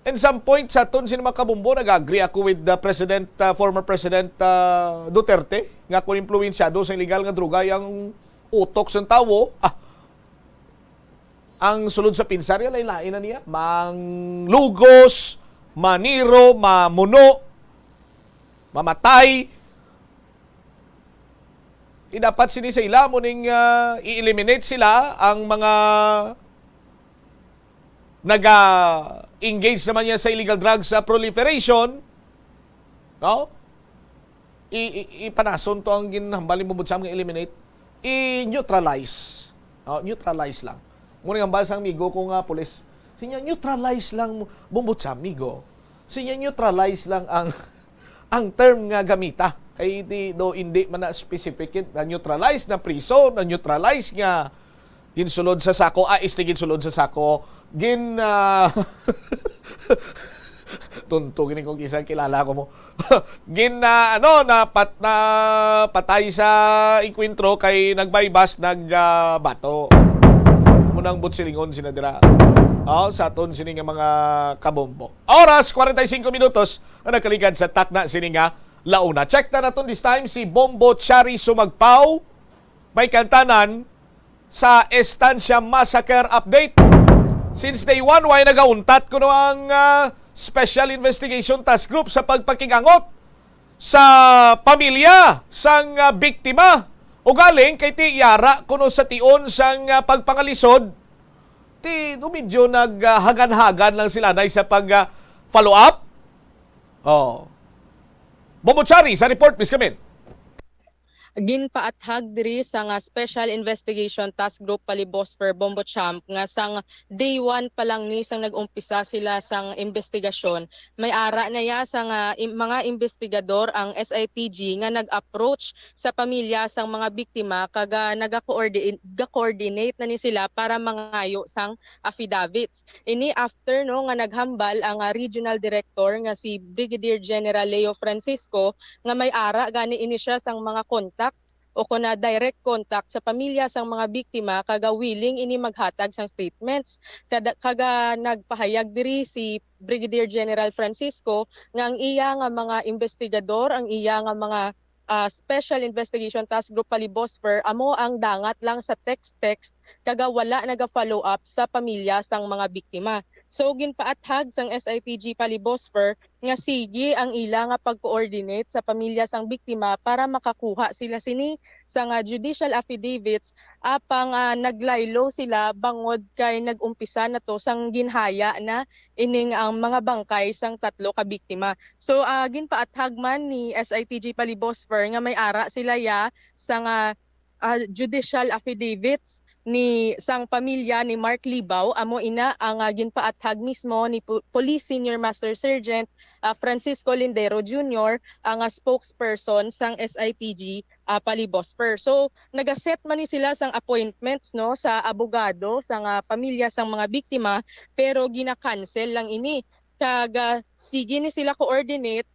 In some point, sa aton sini mga kabombo, nag-agree ako with the President, ah, former President, ah, Duterte, nga kung impluwensyado sa illegal nga droga ang utok sang tawo, ah, ang sulod sa pinsar niya, lain-lain na niya. Manglugos, maniro, mamuno, mamatay. Di dapat sini sa ila mo ning, ah, i-eliminate sila ang mga naga-engage naman niya sa illegal drugs, ah, proliferation, no? I, i, ipanason to ang ginhambal ni Bumbod Sam nga eliminate. I-neutralize. No? Neutralize lang. Muna nga hambal sang amigo ko nga pulis. Sinya, neutralize lang, Bumbod Sam, amigo. Sinya, neutralize lang ang ang term nga gamita. Kay di, do, hindi man na specific it, na neutralize, na priso, na neutralize nga ginsulod sa sako, ah, este ginsulod sa sako, gin, ah, tunto gini kung isang kilala ko mo. Gin, ah, ano, na pat-, na patay sa engkwentro kay nagbaybas, nag, ah, bato. Munang butsilingon sina dira. Oh, sa aton sini nga mga kabombo. Oras, kwarenta y cinco minutos ang nakaligad sa takna sini nga launa. Check na naton this time si Bombo Chari Sumagpaw. May kantanan sa Estancia Massacre update. Since day one, way nagauntat kuno ang, ah, Special Investigation Task Group sa pagpakigangot sa pamilya sang, ah, biktima. Ugaling kay ti yara kuno sa tion sang, ah, pagpangalisod, ti medyo naghagan-hagan lang sila, nay, sa pag, ah, follow up. Oh. Bombo Chari sa report, Miss Camille. Ginpaathag diri sang, ah, Special Investigation Task Group Palibosphor, Bombo Champ, nga sang day one pa lang ni sang nag-umpisa sila sang investigasyon, may ara na ya sang, ah, im-, mga investigador ang S I T G nga nag-approach sa pamilya sang mga biktima kag, ah, nagakoordi-, ga-coordinate na ni sila para mangayo sang affidavits. Ini after, no, nga naghambal ang, ah, regional director nga si Brigadier General Leo Francisco nga may ara gani ini siya sang mga contact o kon, ah, direct contact sa pamilya sang mga biktima kag, ah, willing ini maghatag sang statements. Kada, kag, ah, nagpahayag diri si Brigadier General Francisco nga ang iya nga mga investigador, ang iya nga mga, ah, Special Investigation Task Group Palibosphor amo ang dangat lang sa text-text kag, ah, wala naga-follow up sa pamilya sang mga biktima. So, ginpaathag sang S I T G Palibosphor nga sige ang ila nga pag-coordinate sa pamilya sang biktima para makakuha sila sini sang, ah, judicial affidavits, apang, ah, naglaylo sila bangod kay nag-umpisa na to sang ginhaya na ining ang mga bangkay sang tatlo ka biktima. So, ah, ginpaathag man ni S I T G Palibosphor nga may ara sila ya sang, ah, ah, judicial affidavits ni sang pamilya ni Mark Libao, amo ina ang, ah, ginpaathag mismo ni Pu-, Police Senior Master Sergeant, ah, Francisco Lindero Junior, ang, ah, spokesperson sang S I T G, ah, Palibosper. So, nagaset man ni sila sang appointments, no, sa abogado sang, ah, pamilya sang mga biktima, pero gina-cancel lang ini. Kag, ah, sige ni sila coordinate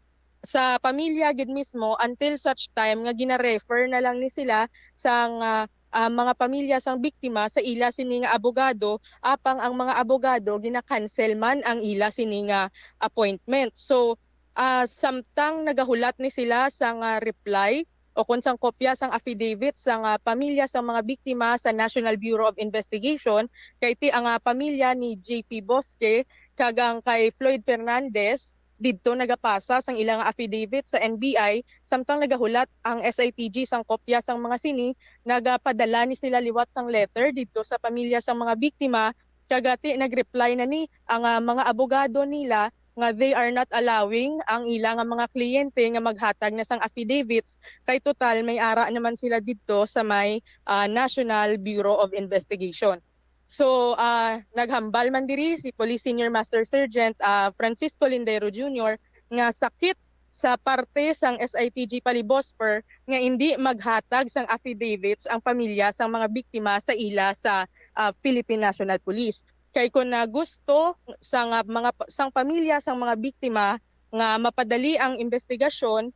sa pamilya gid mismo until such time nga gina-refer na lang ni sila sang, ah, ah, mga pamilya sang biktima sa ila sini nga abogado, apang ang mga abogado gina-cancel man ang ila sini nga appointment. So, ah, samtang nagahulat ni sila sang, ah, reply o kon sang kopya sang affidavit sang, ah, pamilya sang mga biktima sa National Bureau of Investigation, kay ti ang, ah, pamilya ni J P Bosque kag ang kay Floyd Fernandez, didto nagapasa sang ilang affidavit sa N B I, samtang nagahulat ang S I T G sang kopya sang mga sini, nagapadala ni sila liwat sang letter didto sa pamilya sang mga biktima, kag ti nag-reply na ni ang, ah, mga abogado nila nga they are not allowing ang ila nga mga kliyente nga maghatag na sang affidavits, kay total may ara naman sila didto sa may, ah, National Bureau of Investigation. So, ah, naghambal man diri si Police Senior Master Sergeant, ah, Francisco Lindero Junior nga sakit sa parte sang S I T G Palibosper nga indi maghatag sang affidavits ang pamilya sang mga biktima sa ila sa, ah, Philippine National Police. Kay kun na gusto sang, ah, mga pa-, sang pamilya sang mga biktima nga mapadali ang investigasyon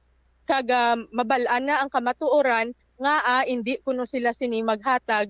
kag, ah, mabal-an na ang kamatuoran nga, ah, indi kuno sila sini maghatag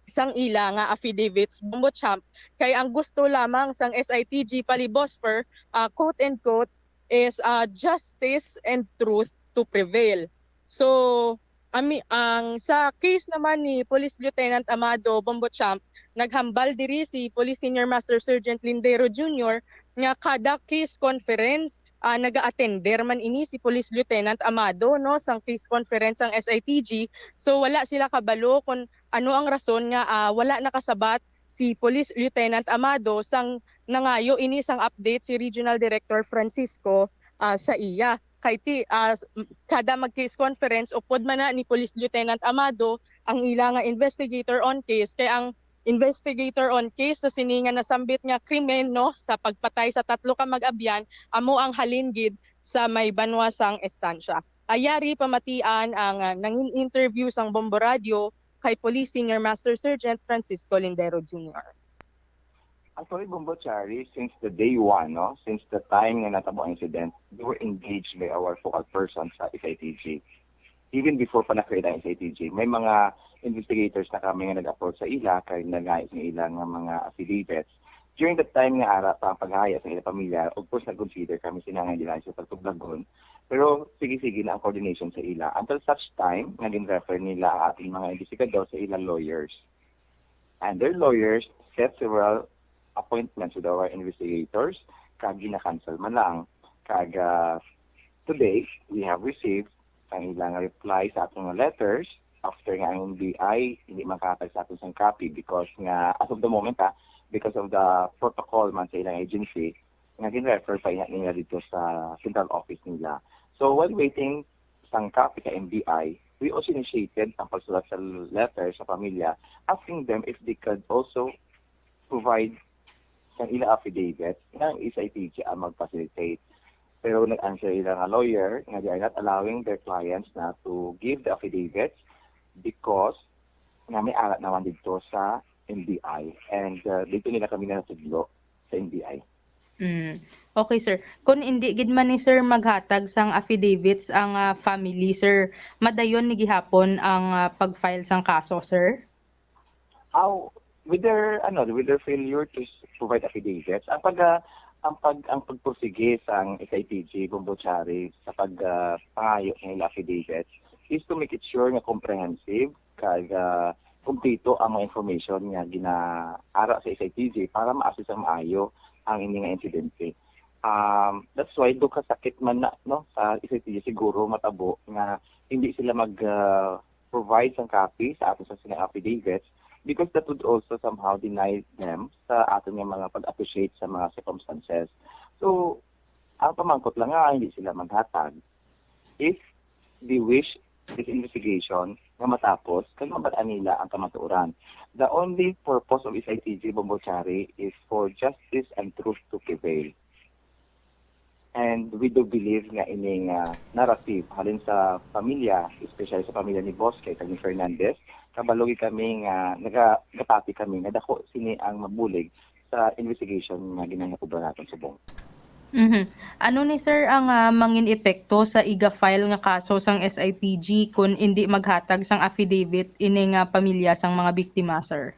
sang ila nga affidavits, Bombo Champ, kay ang gusto lamang sang S I T G Palibosper, ah, quote and quote, is, ah, justice and truth to prevail. So, ami-, ang sa case naman ni Police Lieutenant Amado, Bombo Champ, naghambal diri si Police Senior Master Sergeant Lindero Junior nga kada case conference, ah, naga-attender man ini si Police Lieutenant Amado, no, sang case conference sang S I T G. So, wala sila kabalo kung ano ang rason nga, ah, wala nakasabat si Police Lieutenant Amado sang nangayo ini sang update si Regional Director Francisco, ah, sa iya. Kay ti-, ah, s-, m-, kada mag-case conference, upod man na ni Police Lieutenant Amado ang ila nga investigator on case, kay ang investigator on case sa sini nga nasambit nga krimen, no, sa pagpatay sa tatlo ka mag-abyan, amo ang halin gid sa may banwa sang Estancia. Ayari pamatian ang, ah, nangin-interview sang Bombo Radio kay Police Senior Master Sergeant Francisco Lindero Junior. Actually, Bombo Chari, since the day one, no, since the time nga natabo ang incident, we were engaged by our focal person sa S I T G. Even before pa na-create ang S I T G, may mga investigators na kami nga nag-approach sa ila kay nagay sa ila nga mga affidavits. During the time nga ara pa ang paghaya sa ila pamilya, of course, nag-consider kami sila nga dili sa pagtublagon. Pero sige-sige na ang coordination sa ila. Until such time, nga gin-refer nila ang ating mga investigador sa ila lawyers. And their lawyers set several appointments with our investigators, kag gina-cancel man lang. Kag, ah, today, we have received ang ilang reply sa atong letters after nga ang N B I hindi makatag sa aton sang copy because nga, as of the moment, ah, because of the protocol man sa ilang agency, nga gin-refer pa ina nila dito sa central office nila. So, while waiting sang copy sa N B I, we also initiated ang pagsulat sa letter sa pamilya asking them if they could also provide sang ila affidavit nga ang S I T G ang mag-facilitate. Pero nag-answer ila nga lawyer nga they are not allowing their clients na to give the affidavits because nga may ara naman dito sa N B I. And, uh, dito nila kami natudlo sa N B I. Mm. Okay, sir. Kung hindi gid man ni sir maghatag sang affidavits ang, ah, family, sir, madayon ni gihapon ang, ah, pag-file sang kaso, sir? Aw, with their, ano, with their failure to s-, provide affidavits, ang pag, ah, ang pag, ang pagpursige sang S I T G, Bombo Chari, sa pag, ah, pangayo ng ila affidavits is to make it sure nga comprehensive kag, ah, kumpleto ang mga information nga ginaara sa S I T G para ma-assess ang maayo ang ini nga insidente. Um, that's why, do kasakit man na, no, sa S I T G, siguro matabo nga hindi sila mag, ah, provide sang copy sa aton sa sini affidavits because that would also somehow deny them sa aton nga mga pag-appreciate sa mga circumstances. So, ang pamangkot lang nga hindi sila maghatag if they wish this investigation nga matapos kag mabal-an nila ang kamatuoran. The only purpose of S I T G, Bombo Chari, is for justice and truth to prevail. And we do believe nga ining, ah, narrative halin sa pamilya, especially sa pamilya ni Boss Kay kag ni Fernandez, kabalo gid kami nga naga-, nagapati kami nga dako sini ang mabulig sa investigation nga ginahubra naton subong. Mhm. Ano ni, sir, ang, ah, mangin epekto sa iga-file nga kaso sang S I T G kon indi maghatag sang affidavit ini nga pamilya sang mga biktima, sir?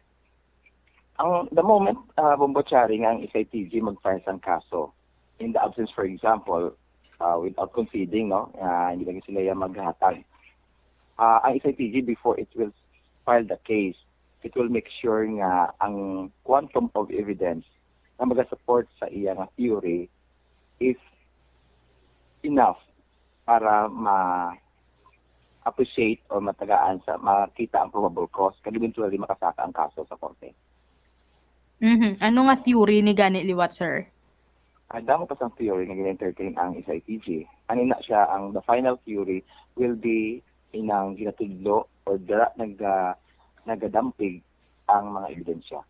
Ang, the moment, ah, Bombo Chari, nga ang S I T G mag-file sang kaso, in the absence, for example, ah, without conceding, no, nga hindi lagi sila ya maghatag, ah, ang S I T G, before it will file the case, it will make sure nga ang quantum of evidence nga maga-support sa iya nga theory is enough para ma-appreciate o matagaan sa, makita ang probable cause, kag eventually makasaka ang kaso sa korte. Mhm. Ano nga theory ni gani liwat, sir? Ah, damo pa sang theory nga gina-entertain ang S I T G. Ani na siya, ang the final theory will be inang ginatudlo or dira nag-, ah, nagadampig ang mga ebidensya.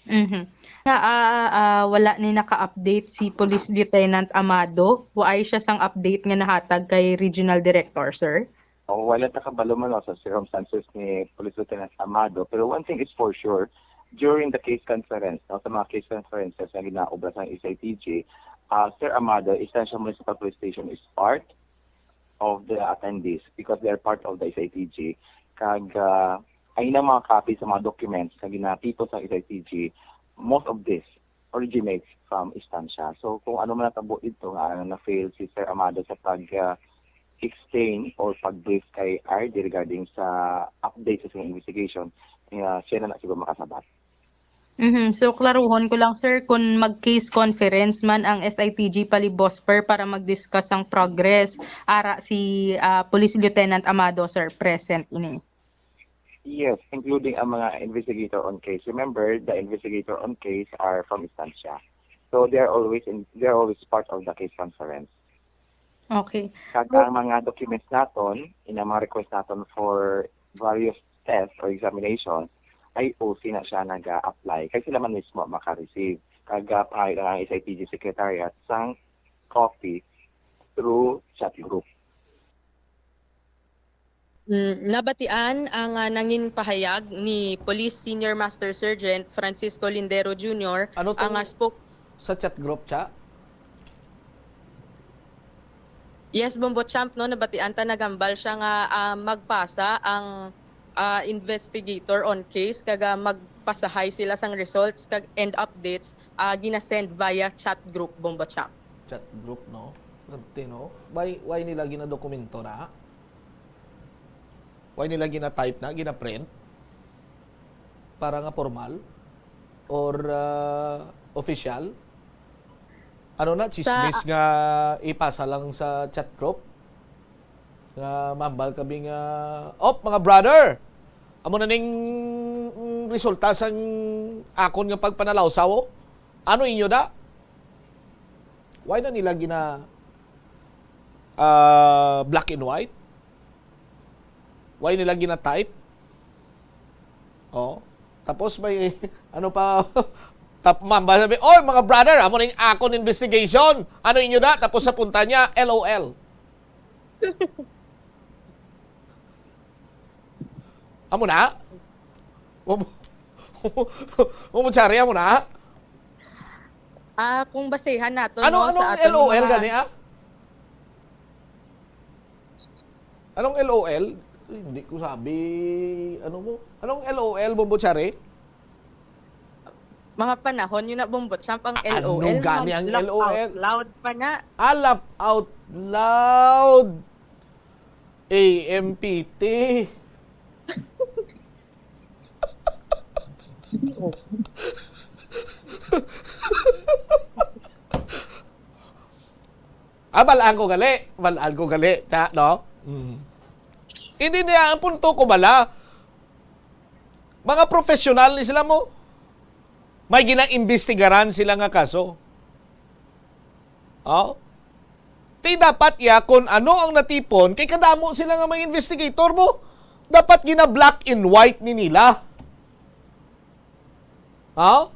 Mhm. Nga, ah, ah, wala ni naka-update si Police Lieutenant Amado. Waay siya sang update nga nahatag kay Regional Director, sir? O, wala ta kabalo man, no, sa circumstances ni Police Lieutenant Amado. Pero one thing is for sure, during the case conference, no, sa mga case conferences nga ginaobra sa S I T G, ah, Sir Amado, Estancia Municipal Police Station is part of the attendees because they are part of the S I T G. Kag, ah, ang ilang mga copy sa mga documents nga ginatipon sa S I T G, most of this originates from Estancia. So, kung ano man natabo dito nga na-fail si Sir Amado sa pag, ah, explain or pag-brief kay R D regarding sa update sa siyang investigation, ah, siya na na siguro makasabat. Mhm. So, klaruhon ko lang, sir, kung mag-case conference man ang S I T G pali Bosper para mag-discuss ang progress, ara si, ah, Police Lieutenant Amado, sir, present ini. Yes, including ang mga investigator on case. Remember, the investigator on case are from Estancia. So, they are always in, they are always part of the case conference. Okay. Kag ang mga documents naton, in ang mga request naton for various tests or examination, ay O C na siya nag-a-apply. Kay sila man mismo maka-receive. Kag, ah, pangayo lang ang S I T G Secretariat sang copy through chat group. Mm, nabatian ang, ah, nangin pahayag ni Police Senior Master Sergeant Francisco Lindero Junior, Ano ang, tong ah, spok- sa chat group, cha? Yes, Bombo Champ, no, nabatian ta, naghambal siya nga, ah, magpasa ang, ah, investigator on case, kag, ah, magpasahay sila sang results kag, and updates, ah, ginasend via chat group, Bombo Champ. Chat group, no? Pwerte, no? Why, why nila ginadokumento na? Why nila gina-type na, gina-print? Para nga formal? Or, ah, official? Ano na, sa chismis nga ipasa lang sa chat group? Nga mahambal kami nga, "Op, mga brother! Amo na ning, mm, resulta sang akon nga pagpanalawsaw, oh. Ano inyo da?" Why na nila gina, ah, black and white? Why nila gina-type? Oh. Tapos may, ano pa, tap-, mamba sabi, "Oy, mga brother, amo na yung akon investigation. Ano inyo na?" Tapos sa punta niya, L O L. Amo na? Amo, amo, amo, amo na? Ah, kung basehan nato, ano, no, sa anong aton L O L mga gani, ah? Anong L O L? Hindi ko sabi, ano mo? Anong L O L, Bombo Chari? Mga panahon yun na, Bombo Champ, ang A-, ano L O L, gani ang laugh L O L? Out loud pa na. Ah, laugh out loud. A M P T. Ah, balaan ko gali. Balaan ko gali. Ta, no? Mm. Hindi niya, ang punto ko bala, mga professional ni sila mo. May ginaimbestigaran sila nga kaso. Oh? Ay dapat ya kung ano ang natipon, kay kadamo sila nga mga investigator mo. Dapat gina-black and white ni nila. Ha?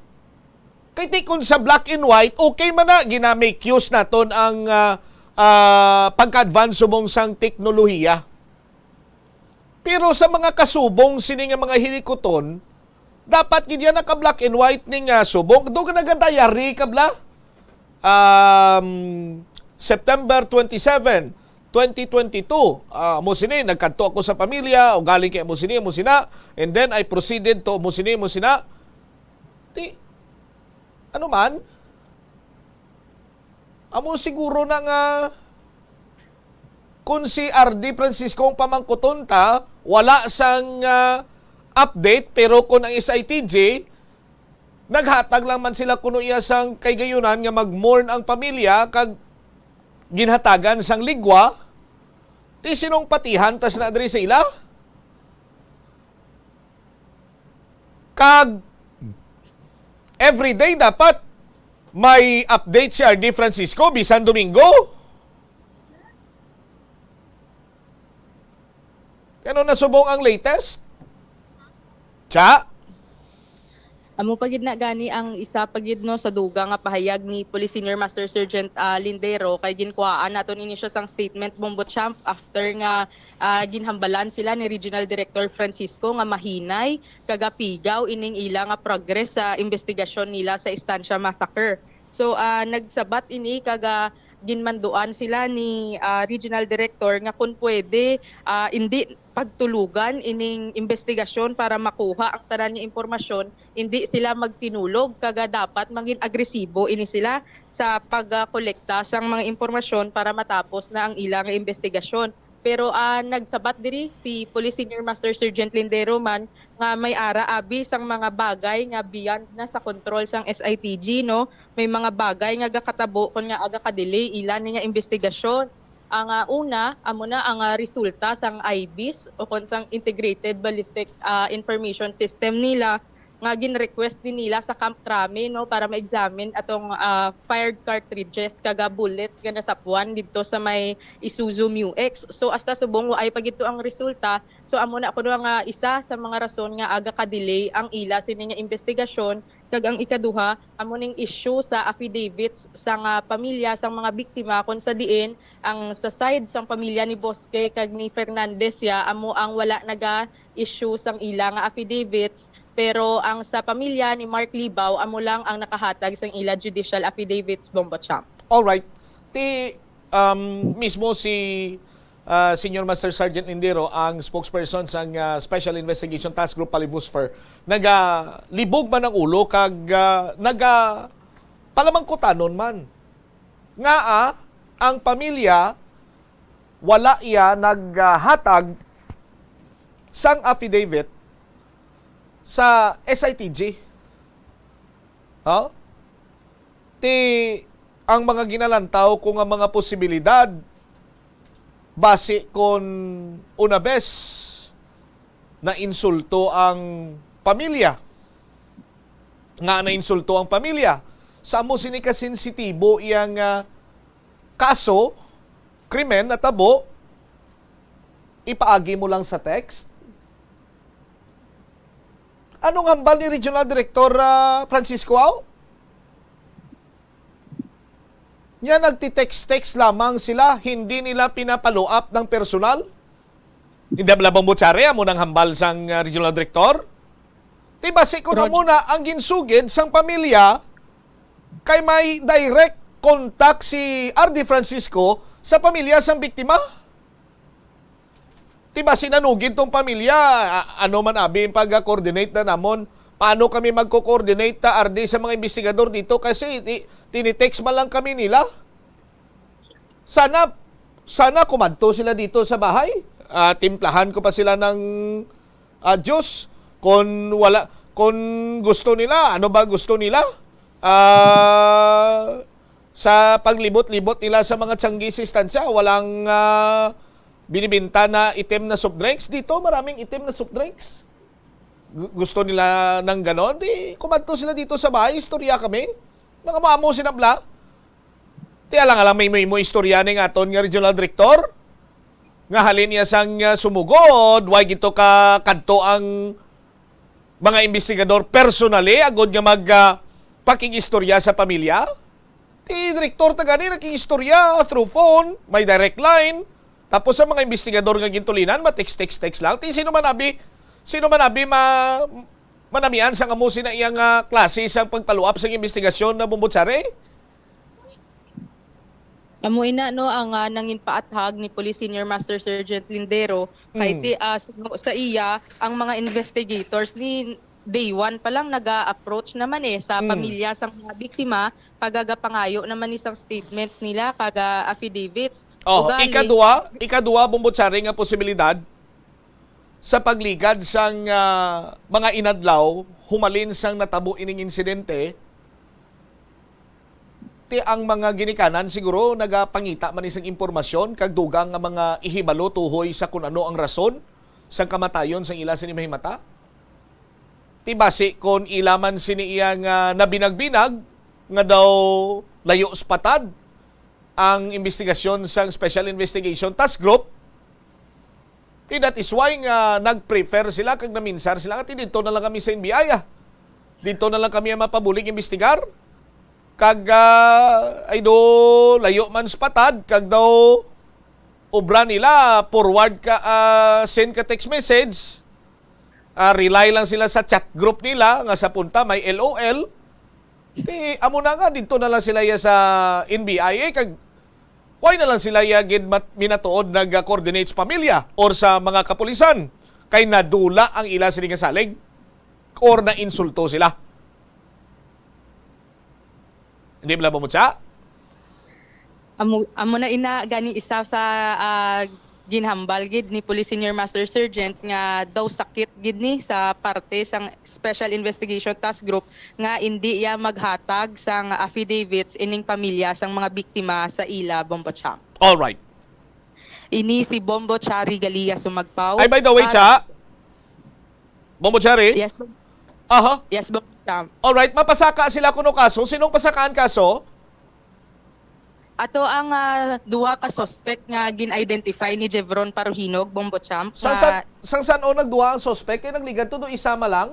Kay ti kung sa black and white, okay man na, gina-make use naton ang, ah, ah, pagka-advance subong sang teknolohiya. Pero sa mga kasubong sini nga mga hilikuton, dapat gid yan naka-black and white ning, ah, subong. Do ka naga-diary ka bala? Um, September twenty-seven, twenty twenty-two, ah, mo sini, nagkadto ako sa pamilya, o galing kay mo sini, mo sina, and then I proceeded to mo sini, mo sina. Di, ano man? Amo siguro na nga kung si R D Francisco ang pamangkuton ta, wala sang, ah, update, pero kung ang S I T G, naghatag lang man sila kuno iya sang kahigayonan nga mag-mourn ang pamilya kag ginhatagan sang ligwa, ti sinong patihan tas na diri sa ila? Kag everyday dapat may update si R D Francisco bisan Domingo. Ano na subong ang latest? Cha? Amo pa gid na gani ang isa pa gid, no, sa dugang nga pahayag ni Police Senior Master Sergeant, ah, Lindero, kay ginkuhaan naton ini siya sang statement, Bombo Champ, after nga, ah, ginhambalan sila ni Regional Director Francisco nga mahinay kag apigaw ining ila nga progress sa investigasyon nila sa Estancia Massacre. So, ah, nagsabat ini kag, ah, ginmanduan sila ni, ah, Regional Director nga kun pwede, ah, indi pagtulugan ining investigasyon para makuha ang tanan nga impormasyon, indi sila magtinulog, kag, ah, dapat mangin agresibo ini sila sa pagkolekta sang mga impormasyon para matapos na ang ila nga investigasyon. Pero, ah, nagsabat diri si Police Senior Master Sergeant Lindero man nga may ara abi sang mga bagay nga beyond na sa kontrol sang S I T G, no? May mga bagay nga gakatabo kon nga aga ka-delay ila ni nga investigasyon. Ang, ah, una, amo na ang, ah, resulta sang I B I S o kon sang Integrated Ballistic, ah, Information System nila nga gin-request din nila sa Camp Crame, no, para ma-examine atong, ah, fired cartridges kag, ah, bullets nga nasapwan didto sa may Isuzu Mu X. So, hasta subong waay pa gid to ang resulta. So, amo na kuno nga isa sa mga rason nga aga ka-delay ang ila sini nga investigasyon. Kag ang ikaduha, amo ning issue sa affidavits sang, ah, pamilya sang mga biktima, kon sa diin ang sa side sang pamilya ni Bosque kag ni Fernandez ya amo ang wala naga-issue sang ila nga affidavits, pero ang sa pamilya ni Mark Libao amo lang ang nakahatag sang ila judicial affidavits, Bombo Champ. Alright. Ti, um, mismo si, ah, Senior Master Sergeant Lindero, ang spokesperson sang, ah, Special Investigation Task Group Palibusfer, nagalibog man ang ulo kag, ah, naga palamangkutanon man. Ngaa ang pamilya wala iya naghatag sang affidavit sa S I T G. Oh? Ti ang mga ginalantaw ko nga mga posibilidad, basi kon una bes nainsulto ang pamilya, nga nainsulto ang pamilya. Sa amo sini ka sensitibo iyang, ah, kaso, krimen natabo, ipaagi mo lang sa text. Anong hambal ni Regional Director, ah, Francisco Au? Nya nagti-text-text lamang sila, hindi nila pinapalo-up ng personal. Hindi ba labang butsari amo nang hambal sang, ah, Regional Director? Di ba si kuno muna ang ginsugid sang pamilya kay may direct contact si R D Francisco sa pamilya sang biktima? Di ba sinanugid tong pamilya? A- ano man abi ang pag-coordinate na namon? Paano kami magko-coordinate ta, R D, sa mga investigador dito? Kasi ti- tinitext man lang kami nila. Sana, sana kumadto sila dito sa bahay. Ah, timplahan ko pa sila ng, ah, juice. Kung wala, kung gusto nila, ano ba gusto nila? Ah, sa paglibot-libot nila sa mga tiyanggi sa istansya, walang, ah, binibenta na itim na soft drinks. Dito, maraming itim na soft drinks. Gu- gusto nila ng ganon? Di, kumadto sila dito sa bahay, istorya kami. Mga mamo sinabla. Ti alang-alang may, may mo istorya ning aton nga regional director nga halin niya sang, ah, sumugod, way gito ka kadto ang mga investigador personally agod nga mag, ah, pakig-istorya sa pamilya. Ti direktor ta gani nakig-istorya through phone, may direct line. Tapos sa mga investigador nga gintulinan, ma-text, text, text lang. Ti sino man abi, sino man abi ma-, manamian sa kamo sina iyang, ah, klase sa pagpaluap sa investigasyon na, Bombochari? Amo ina, no, ang, ah, nangin paathag ni Police Senior Master Sergeant Lindero kay Mm. ti, ah, sa, sa iya ang mga investigators ni day one pa lang naga-approach naman eh sa Mm. pamilya sang mga biktima, kag nagapangayo naman ni sang statements nila kag, ah, affidavits. Oh, Ugaling, ikaduha, ikaduha, Bombochari, nga posibilidad sa pagligad sang, ah, mga inadlaw humalin sang natabo ining insidente, ti ang mga ginikanan siguro nagapangita man ni sang impormasyon kag dugang nga mga ihibalo tuhoy sa kun ano ang rason sang kamatayon sang ila sini mahimata. Ti basi kon ila man sini iya nga nabinag-binag nga daw layo sa patad ang investigasyon sang Special Investigation Task Group, Di that is why nga nag-prefer sila kag naminsar sila nga, "Ti didto na lang kami sa N B I, ah. Didto na lang kami ang mapabulig imbestigar." Kag, ah, ay do, layo man sa patad, kag daw obra nila, forward ka, ah, send ka text message, ah, rely lang sila sa chat group nila nga sa punta may L O L. Ti, amo na nga, didto na lang sila iya sa N B I A, kag why na lang sila iya gid mat-, minatuod nag-coordinate sa pamilya or sa mga kapulisan? Kay nadula ang ila sini nga salig or nainsulto sila. Hindi ba, Bombocha? Amo, amo na ina gani isa sa, ah, ginhambal gid ni Police Senior Master Sergeant nga daw sakit gid ni sa parte sang Special Investigation Task Group nga indi iya maghatag sang affidavits ining pamilya sang mga biktima sa ila, Bombochang. All right. Ini si Bombochari Galia Sumagpaw. Ay, by the way, Para- Cha, Bombochari? Yes, Bom- Aha. Yes, Bombochang. All right, mapasaka sila kuno kaso. Sinong pasakaan kaso? Ato ang, ah, duha ka suspect nga gin-identify ni Jevron Paruhinog, Bombochang, Sang nga san, sang san-o nagduha ang suspect? Kay nagligad to do isa ma lang?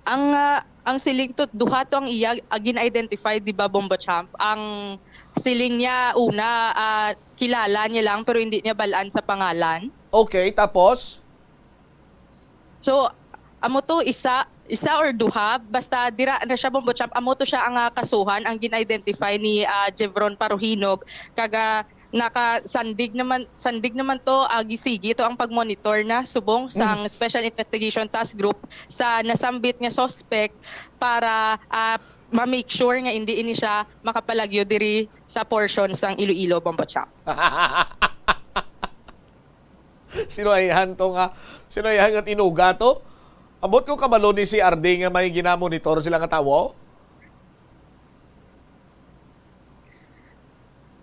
Ang, ah, ang siling to, duha to ang iya, ah, gin-identify, di ba, Bombochang? Ang siling niya, una, ah, kilala niya lang, pero hindi niya balaan sa pangalan. Okay, tapos? So, amo to, isa, isa or duha, basta dira na siya, Bombochang, amo to siya ang, ah, kasuhan, ang gin-identify ni, ah, Jevron Paruhinog, kaga nakasandig naman, sandig naman to, ah, gisigi to ang pagmonitor na subong sang Special Investigation Task Group sa nasambit nga suspect para, ah, ma-make sure nga hindi ini siya makapalagyo diri sa portion sang Iloilo, Bombochang. Sino ay han to nga, sino ay han nga tinuga to? Ambot ko kabalo ni si R D nga may ginamonitor sila nga tawo?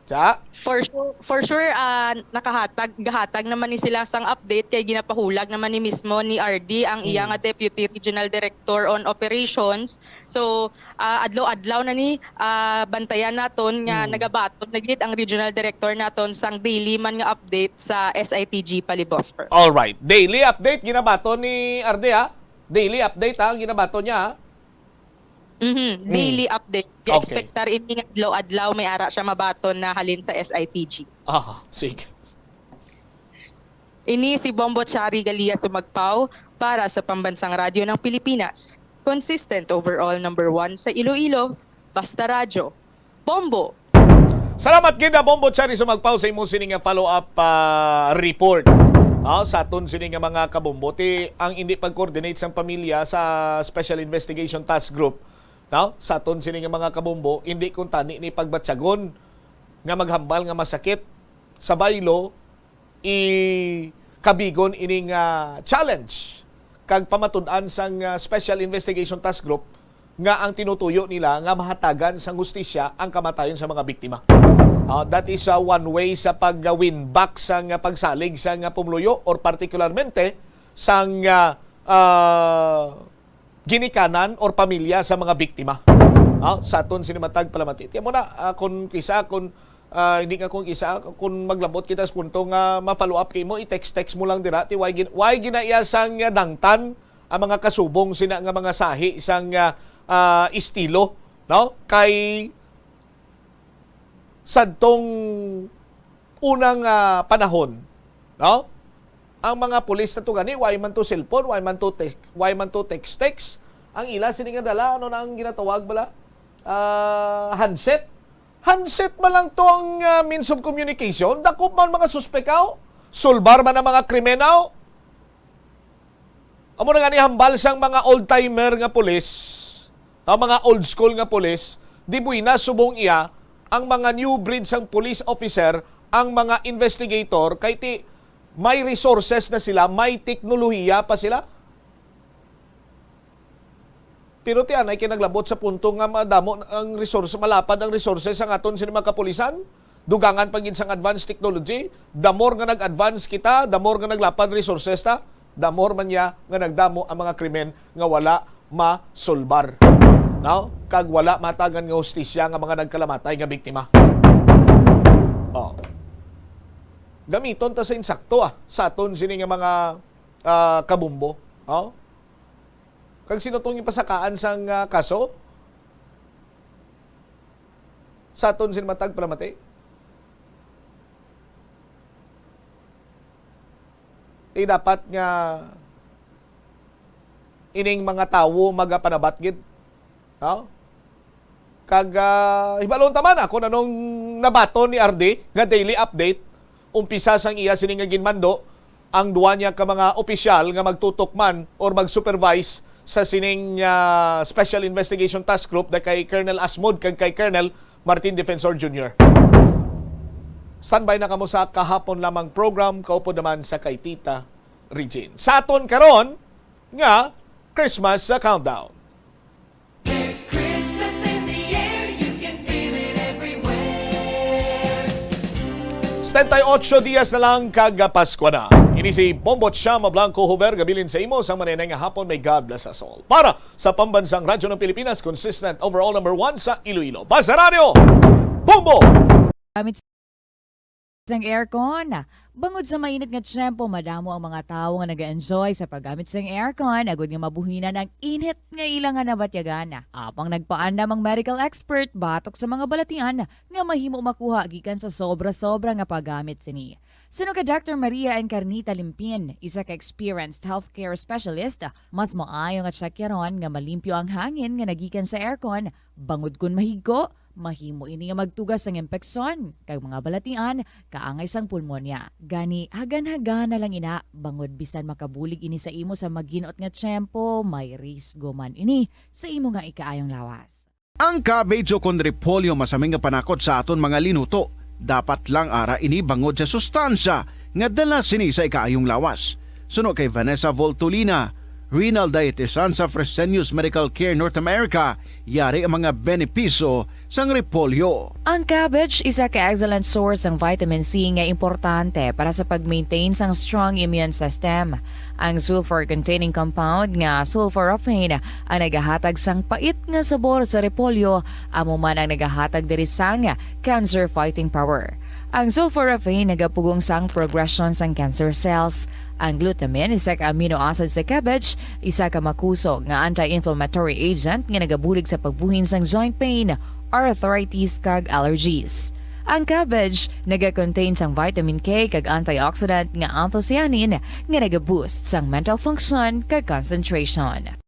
Cha? For sure, for sure, ah, nakahatag, gahatag naman ni sila sang update kay ginapahulag naman ni mismo ni R D ang iya Mm. nga Deputy Regional Director on Operations. So, ah, adlaw-adlaw na ni, ah, bantayan naton nga Mm. nagabaton na gid ang Regional Director naton sang daily man nga update sa S I T G Palibos. All right. Daily update ginabaton ni R D, ha? Daily update, ha, ang ginabaton niya, ha? Mhm, daily update. Okay. Expectar ini nga adlaw-adlaw may ara siya mabaton na halin sa S I T G. Ah, sige. Ini si Bombo Chari Galia Sumagpaw para sa Pambansang Radyo ng Pilipinas. Consistent overall number one sa Iloilo. Basta Radyo. Bombo! Salamat gid, ah, Bombo Chari Sumagpaw, sa imo sini nga follow-up, ah, report. Ah, sa aton sini nga mga kabombo, ti ang hindi pag-coordinate sang pamilya sa Special Investigation Task Group, no? Sa aton sini nga mga kabombo, hindi kuntani ni pagbatyagon nga maghambal nga masakit sa baylo, ikabigon ining, ah, challenge kag pamatud-an sang, ah, Special Investigation Task Group nga ang tinutuyo nila nga mahatagan sang hustisya ang kamatayon sa mga biktima. Ah, that is, ah, one way sa pag-win back sang, ah, pagsalig sang, ah, pumuluyo or partikularmente sang, ah, ah, ginikanan or pamilya sa mga biktima. No? Sa aton sini matag palamati. Tiyan mo na, ah, kung kisa, kung, ah, hindi nga kung kisa, kung maglabot kita sa punto nga ma-follow up kay mo, i-text-text mo lang dira. Ti, why gin-, why ginaiya sang, ah, dangtan ang mga kasubong sina nga mga sahi sang, ah, ah, estilo, no? Kay sadtong unang, ah, panahon, no? Ang mga pulis nato gani, why man to cellphone, why man to te-, why man to text-text? Ang ila sini nga dala, ano na ang ginatawag bala? Ah, handset? Handset man lang to ang, ah, means of communication. Dakop man mga suspek, aw. Sulbar man ang mga krimen, aw. Amo na nga ni hambal sang mga old-timer nga pulis, ang mga old school nga pulis, di buena subong iya ang mga new breed sang police officer, ang mga investigator, kay ti may resources na sila, may teknolohiya pa sila. Pero ti anay kay naglabot sa punto nga madamo ang resource, malapad ang resources sang aton sini mga kapulisan. Dugangan pa gid sang advanced technology. The more nga nag-advance kita, the more nga naglapad resources ta, the more man niya nga nagdamo ang mga krimen nga wala masulbar. No? Kag wala matagan nga hustisya nga mga nagkalamatay nga biktima. Oh. Gamiton ta sa insakto, ah, sa aton sini nga mga, ah, kabumbo. Oh? Kag sino tong ipasakaan sang, ah, kaso? Sa aton sini matag palamati? Eh, dapat nga ining mga tawo magapanabat gid. No? Kag, ah, hibalon ta man, ah, kung anong nabaton ni R D nga daily update, umpisa sang iya sini nga ginmando ang duwa niya ka mga opisyal nga magtutok man or mag-supervise sa sining, ah, Special Investigation Task Group da kay Colonel Asmod kag kay Colonel Martin Defensor Junior. Standby na kamo sa kahapon lamang program, kaupod naman sa kay Tita Regine. Sa aton karon nga Christmas, ah, countdown. There's Christmas in the air, you can feel it everywhere. Setenta y ocho dias na lang kag Pasko na. Ini si Bombo Chama Blanco Hover, gabilin sa imo sang manenay nga hapon. May God bless us all. Para sa Pambansang Radyo ng Pilipinas, consistent overall number one sa Iloilo. Basta Radyo, Bombo! Gamit sang aircon. Bangod sa mainit nga tiyempo, madamo ang mga tawo nga nag-enjoy sa paggamit sang aircon, agud nga mabuhinan ang init nga ila nga nabatyagan. Apang nagpaandam ang medical expert batok sa mga balatian nga mahimo makuha gikan sa sobra-sobra nga paggamit sini. Suno kay Doctor Maria Encarnita Limpin, isa ka experienced healthcare specialist, mas maayo nga tsakyaron nga malimpyo ang hangin nga nagikan sa aircon, bangod kon mahigko, mahimo ini nga magtuga sang impeksyon kag mga balatian kaangay sang pulmonya. Gani, hagan-hagan na lang ina, bangod bisan makabulig ini sa imo sa maginot nga tiyempo, may risgo man ini sa imo nga ikaayong lawas. Ang cabbage o kon repolyo masami nga panakot sa aton mga linuto. Dapat lang ara ini bangod sa sustansya nga dala sini sa ikaayong lawas. Suno kay Vanessa Voltolina, renal dietitian sa Fresenius Medical Care North America, yari ang mga benepisyo sang repolyo. Ang cabbage isa ka excellent source sang vitamin C nga importante para sa pag-maintain sang strong immune system. Ang sulfur-containing compound nga sulforaphane ang nagahatag sang pait nga sabor sa repolyo, amo man ang nagahatag diri sang cancer fighting power. Ang sulforaphane nagapugong sang progression sang cancer cells. Ang glutamine, isa ka amino acid sa cabbage, isa ka makusog nga anti-inflammatory agent nga nagabulig sa pagbuhin sang joint pain, arthritis, kag allergies. Ang cabbage naga-contain sang vitamin K kag antioxidant nga anthocyanin nga naga-boost sang mental function kag concentration.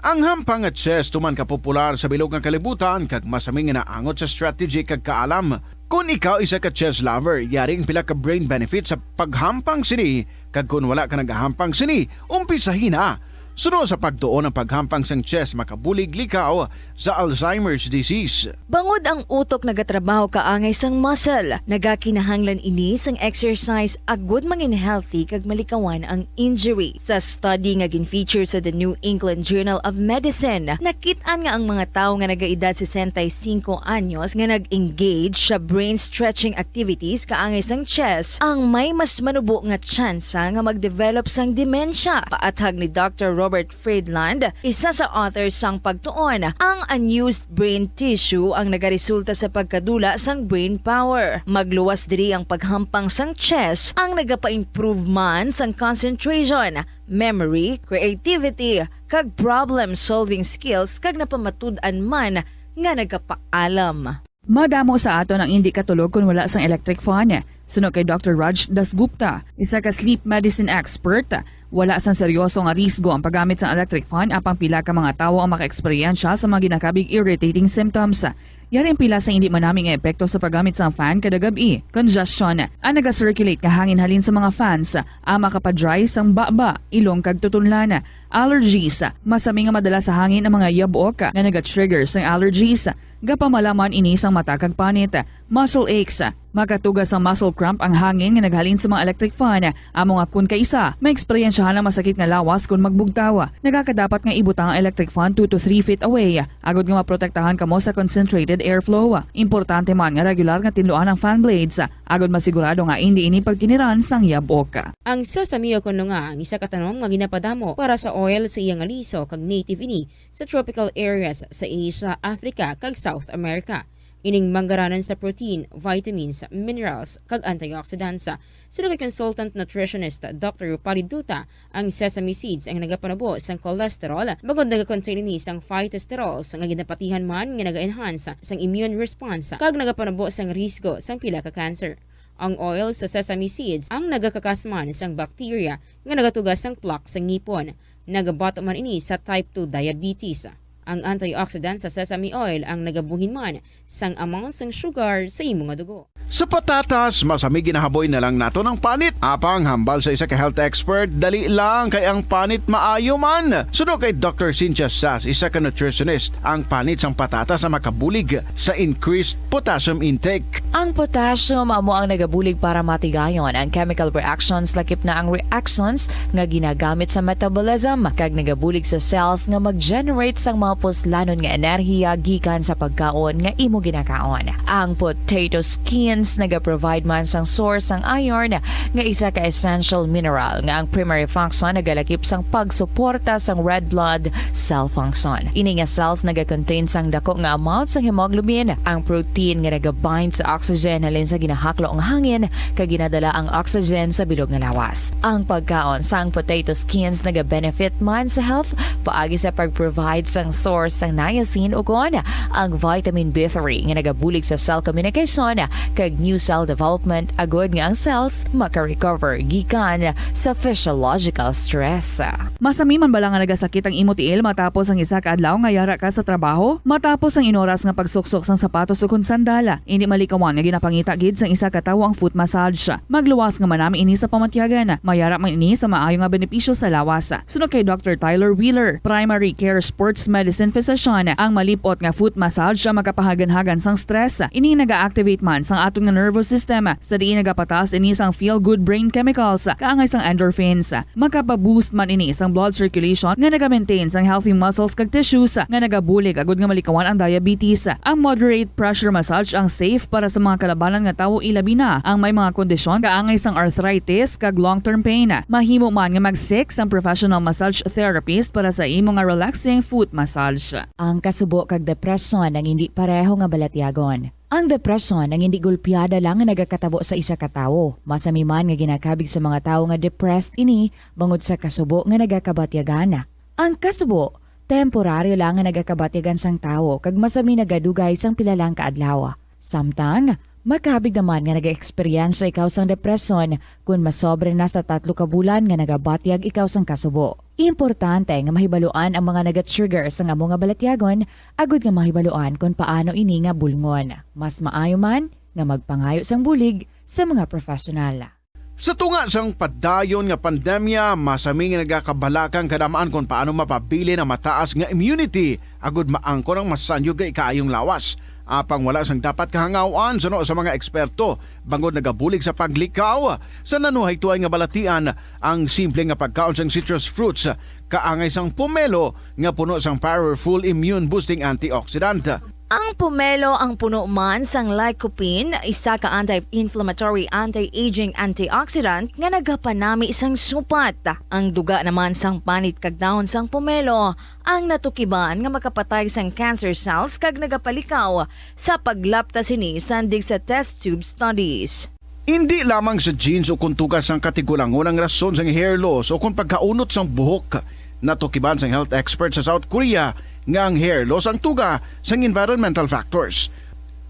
Ang hampang nga chess tuman ka popular sa bilog nga kalibutan kag masami nga naangot sa strategy kag kaalam. Kon ikaw isa ka chess lover, yari ang pila ka brain benefits sa paghampang sini, kag kon wala ka nagahampang sini, umpisahi na. Suno sa pagtuon, ang paghampang sang chess makabulig likaw sa Alzheimer's disease. Bangod ang utok nagatrabaho kaangay sang muscle, nagakinahanglan ini sang exercise agud mangin healthy kag malikawan ang injury. Sa study nga gin-feature sa The New England Journal of Medicine, nakit-an nga ang mga tawo nga nagaedad sesenta y cinco anyos nga nag-engage sa brain stretching activities kaangay sang chess ang may mas manubo nga tsansa nga mag-develop sang demensya, paathag ni Doctor Robert Friedland, isa sa author sang pagtuon, ang unused brain tissue ang nagaresulta sa pagkadula sang brain power. Magluwas diri ang paghampang sang chess, ang nagapa-improve man sang concentration, memory, creativity, kag problem-solving skills, kag napamatud-an man nga nagapaalam. Madamo sa aton ang indi katulog kon wala sang electric fan. Suno kay Doctor Raj Dasgupta, isa ka sleep medicine expert, wala sang seryoso nga risgo ang paggamit sang electric fan, apang pila ka mga tawo ang makaeksperyensya sa mga ginakabig irritating symptoms. Yari ang pila sa indi manami nga epekto sa paggamit sang fan kada gab-i. Congestion. Ang naga-circulate nga hangin halin sa mga fans ang makapa-dry sang baba, ilong kag tutunlan. Allergies. Masami nga madala sa hangin ang mga yabok nga naga-trigger sang allergies. Gapamalaman ini sang mata kag panit. Muscle aches. Makatuga sang muscle cramp ang hangin nga naghalin sa mga electric fan. Amo nga kun kaisa, maeksperiensyahan ang masakit nga lawas kon magbugtaw. Nagakadapat nga ibutang ang electric fan two to three feet away, agod nga maprotektahan kamo sa concentrated airflow. Importante man nga regular nga tinluan ang fan blades, agod masigurado nga indi ini pagkiniran sang yabok. Ang sesame o kuno nga ang isa ka tanom nga ginapadamo para sa oil sa iya nga liso kag native ini sa tropical areas sa Asia, Africa, kag South America. Ining manggaranan sa protein, vitamins, minerals, kag antioxidants. Suno kay consultant nutritionist Doctor Rupali Duta, ang sesame seeds ang nagapanubo sang cholesterol, bangod nagakontain ini sang phytosterols nga ginapatihan man nga naga-enhance sang immune response kag nagapanubo sang risgo sang pila ka cancer. Ang oil sa sesame seeds ang nagakakas man sang bacteria nga nagatuga sang plaque sa ngipon. Nagabato man ini sa type two diabetes. Ang antioxidant sa sesame oil ang nagabuhin man sang amount sang sugar sa imo nga dugo. Sa patatas, masami ginahaboy na lang nato ang panit. Apang hambal sa isa ka health expert, dali lang kay ang panit maayo man. Suno kay Doctor Cynthia Sas, isa ka nutritionist, ang panit sang patatas ang makabulig sa increased potassium intake. Ang potassium amo ang nagabulig para matigayon ang chemical reactions, lakip na ang reactions nga ginagamit sa metabolism, kag nagabulig sa cells nga mag-generate sang mga puslanon nga enerhiya gikan sa pagkaon nga imo ginakaon. Ang potato skins nagaprovide man sang source sang iron, nga isa ka essential mineral nga ang primary function nagalakip sang pagsuporta sang red blood cell function. Ini nga cells nagakontain sang dako nga amount sang hemoglobin, ang protein nga nagabind sa oxygen halin sa ginahaklo nga hangin kag ginadala ang oxygen sa bilog nga lawas. Ang pagkaon sang potato skins nagabenefit man sa health paagi sa pag-provide sang source sang niacin ukon ang vitamin B three nga nagabulig sa cell communication kag new cell development, agod nga ang cells maka-recover gikan sa physiological stress. Masami man bala nga nagasakit ang imo tiil matapos ang isa ka adlaw nga yara ka sa trabaho? Matapos ang inoras nga pagsuksok sang sapatos ukon sandal, indi malikawan nga ginapangita gid sang isa ka tawo ang foot massage. Magluwas nga manami ini sa pamatyagan. Mayara man ini sa maayo nga benepisyo sa lawas. Suno kay Doctor Tyler Wheeler, primary care sports medicine physician, ang malip-ot nga foot massage ang makapahaganhagan sang stress. Ini naga-activate man sang aton nga nervous system, sa diin nagapataas ini sang feel-good brain chemicals, kaangay sang endorphins. Makapa-boost man ini sang blood circulation nga naga-maintain sang healthy muscles kag tissues nga nagabulig agud nga malikawan ang diabetes. Ang moderate pressure massage ang safe para sa mga kalabanan nga tawo, ilabi na ang may mga kondisyon kaangay sang arthritis kag long-term pain. Mahimo man nga mag-seek sang professional massage therapist para sa imo nga relaxing foot massage. Ang kasubo kag depresyon ang hindi pareho nga balatyagon. Ang depresyon ang hindi gulpiada lang nga nagakatabo sa isa ka tawo. Masami man nga ginakabig sa mga tawo nga depressed ini bangod sa kasubo nga nagakabatyagan. Ang kasubo, temporaryo lang nga nagakabatyagan sang tawo kag masami nagadugay sang pila lang ka adlaw. Samtang, makabig naman nga nag-eksperyensya ikaw sang depresyon kon masobra na sa tatlo ka bulan nga nagabatyag ikaw sang kasubo. Importante nga mahibaluan ang mga naga-trigger sang amo nga balatyagon agud nga mahibaluan kon paano ini nga bulngon. Mas maayo man nga magpangayo sang bulig sa mga professional. Sa tunga sang padayon nga pandemya, masami nga nagakabalakang kadamaan kon paano mapabilin ang mataas nga immunity agud maangkon ang masanyog nga ikaayong lawas. Apang wala sang dapat kahangaw-an suno sa mga eksperto, bangod nagabulig sa paglikaw sa nanuhaytoay nga balatian ang simple nga pagkaon sang citrus fruits, kaangay sang pomelo nga puno sang powerful immune-boosting antioxidant. Ang pomelo ang puno man sang lycopene, isa ka anti-inflammatory, anti-aging antioxidant nga nagapanami sang supat. Ang duga naman sang panit kag dahon sang pomelo ang natukiban nga makapatay sang cancer cells kag nagapalikaw sa paglapta sini sandig sa test tube studies. Indi lamang sa genes o kon tuga sang katigulangon ang rason sang hair loss o kon pagkaunot sang buhok. Natukiban sang health expert sa South Korea nga ang hair loss ang tuga sang environmental factors.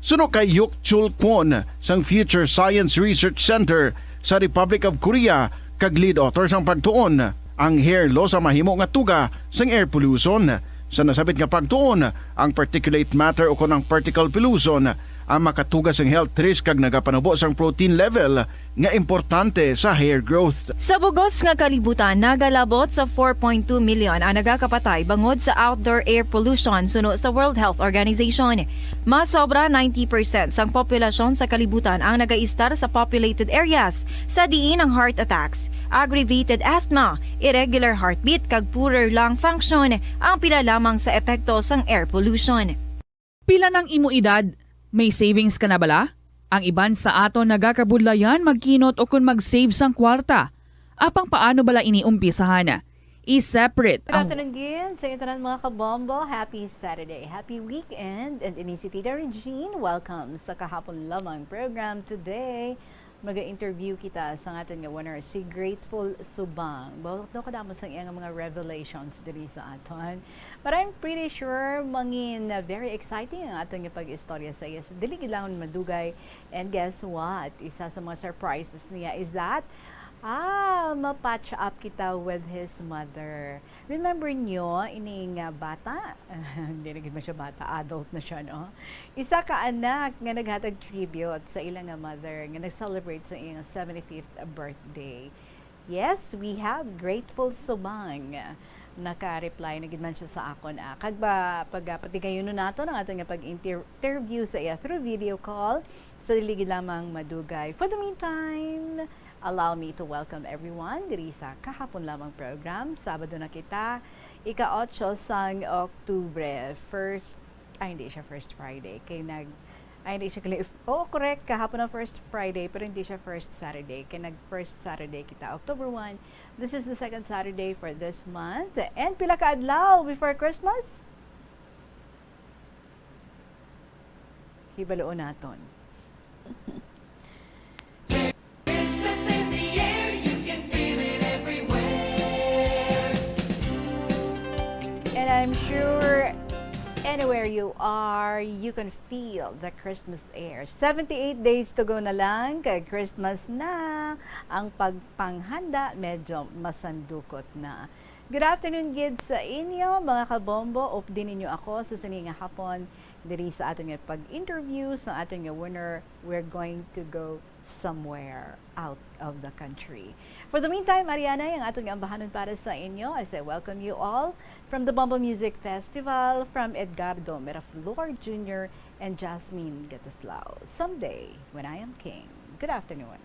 Suno kay Yuk Chul Kwon sang Future Science Research Center sa Republic of Korea kag lead author sang pagtuon, ang hair loss ang mahimo nga tuga sang air pollution. Sa nasabit nga pagtuon, ang particulate matter o kon ang particle pollution ang makatuga sang health risk kag nagapanubo sang protein level nga importante sa hair growth. Sa bug-os nga kalibutan, nagalabot sa four point two million ang nagakapatay bangod sa outdoor air pollution suno sa World Health Organization. Mas sobra ninety percent sang populasyon sa kalibutan ang nagaistar sa populated areas, sa diin ang heart attacks, aggravated asthma, irregular heartbeat, kag poorer lung function ang pila lamang sa epekto sang air pollution. Pila nang imo edad? May savings ka na bala? Ang iban sa aton nagakabudlayan magkinot ukon mag-save sang kwarta. Apang paano bala ini umpisahan? I-separate Good ang afternoon, Gin. Sa inyo tanan, mga kabombo, happy Saturday, happy weekend, and ini si Tita Regine. Welcome sa Kahapon Lamang program today. Maga-interview kita sa aton nga winner, si Grateful Subang. Buot daw kadamo sang iya nga mga revelations diri sa aton. But I'm pretty sure mangin, uh, very exciting ang aton nga pag-istorya sa iya. So, dili gid lang madugay. And guess what? Isa sa mga surprises niya is that, ah, ma-patch up kita with his mother. Remember nyo, ining, ah, bata? Hindi na gid man siya bata, adult na siya, no? Isa ka anak nga naghatag tribute sa ila nga mother nga nag-celebrate sa iyang seventy-fifth birthday. Yes, we have Grateful Subang. Naka-reply na gid man siya sa akon, ah. Kag ba, pag, ah, patigayunon naton ang aton nga pag-inter-, interview sa iya through video call, so dili gid lamang madugay. For the meantime, allow me to welcome everyone diri sa Kahapon Lamang program. Sabado na kita, ika-otso sang Oktubre, first, ay, hindi siya first Friday, kay nag, ay, hindi siya kali-, oo, correct, kahapon ang first Friday, pero hindi siya first Saturday, kay nag first Saturday kita, October one. This is the second Saturday for this month. And pila ka adlaw before Christmas? Hibaluon naton. Christmas in the air, you can feel it everywhere. And I'm sure anywhere you are, you can feel the Christmas air. Seventy-eight days to go na lang, kay Christmas na. Ang pagpanghanda medyo masandukot na. Good afternoon gid sa inyo, mga kabombo. Updi ninyo ako sa sini nga hapon diri sa aton nga pag-interview sa aton nga winner. We're going to go somewhere out of the country. For the meantime, Ariana, ang aton nga ambahanon para sa inyo. I say welcome you all from the Bombo Music Festival, from Edgardo Miraflor Junior and Jasmine Gataslao. Someday, when I am king. Good afternoon.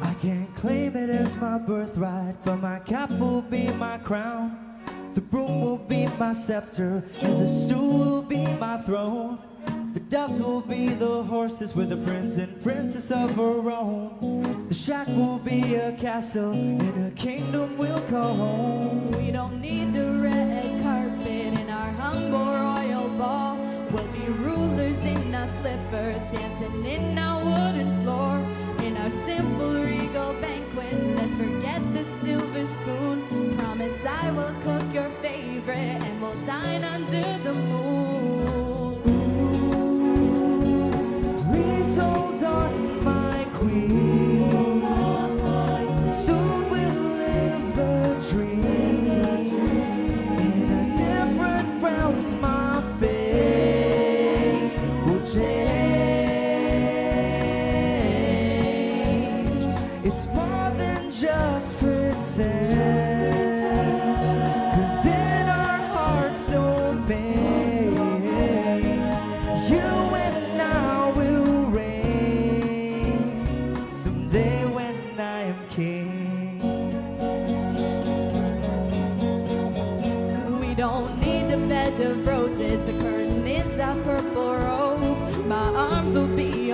I can't claim it as my birthright, but my cap will be my crown. The broom will be my scepter, and the stool will be my throne. The dogs will be the horses, we're the prince and princess of our own. The shack will be a castle, and a kingdom will call home. We don't need a red carpet in our humble royal ball. We'll be rulers in our slippers, dancing in our wooden floor. In our simple regal banquet, let's forget the silver spoon. Promise I will cook your favorite, and we'll dine under the moon. Ooh, please hold on, my queen. Soon we'll live the dream. In a different realm, my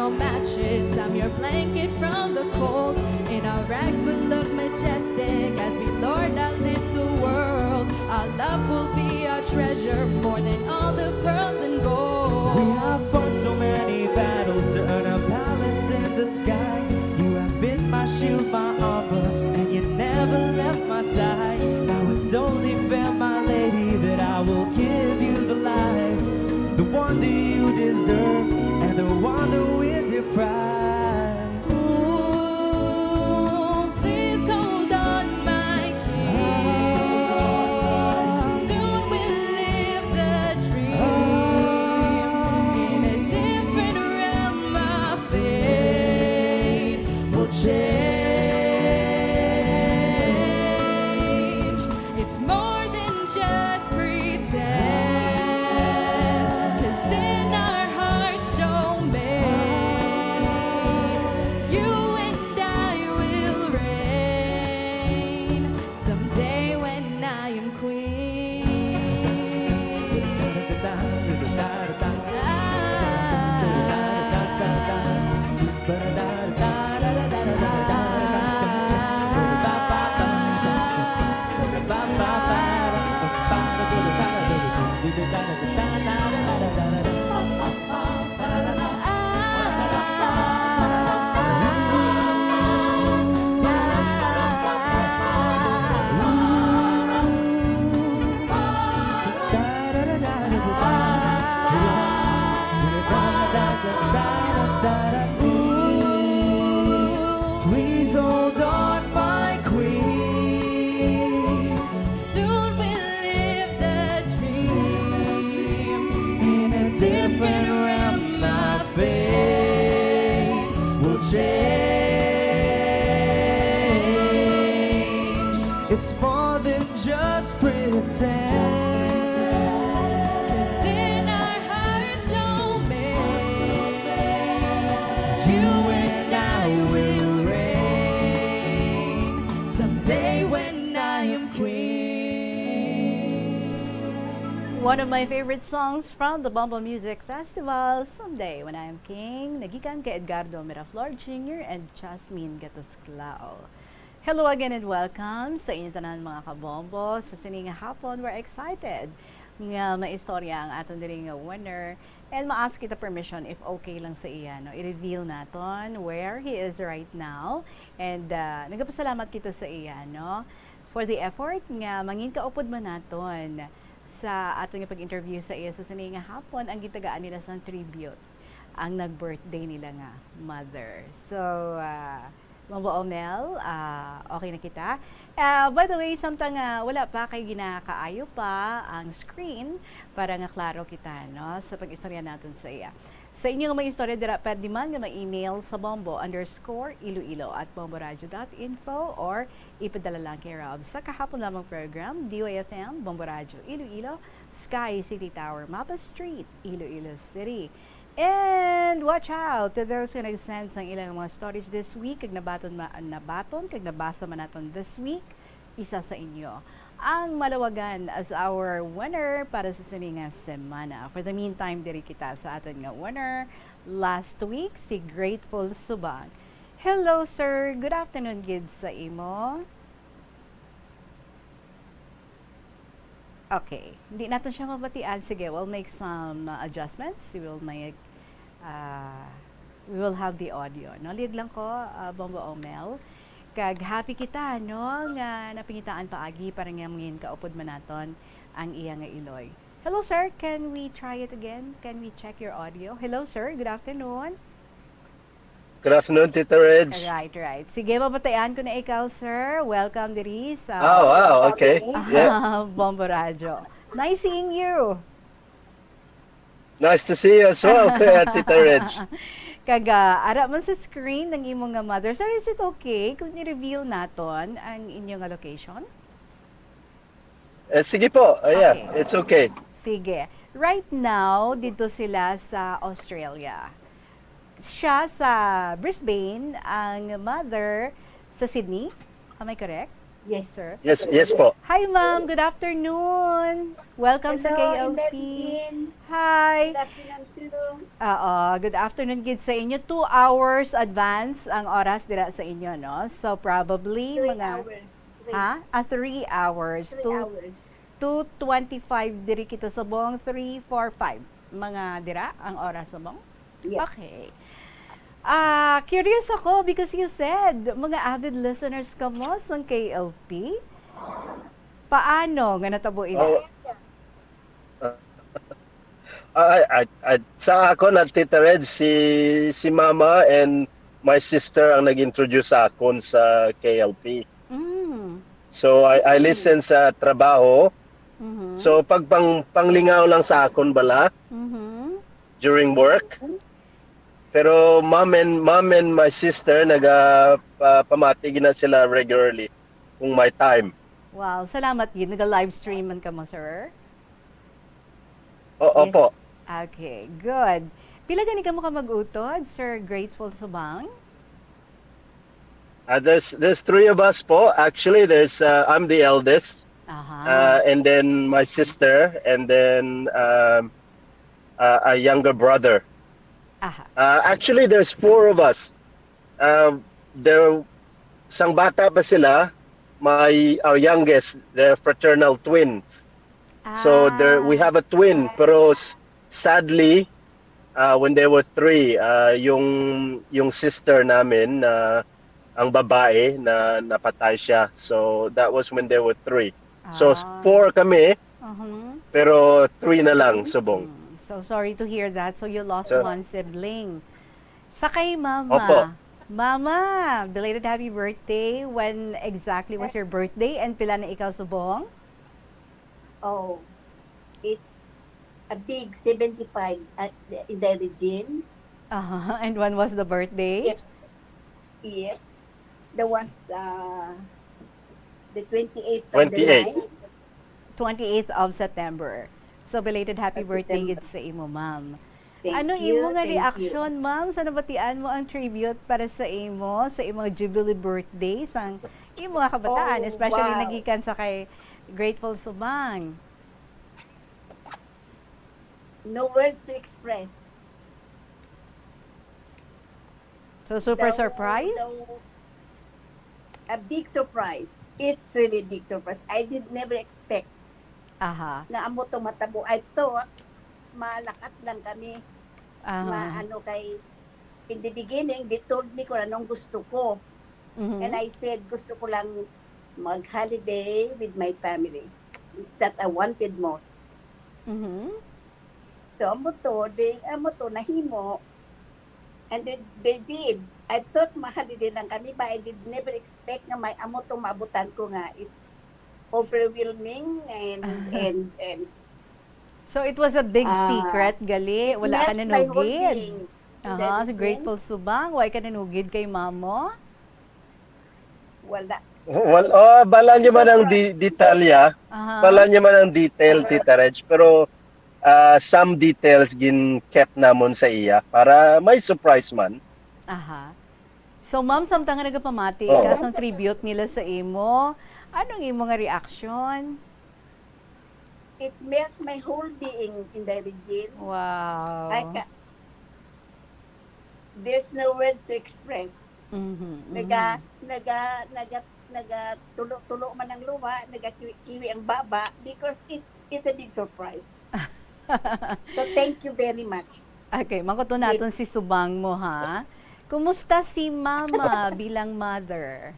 Matches, I'm your blanket from the cold. In our rags, we'll look majestic as we lord our little world. Our love will be our treasure, more than all the pearls and gold. We have fought so many battles to earn a palace in the sky. You have been my shield, my armor, and you never left my side. Now it's only fair, my lady, that I will give you the life, the one that you deserve, and the one that we're deprived. Ooh, please hold on, my king. Soon we'll live the dream. In a different realm, our fate will change. It's more than just pretend, 'cause in our hearts domain, you and I will reign. Someday when I am queen. Please hold on, my queen. Soon we'll live the dream. In a different realm, my fate will change. It's more than just pretend. 'Cause in our hearts domain, you and I will reign. Someday when I am queen. One of my favorite songs from the Bombo Music Festival, Someday When I Am King, nagikan kay Edgardo Miraflor Junior and Jasmine Gatusclao. Hello again and welcome sa inyo tanan, mga kabombo. Sa sini nga hapon, we're excited nga maistorya ang aton diri nga winner. And ma-ask kita permission if okay lang sa iya, no? I-reveal naton where he is right now. And, ah, nagapasalamat kita sa iya, no? For the effort nga mangin kaupod man naton sa aton nga pag-interview sa iya sa sini nga hapon, ang gitagaan nila sang tribute ang nag-birthday nila nga mother. So, ah, Mambo Omel, ah, okay na kita. Ah, by the way, samtang, ah, wala pa kay ginakaayo pa ang screen para nga klaro kita, no, sa pag-istorya naton sa iya. Sa inyo nga mga istorya dira, pwede man nga ma-email sa bombo underscore iloilo at bomboradio dot info or ipadala lang kay Rob sa kahapon lamang program, D Y F M, Bombo Radio Iloilo, Sky City Tower, Mapa Street, Iloilo City. And watch out to those who nag-send sang ilang mga stories this week, kag nabaton ma-, nabaton kag nabasa man naton this week, isa sa inyo ang malawagan as our winner para sa sini nga semana. For the meantime, diri kita sa aton nga winner last week, si Grateful Subang. Hello, sir. Good afternoon gid sa imo. Okay. Hindi nato siya mabatian. Sige, we'll make some, uh, adjustments. We will make, uh, we will have the audio. No? Lihog lang ko, uh, Bombo Omel. Kag happy kita, no, nga napangitaan paagi para nga mangin kaupod man naton ang iya nga iloy. Hello, sir. Can we try it again? Can we check your audio? Hello, sir. Good afternoon. Good afternoon, Tita Reg. Right, right. Sige, mabatian ko na ikaw, sir. Welcome diri sa Ah, wow, okay. Yeah. Bombo Radyo. Nice seeing you. Nice to see you as well, Tita Reg. Kag, ah, ara man sa screen ang imo nga mother. Sir, is it okay kung ni-reveal naton ang inyo nga location? Eh, sige po. Ah, yeah, okay. It's okay. Sige. Right now, dito sila sa Australia. Siya sa Brisbane, ang mother sa Sydney. Am I correct? Yes. Sir. Yes, yes po. Hi, ma'am. Good afternoon. Welcome sa Hello, K L P. Inday Jean. Hi. Good afternoon too. Oo, good afternoon gid sa inyo. Two hours advance ang oras dira sa inyo, no? So, probably Three mga... hours. Three, Ha? Ah, three hours. three Two, hours. two twenty-five diri kita subong, three, four, five. Mga dira ang oras subong? Yeah. Okay. Ah, curious ako because you said mga avid listeners kamo sang K L P. Paano nga natabo ina? Oh. Ah, ah, ah, sa ako na, Tita Reg, si si Mama and my sister ang nag-introduce sa akon sa K L P. Mm. So I I listen sa trabaho. Mhm. So pag pang panglingaw lang sa akon bala Mhm. during work. Pero mom and mom and my sister naga pa, pamati gina sila regularly kung may time. Wow, salamat gid. Naga-live stream man kamo, sir? O, Yes. Opo. Okay, good. Pila gani kamo ka mag-utod, Sir Grateful Subang? Uh, there's there's three of us po. Actually, there's uh, I'm the eldest, Aha. uh, and then my sister, and then um, uh, a younger brother. Aha. Uh, actually, there's four of us. Uh, there, sang bata pa sila, my our youngest, they're fraternal twins. So there we Ah. have a twin, pero s- sadly, uh, when they were three, uh, yung yung sister namin na ang babae na napatay siya. So that was when they were three. So Ah. four kami, Mhm. pero three na lang subong. Mm. So sorry to hear that. So you lost So- one sibling. Sa kay Opo. mama. Mama, belated happy birthday. When exactly was your birthday and pila na ikaw subong? Oh, it's a big seventy-five at the, in the region. Uh-huh. And when was the birthday? Yep. Yep. There was uh, the twenty-eighth of Twenty-eight. the ninth. Twenty-eighth of September. So belated happy Of birthday September. Gid sa imo, ma'am. Thank Ano you, imo nga thank you. Reaction, ma'am, sa nabatian mo ang tribute para sa imo sa imong jubilee birthday sang imo nga kabataan, Oh, especially wow. Nagikan sa kay Grateful Subang? No words to express. So super The- surprise? the- a big surprise. It's really a big surprise. I did never expect Aha. Nga amo to matabo. I thought malakat lang kami. Aha. Ma ano kay in the beginning they told me kung anong gusto ko. Mhm. And I said gusto ko lang mag-holiday with my family. It's that I wanted most. Mhm. So amo to, they amo to nahimo. And they, they did. I thought ma-holiday lang kami, but I did never expect nga may amo to maabutan ko nga it's overwhelming and and and So it was a big Ah, secret, gali. it Wala ka melts my whole nanugid. being. Aha, Dahil si Grateful Subang, wala ka nanugid kay mama? Wala. Well, oh, bala niyo man ang di- detalya. Aha. Bala niyo man ang detail, Tita Reg. Pero ah, some details gin kept namon sa iya para may surprise man. Aha. So ma'am, samtang nga nagapamati Oo. ka sang tribute nila sa imo, anong imo nga reaction? It melts my whole being in the region. Wow. I ca- There's no words to express. Mhm, mhm. Naga naga naga naga tulo-tulo man ang luha, naga kiwi-kiwi ang baba because it's it's a big surprise. So thank you very much. Okay, mangkuton naton si Subang mo, ha. Kumusta si mama bilang mother?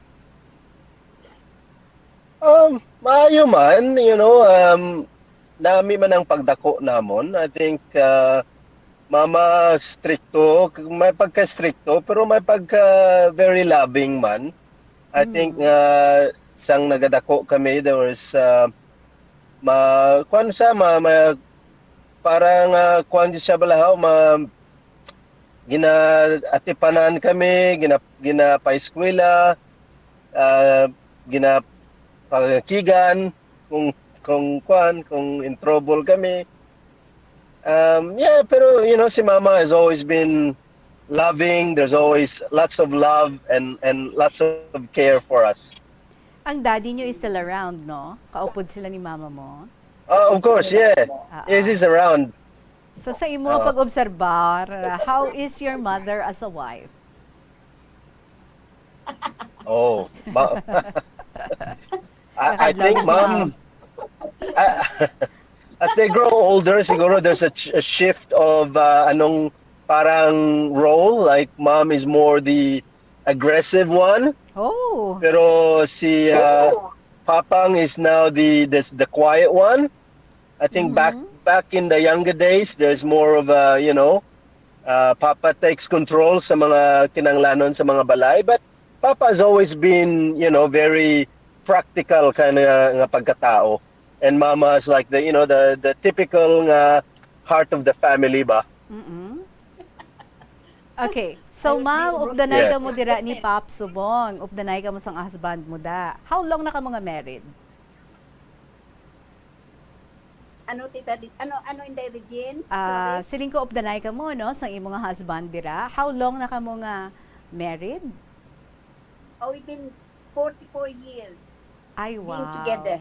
Um, maayo man, you know, um, nami man ang pagdako namon. I think uh, mama stricto, may pagka-stricto pero may pagka very loving man. I think nga sang nagadako kami, there was uh, ma kuan siya ma, ma parang uh, kuan siya balahaw ma ginaatipanan kami, gina ginapaeskwela, ah, ginapangakigan kung kung kuan, kung in trouble kami. Um, yeah, pero you know, si Mama has always been loving. There's always lots of love and and lots of care for us. Ang daddy nyo is still around, no? Kaupod sila ni mama mo? Uh, of course, yeah. Ah, Yes, ah. He's around. So sa imo pag-obserbar, how is your mother as a wife? Oh, ma- I, I Nakadlaw think, na si ma'am, ma'am. uh, as they grow older, siguro there's a, ch- a shift of uh, anong parang role. Like, mom is more the aggressive one, Oh. pero si uh, Papang is now the, the the quiet one. I think back back in the younger days, there's more of a, you know, uh, Papa takes control sa mga kinanglanon sa mga balay, but Papa has always been, you know, very practical kind of nga pagkatao. And Mama is like the, you know, the the typical nga heart of the family ba. Mm-mm. Okay. So, ma'am, updanay ka mo dira ni Pop Subong. Updanay ka mo sang husband mo da. How long na ka mo nga married? Ano, Tita Di-, ano, ano, Inday Regine? Ah, Sorry. Siling ko updanay ka mo, no, sang imo nga husband dira. How long na ka mo nga married? Oh, we've been forty-four years. Ay, Being wow. together.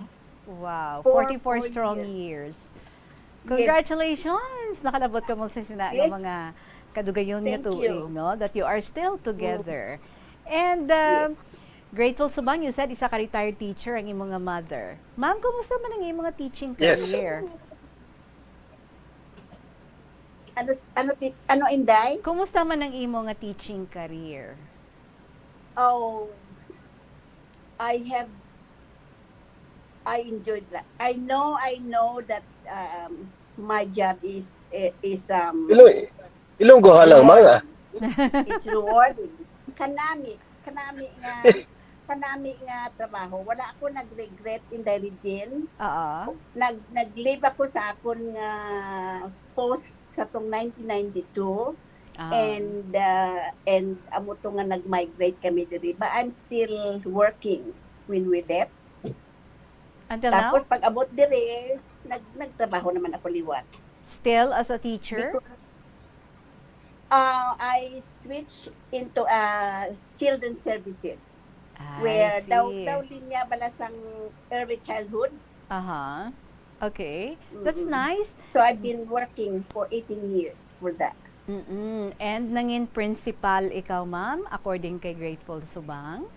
Wow, For forty-four four strong years. Years. Congratulations! Nakalabot ka mo sa sina nga Yes. mga kadugayon nga Thank tuig, you. No? That you are still together. And uh, Yes. Grateful Subang, you said isa ka retired teacher ang imo nga mother. Ma'am, kumusta man ang imo nga teaching Yes. Career? Ano, ano, ti- ano, Inday? Kumusta man ang imo nga teaching career? Oh, I have, I enjoyed that. I know, I know that um, my job is is um Ilong, Ilonggo ha lang, mga. It's rewarding. Kanami, kanami nga, kanami nga trabaho. Wala ako nag-regret, Inday Regine. Oo. Nag nag-leave ako sa akon nga post sa tong nineteen ninety-two. Ah. And uh, and amo to nga nag-migrate kami diri, but I'm still working when we left. Until now? Tapos pag abot diri, nag nagtrabaho naman ako liwat. Still as a teacher? Because uh, I switch into uh, children's services. I Where daw see. Daw linya bala sang early childhood. Aha. Okay. That's Mm-mm. Nice. So I've been working for eighteen years for that. Mm-mm. And nangin principal ikaw, ma'am, according kay Grateful Subang?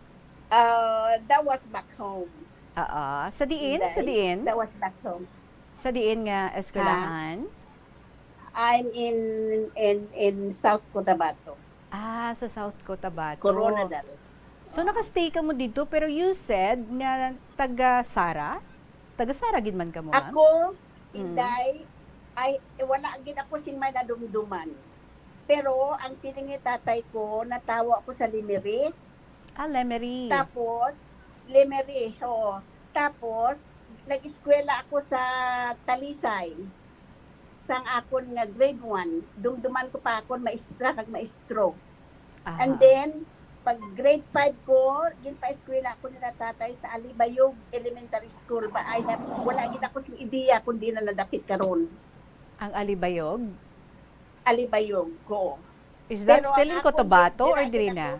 Uh, that was back home. Oo. Sa diin? Sa Inday. Diin? That was back home. Sa diin nga eskwelahan? I'm in in in South Cotabato, Ah, sa South Cotabato. Coronadal. So, nakastay ka mo dito, pero you said nga taga Sara? Taga Sara gid man ka mo, ma'am? Ako, Mm. Inday, ay eh, wala gid ako sing may nadumduman. Pero ang siling ni tatay ko, natawo ako sa Lemery. Ah, Lemery. Tapos, Lemery, oo. Tapos, nag-eskwela ako sa Talisay. Sang akon nga grade one, dumduman ko pa akon maestra kag maestro. Aha. And then, pag grade five ko, ginpa-eskwela ako nila tatay sa Alibayog Elementary School. Ba, I have, wala gid ako sing ideya kung di na nadapit karon. Ang Alibayog? Alibayog ko. Is that Pero still ang in ako, Cotabato or dira diri gid na? ako,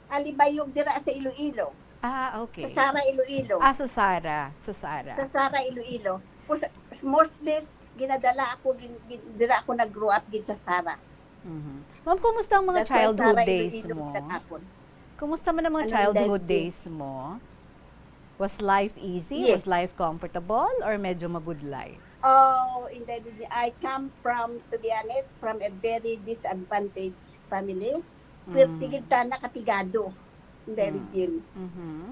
Alibayog dira sa Iloilo. Ah, okay. Sa Sara, Iloilo. Ah, sa Sara. Sa Sara. Sa Sara, Iloilo. Kus- Mostly, ginadala ako, gin, gin, dira ako nag-grow up gid sa Sara. Mhm. Ma'am, kumusta ang mga That's why childhood Sara, days Iloilo mo? na akon. Kumusta man ang mga Ano, childhood Inday? Days mo? Was life easy? Yes. Was life comfortable? Or medyo mabudlay? Oh, Inday, I come from, to be honest, from a very disadvantaged family. Pwerte Mm. gid ta nakapigado, Inday Mm. Regine. Mhm.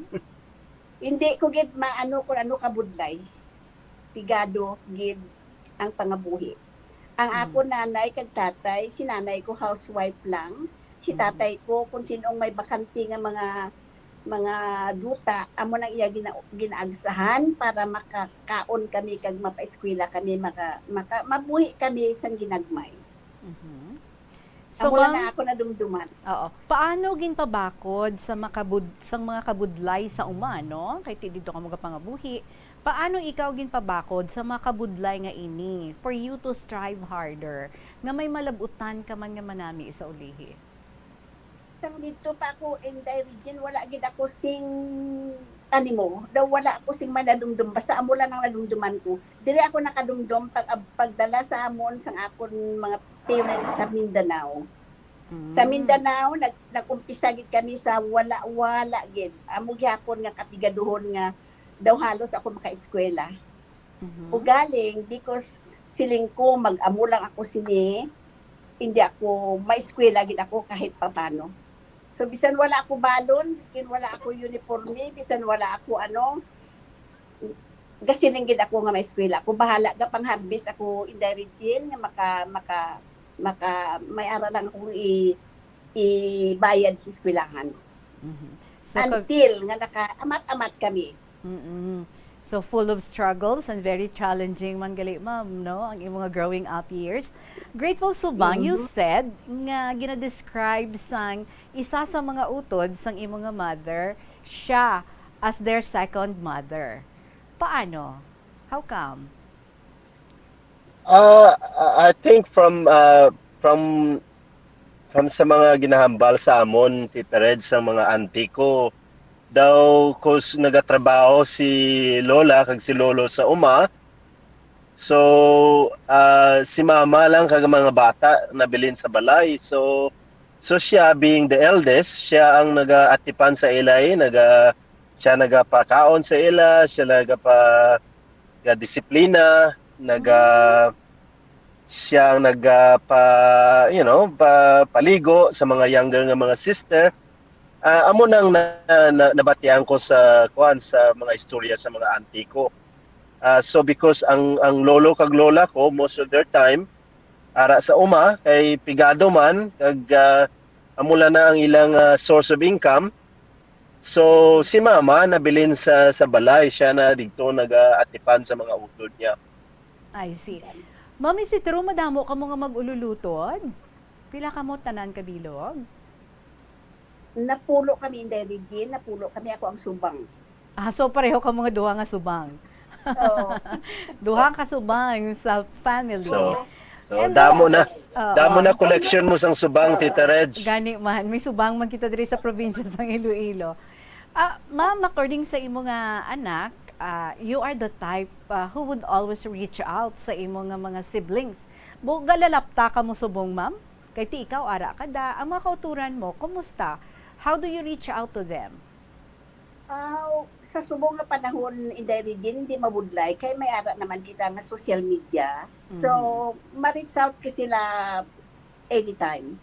Hindi ko gid maano kung ano kabudlay. Pigado gid ang pangabuhi. Ang Mm. ako nanay kag tatay, si nanay ko housewife lang. Si Mm. tatay ko, kung sinong may bakante nga mga mga duta, amo nang iya gina, ginaagsahan para makakaon kami kag mapaeskwela kami, maka, maka, mabuhi kami sang ginagmay. Mhm. So, So, amo lang ma'am, na ako nadumduman. Oo. Paano ginpabakod sa makabud-, sa mga kabudlay sa uma, no? Kay ti dito ka magapangabuhi. Paano ikaw ginpabakod sa mga kabudlay nga ini for you to strive harder nga may malabutan ka man nga manami sa ulihi? Sang didto pa ako, Inday Regine, wala gid ako sing animo. Daw wala ako sing manadumdom. Basta amo lang ang nadumduman ko. Diri ako nakadumdom pag, pagdala sa amon sang akon mga parents sa Mindanao. Sa Mm. Mindanao, nag-, nag-umpisa gid kami sa wala-wala gid. Amo gihapon nga kapigaduhon nga daw halos ako makaeskwela. Mhm. Ugaling, because siling ko, mag-amo lang ako sini, hindi ako, maeskwela gid ako kahit papano. So, bisan wala ako balon, biskin wala ako uniforme, bisan wala ako ano, gasiling gid ako nga maeskwela ako. Bahala ga pangharbis ako, Inday Regine, nga maka, maka, maka, may ara lang akong i-, ibayad sa eskwelahan. Mhm. So, kag- Until nga naka-amat-amat kami. Mm-mm. So, full of struggles and very challenging man gali, ma'am, no? Ang imong mga growing up years. Grateful Subang, you Mhm. said nga gina-describe sang isa sa mga utod sang imong nga mother, siya as their second mother. Paano? How come? Ah, I I think from, ah, from, from sa mga ginahambal sa amon, Tita Reg, sa mga auntie ko, daw kus-, nagatrabaho si Lola kag si Lolo sa uma. So, ah, si Mama lang kag mga bata nabilin sa balay. So, so siya being the eldest, siya ang nagaatipan sa ila, eh, naga-, siya nagapakaon sa ila, siya nagapa-, nagadisiplina, naga-, siya ang nagapa-, you know, pa-, paligo sa mga younger nga mga sister. Ah, amo nang na, na, nabatian ko sa, kuan, sa mga istorya sa mga auntie ko. Ah, so because ang, ang lolo kag lola ko, most of their time, ara sa uma, kay pigado man, kag, ah, amo lang na ang ilang, ah, source of income. So, si mama nabilin sa, sa balay, siya na didto nagaatipan sa mga utod niya. I see. Ma'am, is it true madamo kamo nga mag-ululutod? Pila kamo tanan kabilog? Napulo kami, Inday Regine, napulo kami, ako ang subang. Ah, so pareho kamo nga duha nga subang. Oo. Duha ka subang sa family. So, so, And damo then, na, oo. Damo na collection mo sang subang, Tita Reg. Gani man, may subang man kita diri sa probinsya sang Iloilo. Ah, ma'am, according sa imo nga anak, ah, you are the type, ah, who would always reach out sa imo nga mga siblings. Bu-, galalapta kamo subong, ma'am? Kay ti ikaw, ara ka da. Ang mga kauturan mo, kumusta? How do you reach out to them? Ah, sa subong nga panahon, Inday Regine, hindi mabudlay kay may ara naman kita nga social media. So, Mhm. ma-reach out ko sila anytime.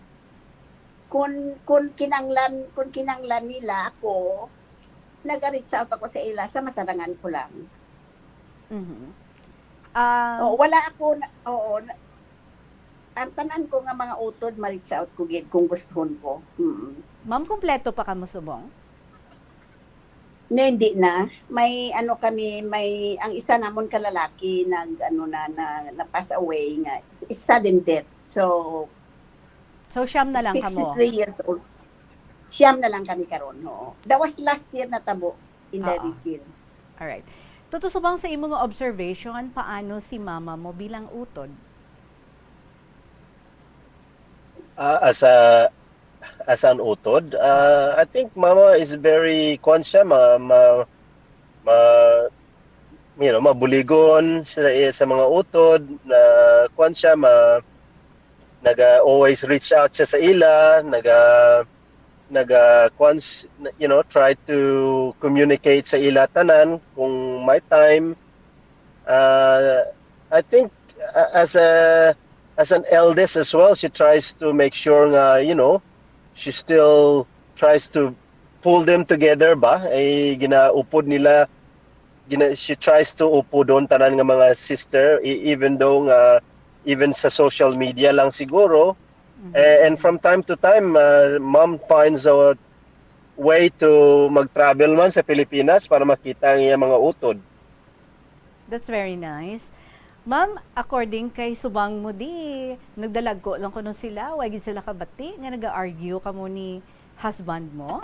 Kun, kun kinanglan, kun kinanglan nila ako, naga-reach out ako sa ila sa masarangan ko lang. Mhm. Um, Oo, wala ako na, oo, na, ang tanan ko nga mga utod, ma-reach out ko gid kung gustuhon ko. Mm. Ma'am, kompleto pa kamo subong? Na, hindi na. May ano kami, may, ang isa namon ka lalaki nag, ano na, na, na-pass away nga, is, is sudden death. So, So, siyam na lang kamo? Sixty-three years old. Siyam na lang kami karon, oo. That was last year natabo, Inday Oo. Regine. Alright. Tuto subong sa imo nga observation, paano si mama mo bilang utod? Ah, as a, as an utod, ah, I think mama is very, kuwan siya, ma-, ma-, ma-, you know, mabuligon sa, sa mga utod, na, kuwan siya, ma-, naga always reach out siya sa ila, naga, naga, kuwan s-, you know, try to communicate sa ila tanan kung may time. Ah, I think, ah, as a, as an eldest as well, she tries to make sure nga, you know, she still tries to pull them together ba? Ay ginaupod nila, gina-, she tries to upodon tanan nga mga sister, e-, even though nga, even sa social media lang siguro. Mhm. Eh, and from time to time, ah, mom finds a way to mag-travel man sa Pilipinas para makita ang iyang mga utod. That's very nice. Ma'am, according kay subang mo di, nagdalagko lang kuno sila, way gid sila kabati nga naga-argue kamo ni husband mo?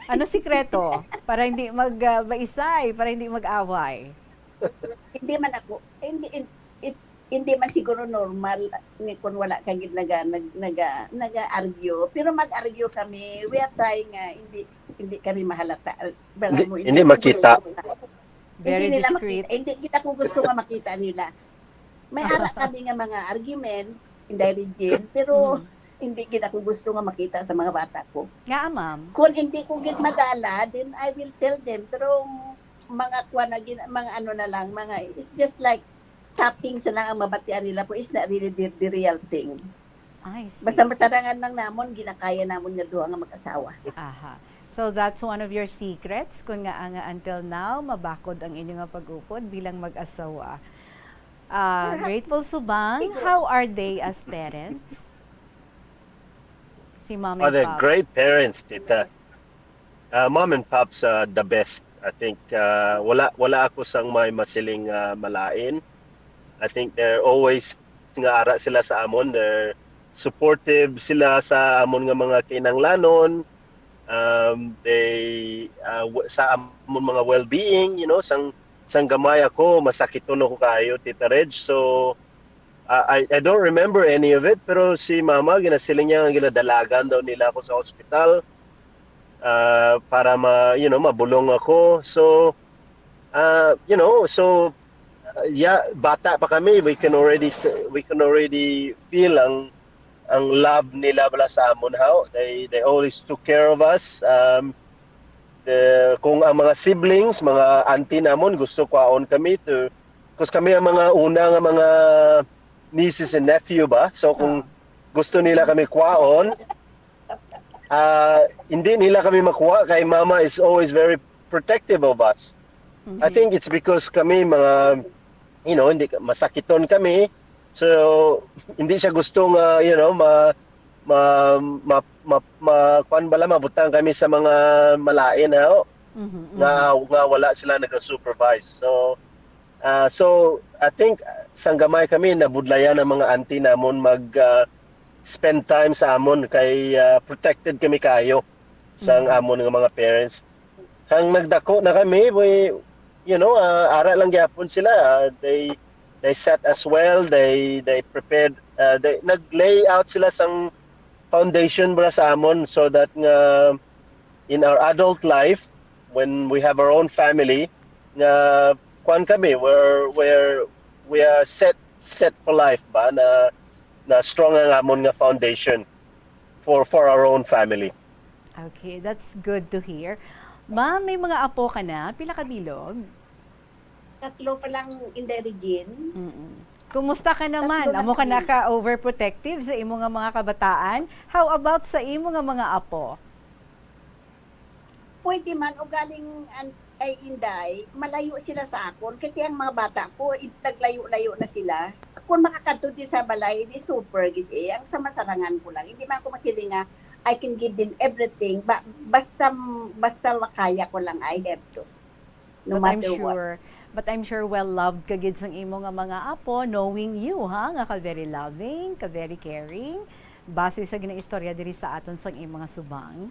Ano sikreto? Para hindi mag, ah, maisay, para hindi mag-away. Hindi man ako, hindi, in-, It's, hindi man siguro normal ni kung wala ka gid naga-, nag-, naga-, naga-argue, pero mag-argue kami. We are trying nga hindi, hindi kami mahalata. Wala Hindi, mo, hindi hindi ko makita. gusto. Hindi Very nila discreet. makita. Hindi, hindi ako gusto nga makita nila. May ara kami nga mga arguments, Inday Regine, pero Mm. hindi gid ako gusto nga makita sa mga bata ko. Ngaa, ma'am? Kung hindi ko gid madala, then I will tell them. Pero mga kuwan na gin-, mga ano na lang, mga, it's just like toppings na lang ang mabatian nila, pero it's not really the, the real thing. I see. Basta masarangan lang namon, ginakaya namon nga duha nga mag-asawa. Aha. So that's one of your secrets, kung nga, nga until now, mabakod ang inyo nga pag-upod bilang mag-asawa. Ah, Perhaps. Grateful Subang, Siguro. how are they as parents? Si Mom Oh, and they're Pop. great parents, Tita. Uh, Mom and Pops are the best. I think, uh, wala, wala ako sang may masiling, uh, malain. I think they're always nga ara sila sa amon. They're supportive sila sa amon nga mga kinahanglanon. Um, they, uh, w-, sa amon mga well-being, you know, sang, sang gamay ako, masakiton ako kaayo, Tita Reg. So, uh, I, I don't remember any of it, pero si Mama, ginasiling niya nga ginadalagan daw nila ako sa hospital, uh, para ma-, you know, mabulong ako. So, uh, you know, so, uh, yeah, bata pa kami, we can already s-, we can already feel ang, ang love nila bala sa amon, how they, they always took care of us. Um, the, kung ang mga siblings, mga auntie namon, gusto kwaon kami to, 'cause kami ang mga una nga mga nieces and nephew ba? So, kung Ah. gusto nila kami kwaon, ah, hindi nila kami makuha kay Mama is always very protective of us. I Mhm. think it's because kami mga, you know, hindi, masakiton kami. So, hindi siya gusto nga, you know, ma-, ma-, ma-, ma-, ma-, kuwan bala, mabutang kami sa mga malain, ha? Mhm, Nga, mhm. nga wala sila nag-supervise. So, ah, so, I think, ah, sang gamay kami, nabudlayan ang mga auntie namon mag, ah, spend time sa amon kay, ah, protected kami kaayo sang Mhm. amon nga mga parents. Kang nagdako na kami, we, you know, ah, ara lang gyapon sila. Ah, they, they set us well, they, they prepared, ah, they, nag-lay out sila sang foundation para sa amon so that nga in our adult life, when we have our own family, nga kuwan kami, where, where we are set, set for life ba, na, na strong ang amon nga foundation for, for our own family. Okay, that's good to hear. Ma'am, may mga apo ka na? Pila ka bilog? Tatlo pa lang, Inday Regine. Mm-mm. Kumusta ka naman? Tatlo na Amo ka na kami. ka overprotective sa imo nga mga kabataan? How about sa imo nga mga apo? Pwede man, ugaling an-, ay, Inday, malayo sila sa akon. Kay ang mga bata ko, i-, naglayo-layo na sila. Kung makakadto di sa balay, di super gid eh. Ang sa masarangan ko lang. Hindi man ako masiling nga, I can give them everything. Ba-, basta, basta makaya ko lang, I have to. No But I'm matter what. sure, but I'm sure well loved ka gid sang imo nga mga apo, knowing you, ha, nga ka very loving, ka very caring, base sa ginaistorya diri sa aton sang imo nga subang.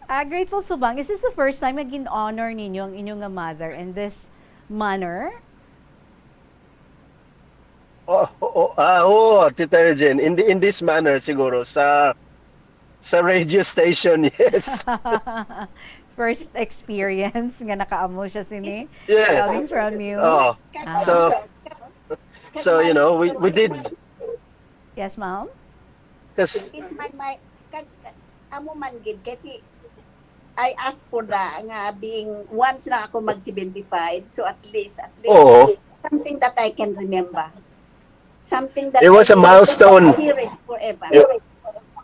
Ah, Grateful Subang, is this the first time nga gin-honor ninyo ang inyo nga mother in this manner? Oh, oh, ah, oo, Tita Regine. In the, in this manner siguro sa, sa radio station, yes. First experience nga nakaamo siya sini, It's Yeah. coming from you. Oh. Ah. So, so, you know, we, we did Yes, ma'am? 'Cause It's my, my, kag, kag, amo man gid, kay ti-, I ask for the, nga being, once na ako mag seventy-five, so at least, at least, Oo. something that I can remember. Something that It was I a can milestone. cherish forever. It,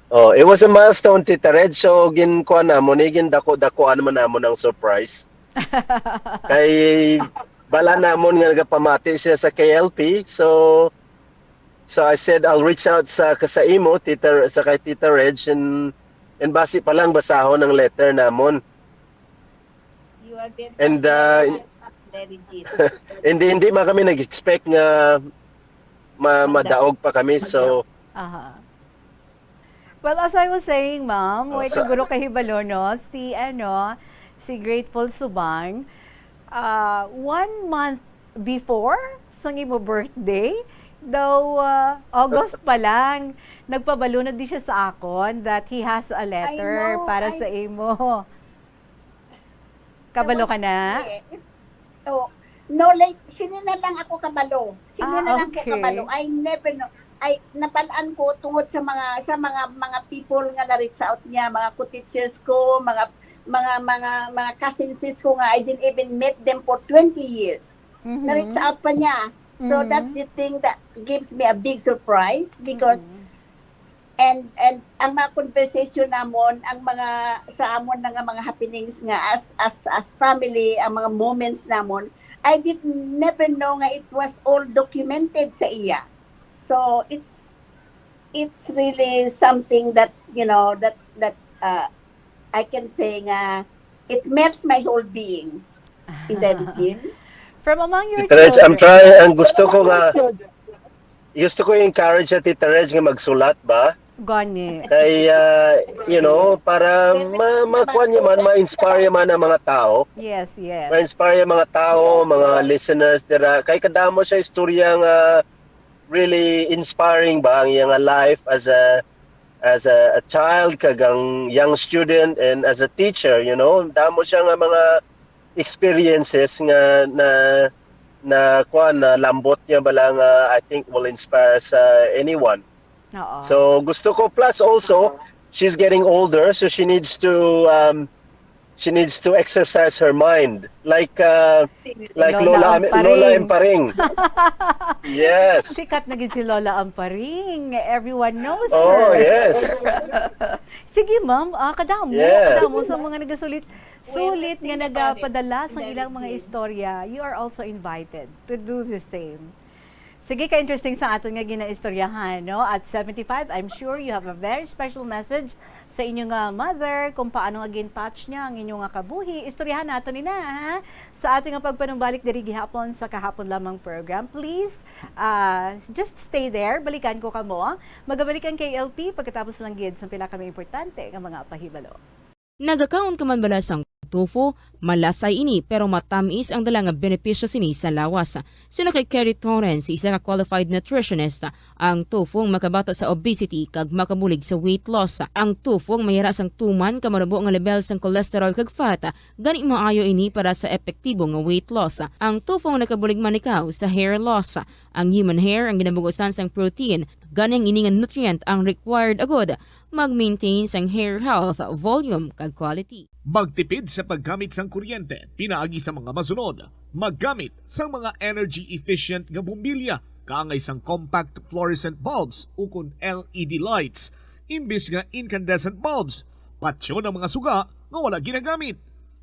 oh, it was a milestone, Tita Red. So, gin-, kuha namon, eh, gindako-dakuan naman namon ang surprise. Kay, bala namon nga nagapamati siya sa K L P. So, so I said, "I'll reach out sa, ka sa imo, Tita, sa kay Tita Reg, and, and basi pa lang basahon ang letter namon." You are very And, uh, Very deep. Hindi, hindi man kami nag-expect nga ma-, madaog pa kami. So, Aha. Well, as I was saying, ma'am, Oh, wait, so siguro kahibalo, no? Si, ano, si Grateful Subang, ah, one month before sang imo birthday, daw, ah, August pa lang, nagpabalo na di siya sa akon that he has a letter know, para I- sa imo. Kabalo ka na? Yes. Oh, no, like, sini na lang ako kabalo. Sini Ah, na lang ko okay. kabalo. I never know. Ay, nabalaan ko tungod sa mga sa mga mga people nga na-reach out niya, mga co-teachers ko, mga mga mga mga cousins ko nga I didn't even met them for twenty years. Mhm. Na-reach out pa niya. So Mhm. that's the thing that gives me a big surprise because Mhm. and and ang mga conversation namon, ang mga sa amon na nga mga happenings nga as as as family, ang mga moments namon, I did never know nga it was all documented sa iya. So it's it's really something that, you know, that that uh, I can say nga it melts my whole being. Inday Regine. From among your Tita Reg, I'm children. trying, ang gusto ko nga, gusto ko i-encourage si Tita Reg nga magsulat ba? Gani. Kay, ah, you know, para ma makuan niya man, ma-inspire niya man ang mga tao. Yes, yes. Ma-inspire ang mga tao, mga listeners dira. Kay kadamo siya istorya nga really inspiring ba ang iyang life as a as a, a child, kag ang young student, and as a teacher, you know. Damo siya nga mga experiences nga na na kuan, na lambot niya bala nga I think will inspire sa anyone. Oo. So gusto ko, plus also she's getting older, so she needs to um she needs to exercise her mind like uh, like Lola Lola Amparing. Lola Amparing. Yes. Sikat na gid si Lola Amparing. Everyone knows Oh, her. Yes. Sige, ma'am. Ah, kadamo, Yeah. kadamo sa mga nagasulit. Sulit nga Think about it, nagapadala sa Inday ilang mga Regine. Istorya. You are also invited to do the same. Sige, ka-interesting sa aton nga ginaistoryahan, no? At seventy-five, I'm sure you have a very special message sa inyo nga mother, kung paano nga gin-touch niya ang inyo nga kabuhi. Istoryahan nato ni na, ha? Sa ato nga pagpanumbalik diri gihapon sa kahapon lamang program. Please, ah, just stay there. Balikan ko kamo. Magabalik ang K L P pagkatapos lang gid sa pila kami importante nga mga pahibalo. Nagakaon ka man bala sang tofu? Malasay ini, pero matamis ang dala nga benepisyo sini sa lawas. Suno kay Kerry Torrens, isa ka qualified nutritionist, ang tofu ang makabato sa obesity kag makabulig sa weight loss. Ang tofu ang mayara sang tuman ka manubo nga level sang cholesterol kag fat, gani maayo ini para sa epektibo nga weight loss. Ang tofu ang nakabulig man ikaw sa hair loss. Ang human hair ang ginabugusan sang protein, gani ang ini nga nutrient ang required agud mag-maintain sang hair health, volume, kag quality. Magtipid sa paggamit sang kuryente pinaagi sa mga masunod. Maggamit sang mga energy efficient nga bombilya kaangay sang compact fluorescent bulbs ukon L E D lights imbis nga incandescent bulbs. Patyon ang mga suga nga wala ginagamit.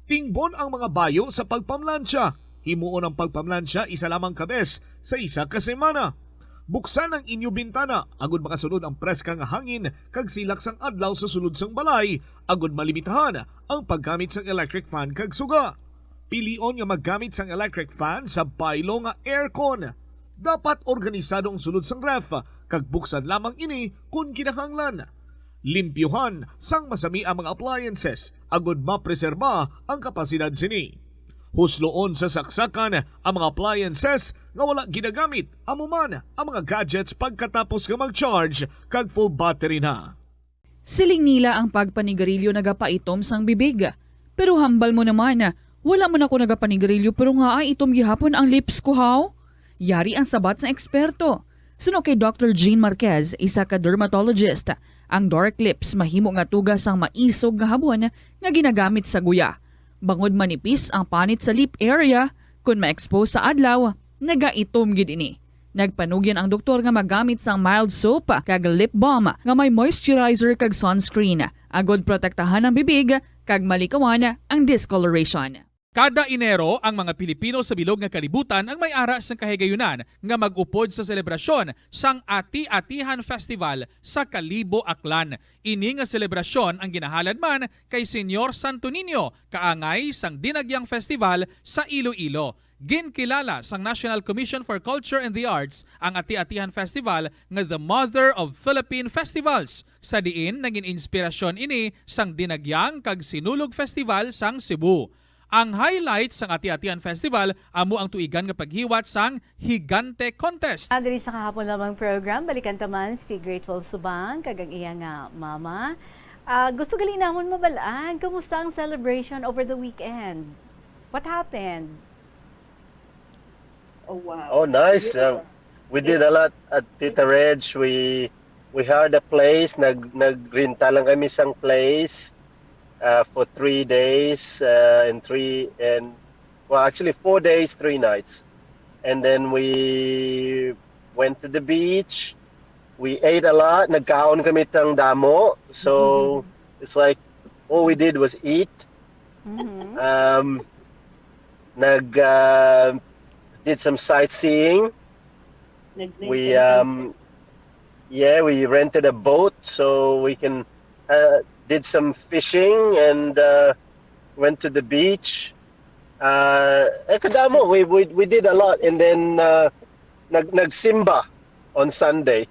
Tingbon ang mga bayo sa pagpamlansya. Himuon ang pagpamlansya isa lamang ka bes sa isa ka semana. Buksan ang inyo bintana agud makasulod ang preska nga hangin kag silak sang adlaw sa sulod sang balay, agud malimitahan ang paggamit sang electric fan kag suga. Pilion nga maggamit sang electric fan sa baylo nga aircon. Dapat organisado ang sulod sang ref kag buksan lamang ini kon kinahanglan. Limpyuhan sang masami ang mga appliances agud mapreserba ang kapasidad sini. Husloon sa saksakan ang mga appliances nga wala ginagamit, amo man ang mga gadgets pagkatapos nga mag-charge kag full battery na. Siling nila ang pagpanigarilyo nagapaitom sang bibig. Pero hambal mo naman, wala man ako nagapanigarilyo pero nga ay itom gihapon ang lips ko, haw? Yari ang sabat sang eksperto. Suno kay Doctor Jean Marquez, isa ka dermatologist, ang dark lips mahimo nga tuga sang maisog nga habon nga ginagamit sa guya. Bangod manipis ang panit sa lip area, kon ma-expose sa adlaw, nagaitom gid ini. Nagpanugyan ang doktor nga magamit sang mild soap kag lip balm nga may moisturizer kag sunscreen, agud protektahan ang bibig kag malikawan ang discoloration. Kada Enero, ang mga Pilipino sa bilog nga kalibutan ang may ara sang kahigayunan nga mag-upod sa selebrasyon sang Ati-Atihan Festival sa Kalibo, Aklan. Ini nga selebrasyon ang ginahalad man kay Señor Santo Niño, kaangay sang Dinagyang Festival sa Iloilo. Ginkilala sang National Commission for Culture and the Arts ang Ati-Atihan Festival nga the Mother of Philippine Festivals, sa diin nagin inspirasyon ini sang Dinagyang kag Sinulog Festival sang Cebu. Ang highlight sang Ati-Atian Festival amo ang tuigan nga paghiwat sang Higante Contest. Ah, diri sa kahapon lamang program, balikan ta man si Grateful Subang kag ang iya nga mama. Ah, gusto gali namon mabal-an, kumusta ang celebration over the weekend? What happened? Oh, wow. Oh, nice. Uh, we did a lot at Tita Reg. We we hired a place. Nag nagrenta lang kami sang place uh, for three days uh, and three and well, actually four days, three nights. And then we went to the beach. We ate a lot. Nagkaon kami tang damo. So it's like all we did was eat. Mhm. Um, nag uh, did some sightseeing. Nag-rent We kami sa um, yeah, we rented a boat so we can uh, did some fishing and uh, went to the beach. Uh, eh, kadamo, we, we we did a lot, and then uh, nag nagsimba on Sunday.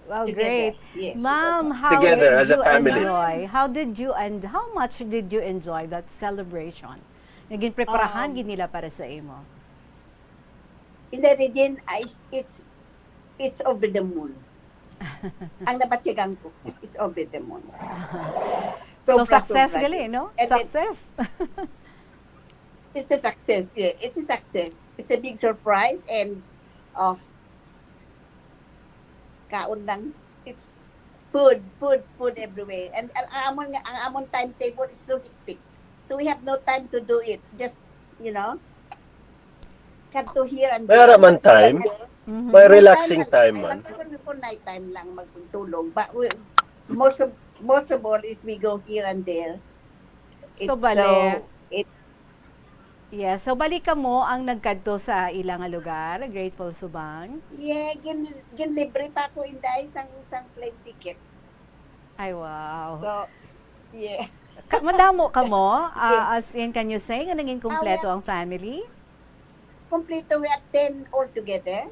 Wow, Together. Great. Yes. Ma'am, how Together did as a you family. Enjoy? How did you and how much did you enjoy that celebration? Nga ginpreparahan Um, gid nila para sa imo. In the region, I, it's it's over the moon. Ang nabatyagan ko, it's over the moon. So, Sobra, success sobra gali, yun. No? And then, Success. It's a success, yeah. It's a success. It's a big surprise and oh, kaon lang. It's food, food, food everywhere. And ang, ang amon nga ang amon timetable is so hectic. So we have no time to do it. Just, you know, kadto here and May ara man time. Mhm. May relaxing lang. Time Ay, man. magkaroon ko night time lang magtulog. But we, most of most of all is we go here and there. So, It's bale, so, it's Yeah, so bali kamo ang nagkadto sa ila nga lugar, Grateful Subang? Yeah, gin ginlibre pa ako, Inday, sang sang plane ticket. Ay, wow. So, yeah. Ka- madamo kamo? Ah, as in, can you say nga nangin kumpleto ang family? Kompleto, we are ten altogether.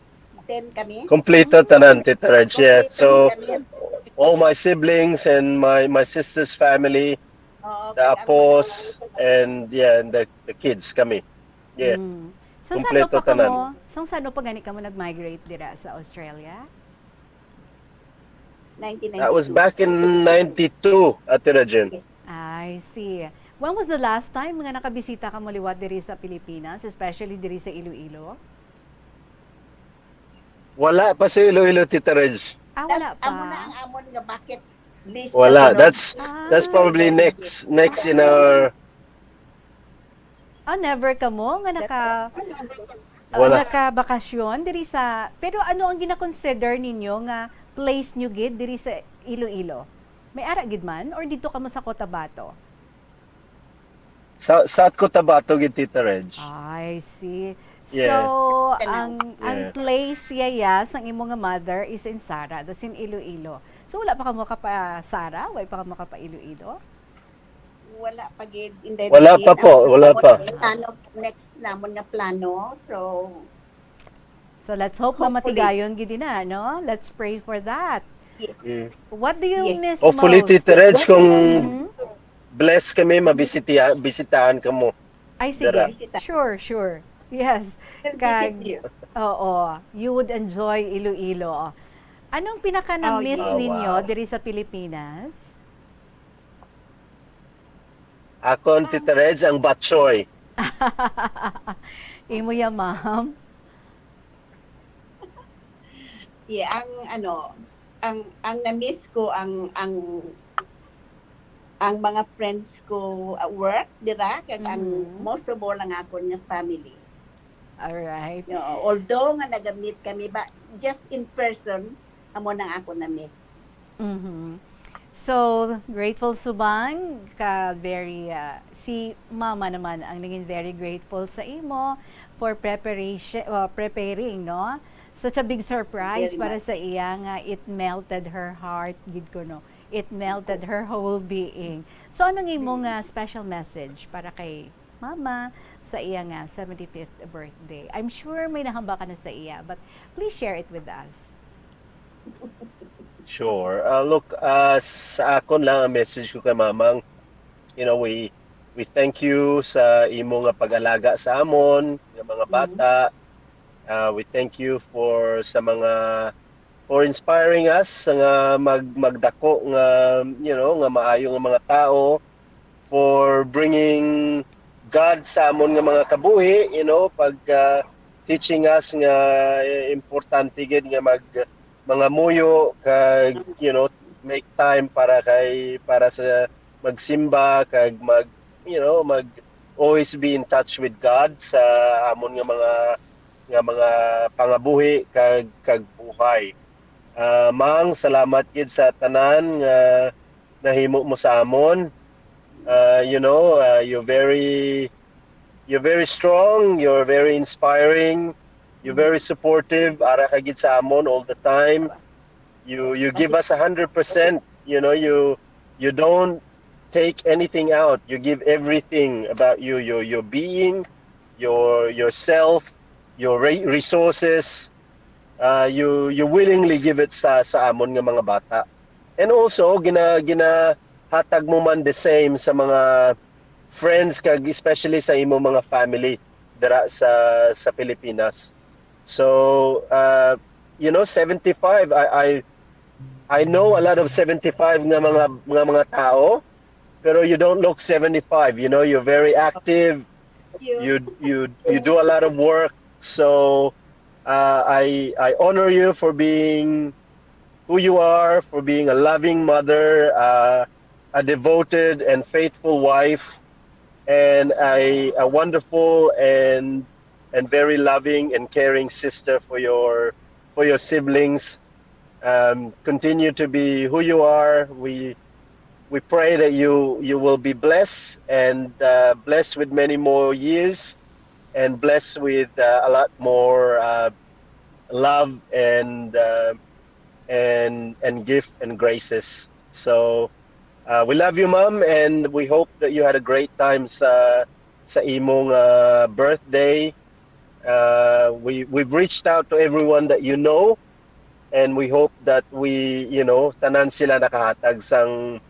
Ten kami. Kompleto tanan, Tita Reg. Yeah. Kompleto So, kami. all my siblings and my my sister's family, Oo, the kaya ang apos, mga and yeah, and the, the kids kami. Yeah. Mm. Sang sano Kompleto pa kamo? tanan. Sang sano pa gani kamo nag-migrate dira sa Australia? nineteen ninety-two. That was back in ninety-two, Ate Regine. I see. When was the last time nga nakabisita kamo liwat diri sa Pilipinas, especially diri sa Iloilo? Wala pa sa Iloilo, Tita Reg. Ah, wala That's, amo na pa. Ang amon nga bucket list. Wala. Ano? That's Ah, that's probably next next in our Oh, never kamo nga naka Wala. Nakabakasyon diri sa, pero ano ang gina-consider ninyo nga place nyo gid diri sa Iloilo? May ara gid man or didto kamo sa Cotabato? Sa South Cotabato gid, Tita Reg. I see. Yeah. So, Tanaw. ang ang Yeah. place yaya sang imo nga mother is in Sara, that's in Iloilo. So wala pa kamo kapa Sara, wala pa kamo kapa Iloilo? Wala pa gid, Inday Wala Regine. pa po, wala pa. Plano, next namon nga plano. So, So let's hope nga Hopefully. Matigayon gid na, no? Let's pray for that. Mm. What do you Yes. miss Hopefully, most? Tita Reg, kung Mhm. blessed kami, mabisita bisitahan kamo. Ay, sige. Dara. Bisita. Sure, sure. Yes. We'll Kag, visit you. Oo, you would enjoy Iloilo. Anong pinaka na-miss Oh, yeah. ninyo Wow. diri sa Pilipinas? Akon, Tita Reg, ang batchoy. Imo ya, ma'am? Yeah, ang ano, ang ang na-miss ko ang ang ang mga friends ko at work, dira, kag ang Mhm. most of all ang akon nga family. Alright. No, although nga naga-meet kami ba just in person, amo nang ako na-miss. Mhm. So, grateful subong ka very, ah, si mama naman ang naging very grateful sa imo for preparation, uh, preparing, no? Such a big surprise Very para much. Sa iya nga it melted her heart, gid ko, no? It melted her whole being. So, anong imo nga special message para kay mama sa iya nga seventy-fifth birthday? I'm sure may nahambal ka na sa iya, but please share it with us. Sure. Uh, look, uh, sa akon lang ang message ko kay mamang, you know, we We thank you sa imo nga pag-alaga sa amon nga mga bata. Uh, we thank you for sa mga for inspiring us nga mag magdako nga, you know, nga maayo nga mga tao, for bringing God sa amon nga mga kabuhi, you know, pag uh, teaching us nga importante gid nga mag mga muyo kag, you know, make time para kay para sa magsimba kag mag you know mag always be in touch with God sa amon nga mga nga mga pangabuhi kag kag buhay. Uh, Mang, salamat gid sa tanan nga nahimo mo sa amon. Uh, you know, uh, you're very you're very strong, you're very inspiring, you're very supportive, ara ka gid sa amon all the time. You you give us a hundred percent. You know, you you don't take anything out. You give everything about you, your your being, your yourself, your re- resources. Uh, you you willingly give it sa sa amon nga mga bata. And also gina ginahatag mo man the same sa mga friends kag especially sa imo mga family dira sa sa Pilipinas. So, uh, you know, seventy-five, I, I, I know a lot of seventy-five nga mga, nga mga tao, pero you don't look seventy-five. You know, you're very active. You, you, you do a lot of work. So, uh, I, I honor you for being who you are, for being a loving mother, uh, a devoted and faithful wife, and a, a wonderful and and very loving and caring sister for your for your siblings. Um, continue to be who you are. We we pray that you you will be blessed and uh, blessed with many more years, and blessed with uh, a lot more uh, love and uh, and and gift and graces. So uh, we love you, ma'am, and we hope that you had a great time sa sa imong uh, birthday. Uh, we we've reached out to everyone that you know, and we hope that we, you know, tanan sila nakahatag sang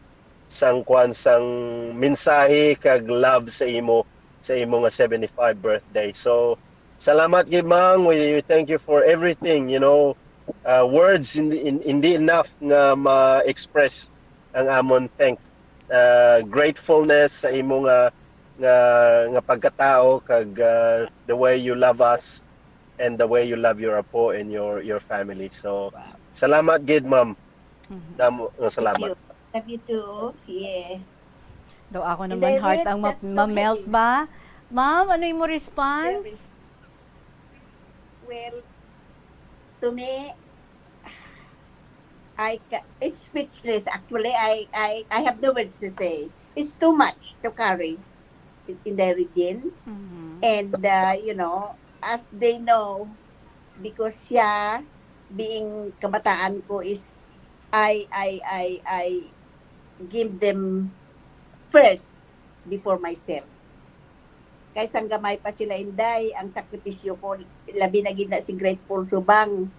sang kwan sang mensahe kag love sa imo sa imo nga seventy-five birthday. So salamat gid, Mang. We thank you for everything, you know. Uh, words hindi, hindi enough nga ma-express ang amon thank uh, gratefulness sa imo nga nga nga pagkatao kag uh, the way you love us and the way you love your apo and your your family. So salamat gid, ma'am. Mhm. Damo nga salamat. Love you too. Yeah. Daw ako naman heart ang ma-melt ba? Ma'am, ano imo response? Well, to me, I ca- it's speechless. Actually, I I I have no words to say. It's too much to carry in, in the region. Mhm. And uh, you know, as they know, because siya being kabataan ko is I I I I give them first before myself. Kay sang gamay pa sila, Inday, ang sakripisyo ko, labi na gid na si Grateful Subang.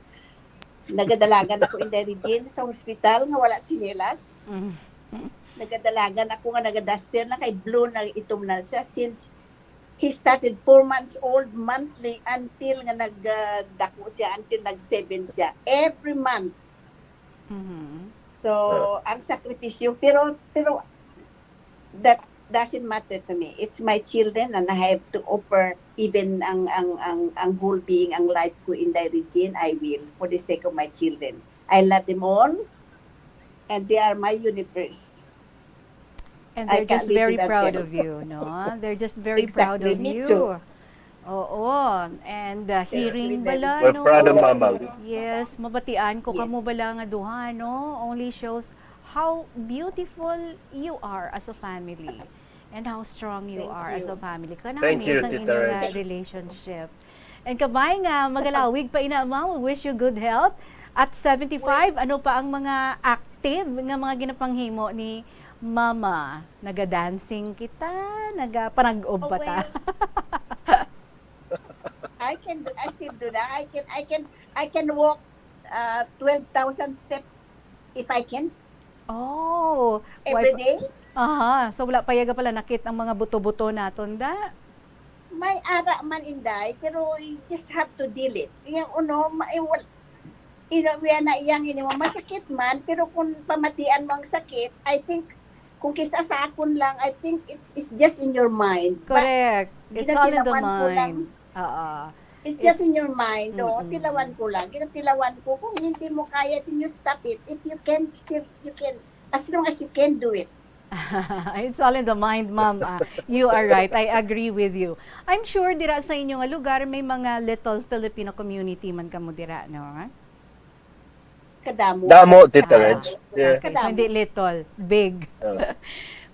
Nagadalagan ako, Inday Regine, sa hospital nga wala tsinelas. Mm. Nagadalagan ako nga nagadaster na kay blue na itom na siya since he started four months old monthly until nga nagdako siya, until nag seven siya. Every month. Mhm. So, ang sakripisyo, pero pero that doesn't matter to me. It's my children and I have to offer even ang ang ang ang whole being, ang life ko, Inday Regine, I will for the sake of my children. I love them all and they are my universe. And I they're just can't live very without proud them. of you, no? They're just very proud Exactly, of me you. too. Oo. And uh, hearing very bala, We're no? proud of Mama. Yes, mabatian ko kamo Yes. bala nga duha, no? Only shows how beautiful you are as a family and how strong you Thank are as you. a family. Kana Thank you, sang Tita inyo nga Reg. Relationship. And kabay nga magalawig pa ina, ma'am, we wish you good health. At seventy-five, ano pa ang mga active nga mga ginapanghimo ni Mama? Naga-dancing kita, nagapanag-ob Oh, pa ta. well, I can do, I still do that. I can, I can, I can walk uh, twelve thousand steps if I can Oh, every why- day. Aha, so wala pa yaga pala nakit ang mga buto-buto naton da? May ara man, Inday, pero you just have to deal it. Yung ano, ma- yung wal- you know, yan na iyang ini mo, masakit man, pero kung pamatian mo ang sakit, I think, kung kisa sa akon lang, I think it's it's just in your mind. But Correct. It's all in the ginatilawan ko lang. Mind. Oo. It's just in your mind, no? Mm-mm. Tilawan ko lang. Ginatilawan ko, kung hindi mo kaya, then you stop it. If you can, still, you can. As long as you can do it. It's all in the mind, ma'am. Ah, you are right. I agree with you. I'm sure dira sa inyo nga lugar may mga little Filipino community man kamo dira, no? Kadamo. Damo, Tita Ah. Reg. Yeah. Okay, so hindi little, big. Uh,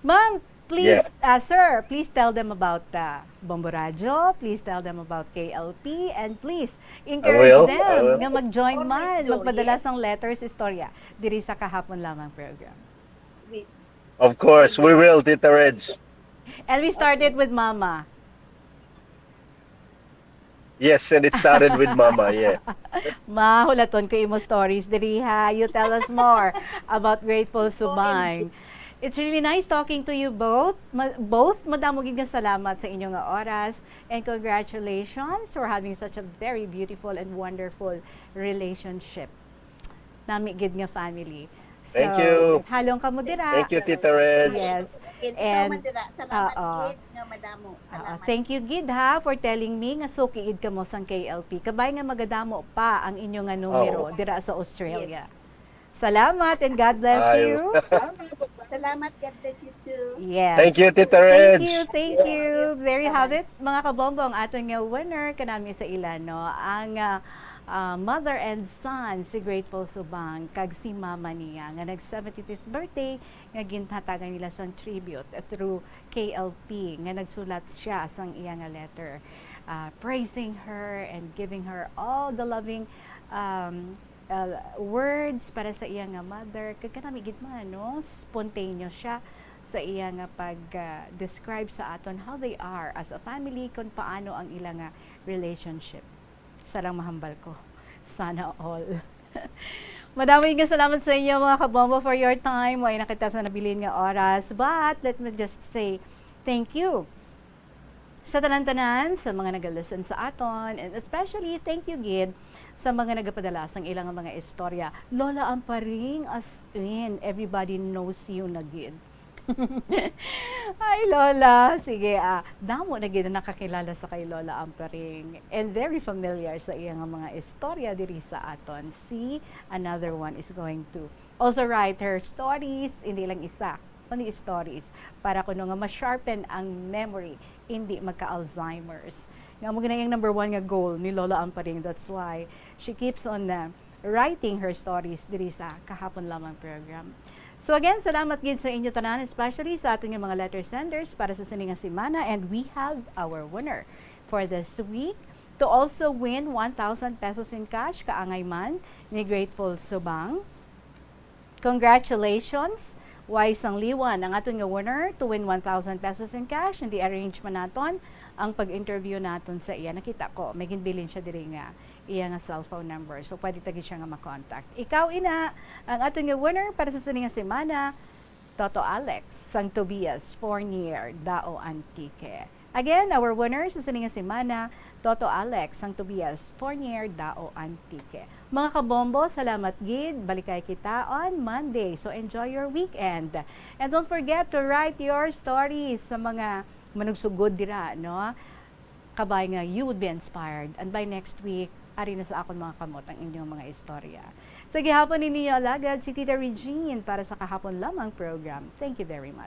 Ma'am, please, Yeah. uh, sir, please tell them about uh, Bombo Radyo. Please tell them about K L P. And please, encourage will, them I will. nga mag-join Always man, do, magpadala yes. sang letters, istorya, diri sa Kahapon Lamang program. We- Of course, we will, Tita Reg. And we started with Mama. Yes, and it started with Mama, yeah. Ma, hulaton ko imo stories diri ha. You tell us more about Grateful Subang. It's really nice talking to you both. Ma- both, madamo gid nga salamat sa inyo nga oras. And congratulations for having such a very beautiful and wonderful relationship. Nami gid nga family. So, Thank you. Halong kamo dira. Thank you, Tita Reg. Yes. And ikaw And- man dira, salamat Oo. gid nga madamo. Oo, Salamat. thank you gid ha for telling me nga suki gid kamo sang K L P. Kabay nga magadamo pa ang inyo nga numero Oo. dira sa Australia. Salamat and God bless Ay. you. Salamat, God bless you too. Yes. Thank you, Tita Thank Reg. you, thank you. There you have it, mga kabombo, ang aton nga winner kanami sa ila, no? Ang ah, ah, mother and son, si Grateful Subang, kag si mama niya, nga nag seventy-fifth birthday, nga ginhatagan nila sang tribute through K L P, nga nagsulat siya sang iya nga letter, ah, praising her and giving her all the loving um, uh, words para sa iya nga mother. Kag kanami gid man, no? Spontaneous siya sa iya nga pag-describe sa aton how they are as a family, kung paano ang ila nga relationship. Sa lang mahambal ko. Sana all. Madamo nga salamat sa inyo, mga kabombo, for your time. Way na kita sa nabilin nga oras. But let me just say thank you sa tanan-tanan, sa mga naga-listen sa aton, and especially thank you gid sa mga nagapadala sang ilang mga istorya. Lola Amparing, as in, everybody knows you na gid. Ay, Lola. Sige, ah, damo na gid ang nakakilala sa kay Lola Amparing and very familiar sa iya nga mga istorya diri sa aton. See, another one is going to also write her stories, hindi lang isa, kundi stories, para kuno nga ma-sharpen ang memory, hindi magka-Alzheimer's. Nga mo ginayang number one nga goal ni Lola Amparing. That's why she keeps on uh, writing her stories diri sa Kahapon Lamang program. So again, salamat gid sa inyo tanan, especially sa aton nga mga letter senders para sa sini nga semana. And we have our winner for this week to also win one thousand pesos in cash, kaangay man ni Grateful Subang. Congratulations, Y Sangliwan, ang aton nga winner to win one thousand pesos in cash. Hindi arrange man naton ang pag-interview naton sa iya. Nakita ko, may ginbilin siya diri nga iya nga cellphone number. So, pwede ta gid siya nga makontak. Ikaw ina, ang aton nga winner para sa sini nga semana, Toto Alex, sang Tobias Fornier, Dao, Antique. Again, our winner sa sini nga semana, Toto Alex, sang Tobias Fornier, Dao, Antique. Mga kabombo, salamat gid. Balikay kita on Monday. So, enjoy your weekend. And don't forget to write your stories sa mga manugsugod dira, no? Kabay nga you would be inspired. And by next week, ari na sa akon mga kamot ang inyong mga istorya. Sa gihapon ninyo, alagad, si Tita Regine para sa Kahapon Lamang program. Thank you very much.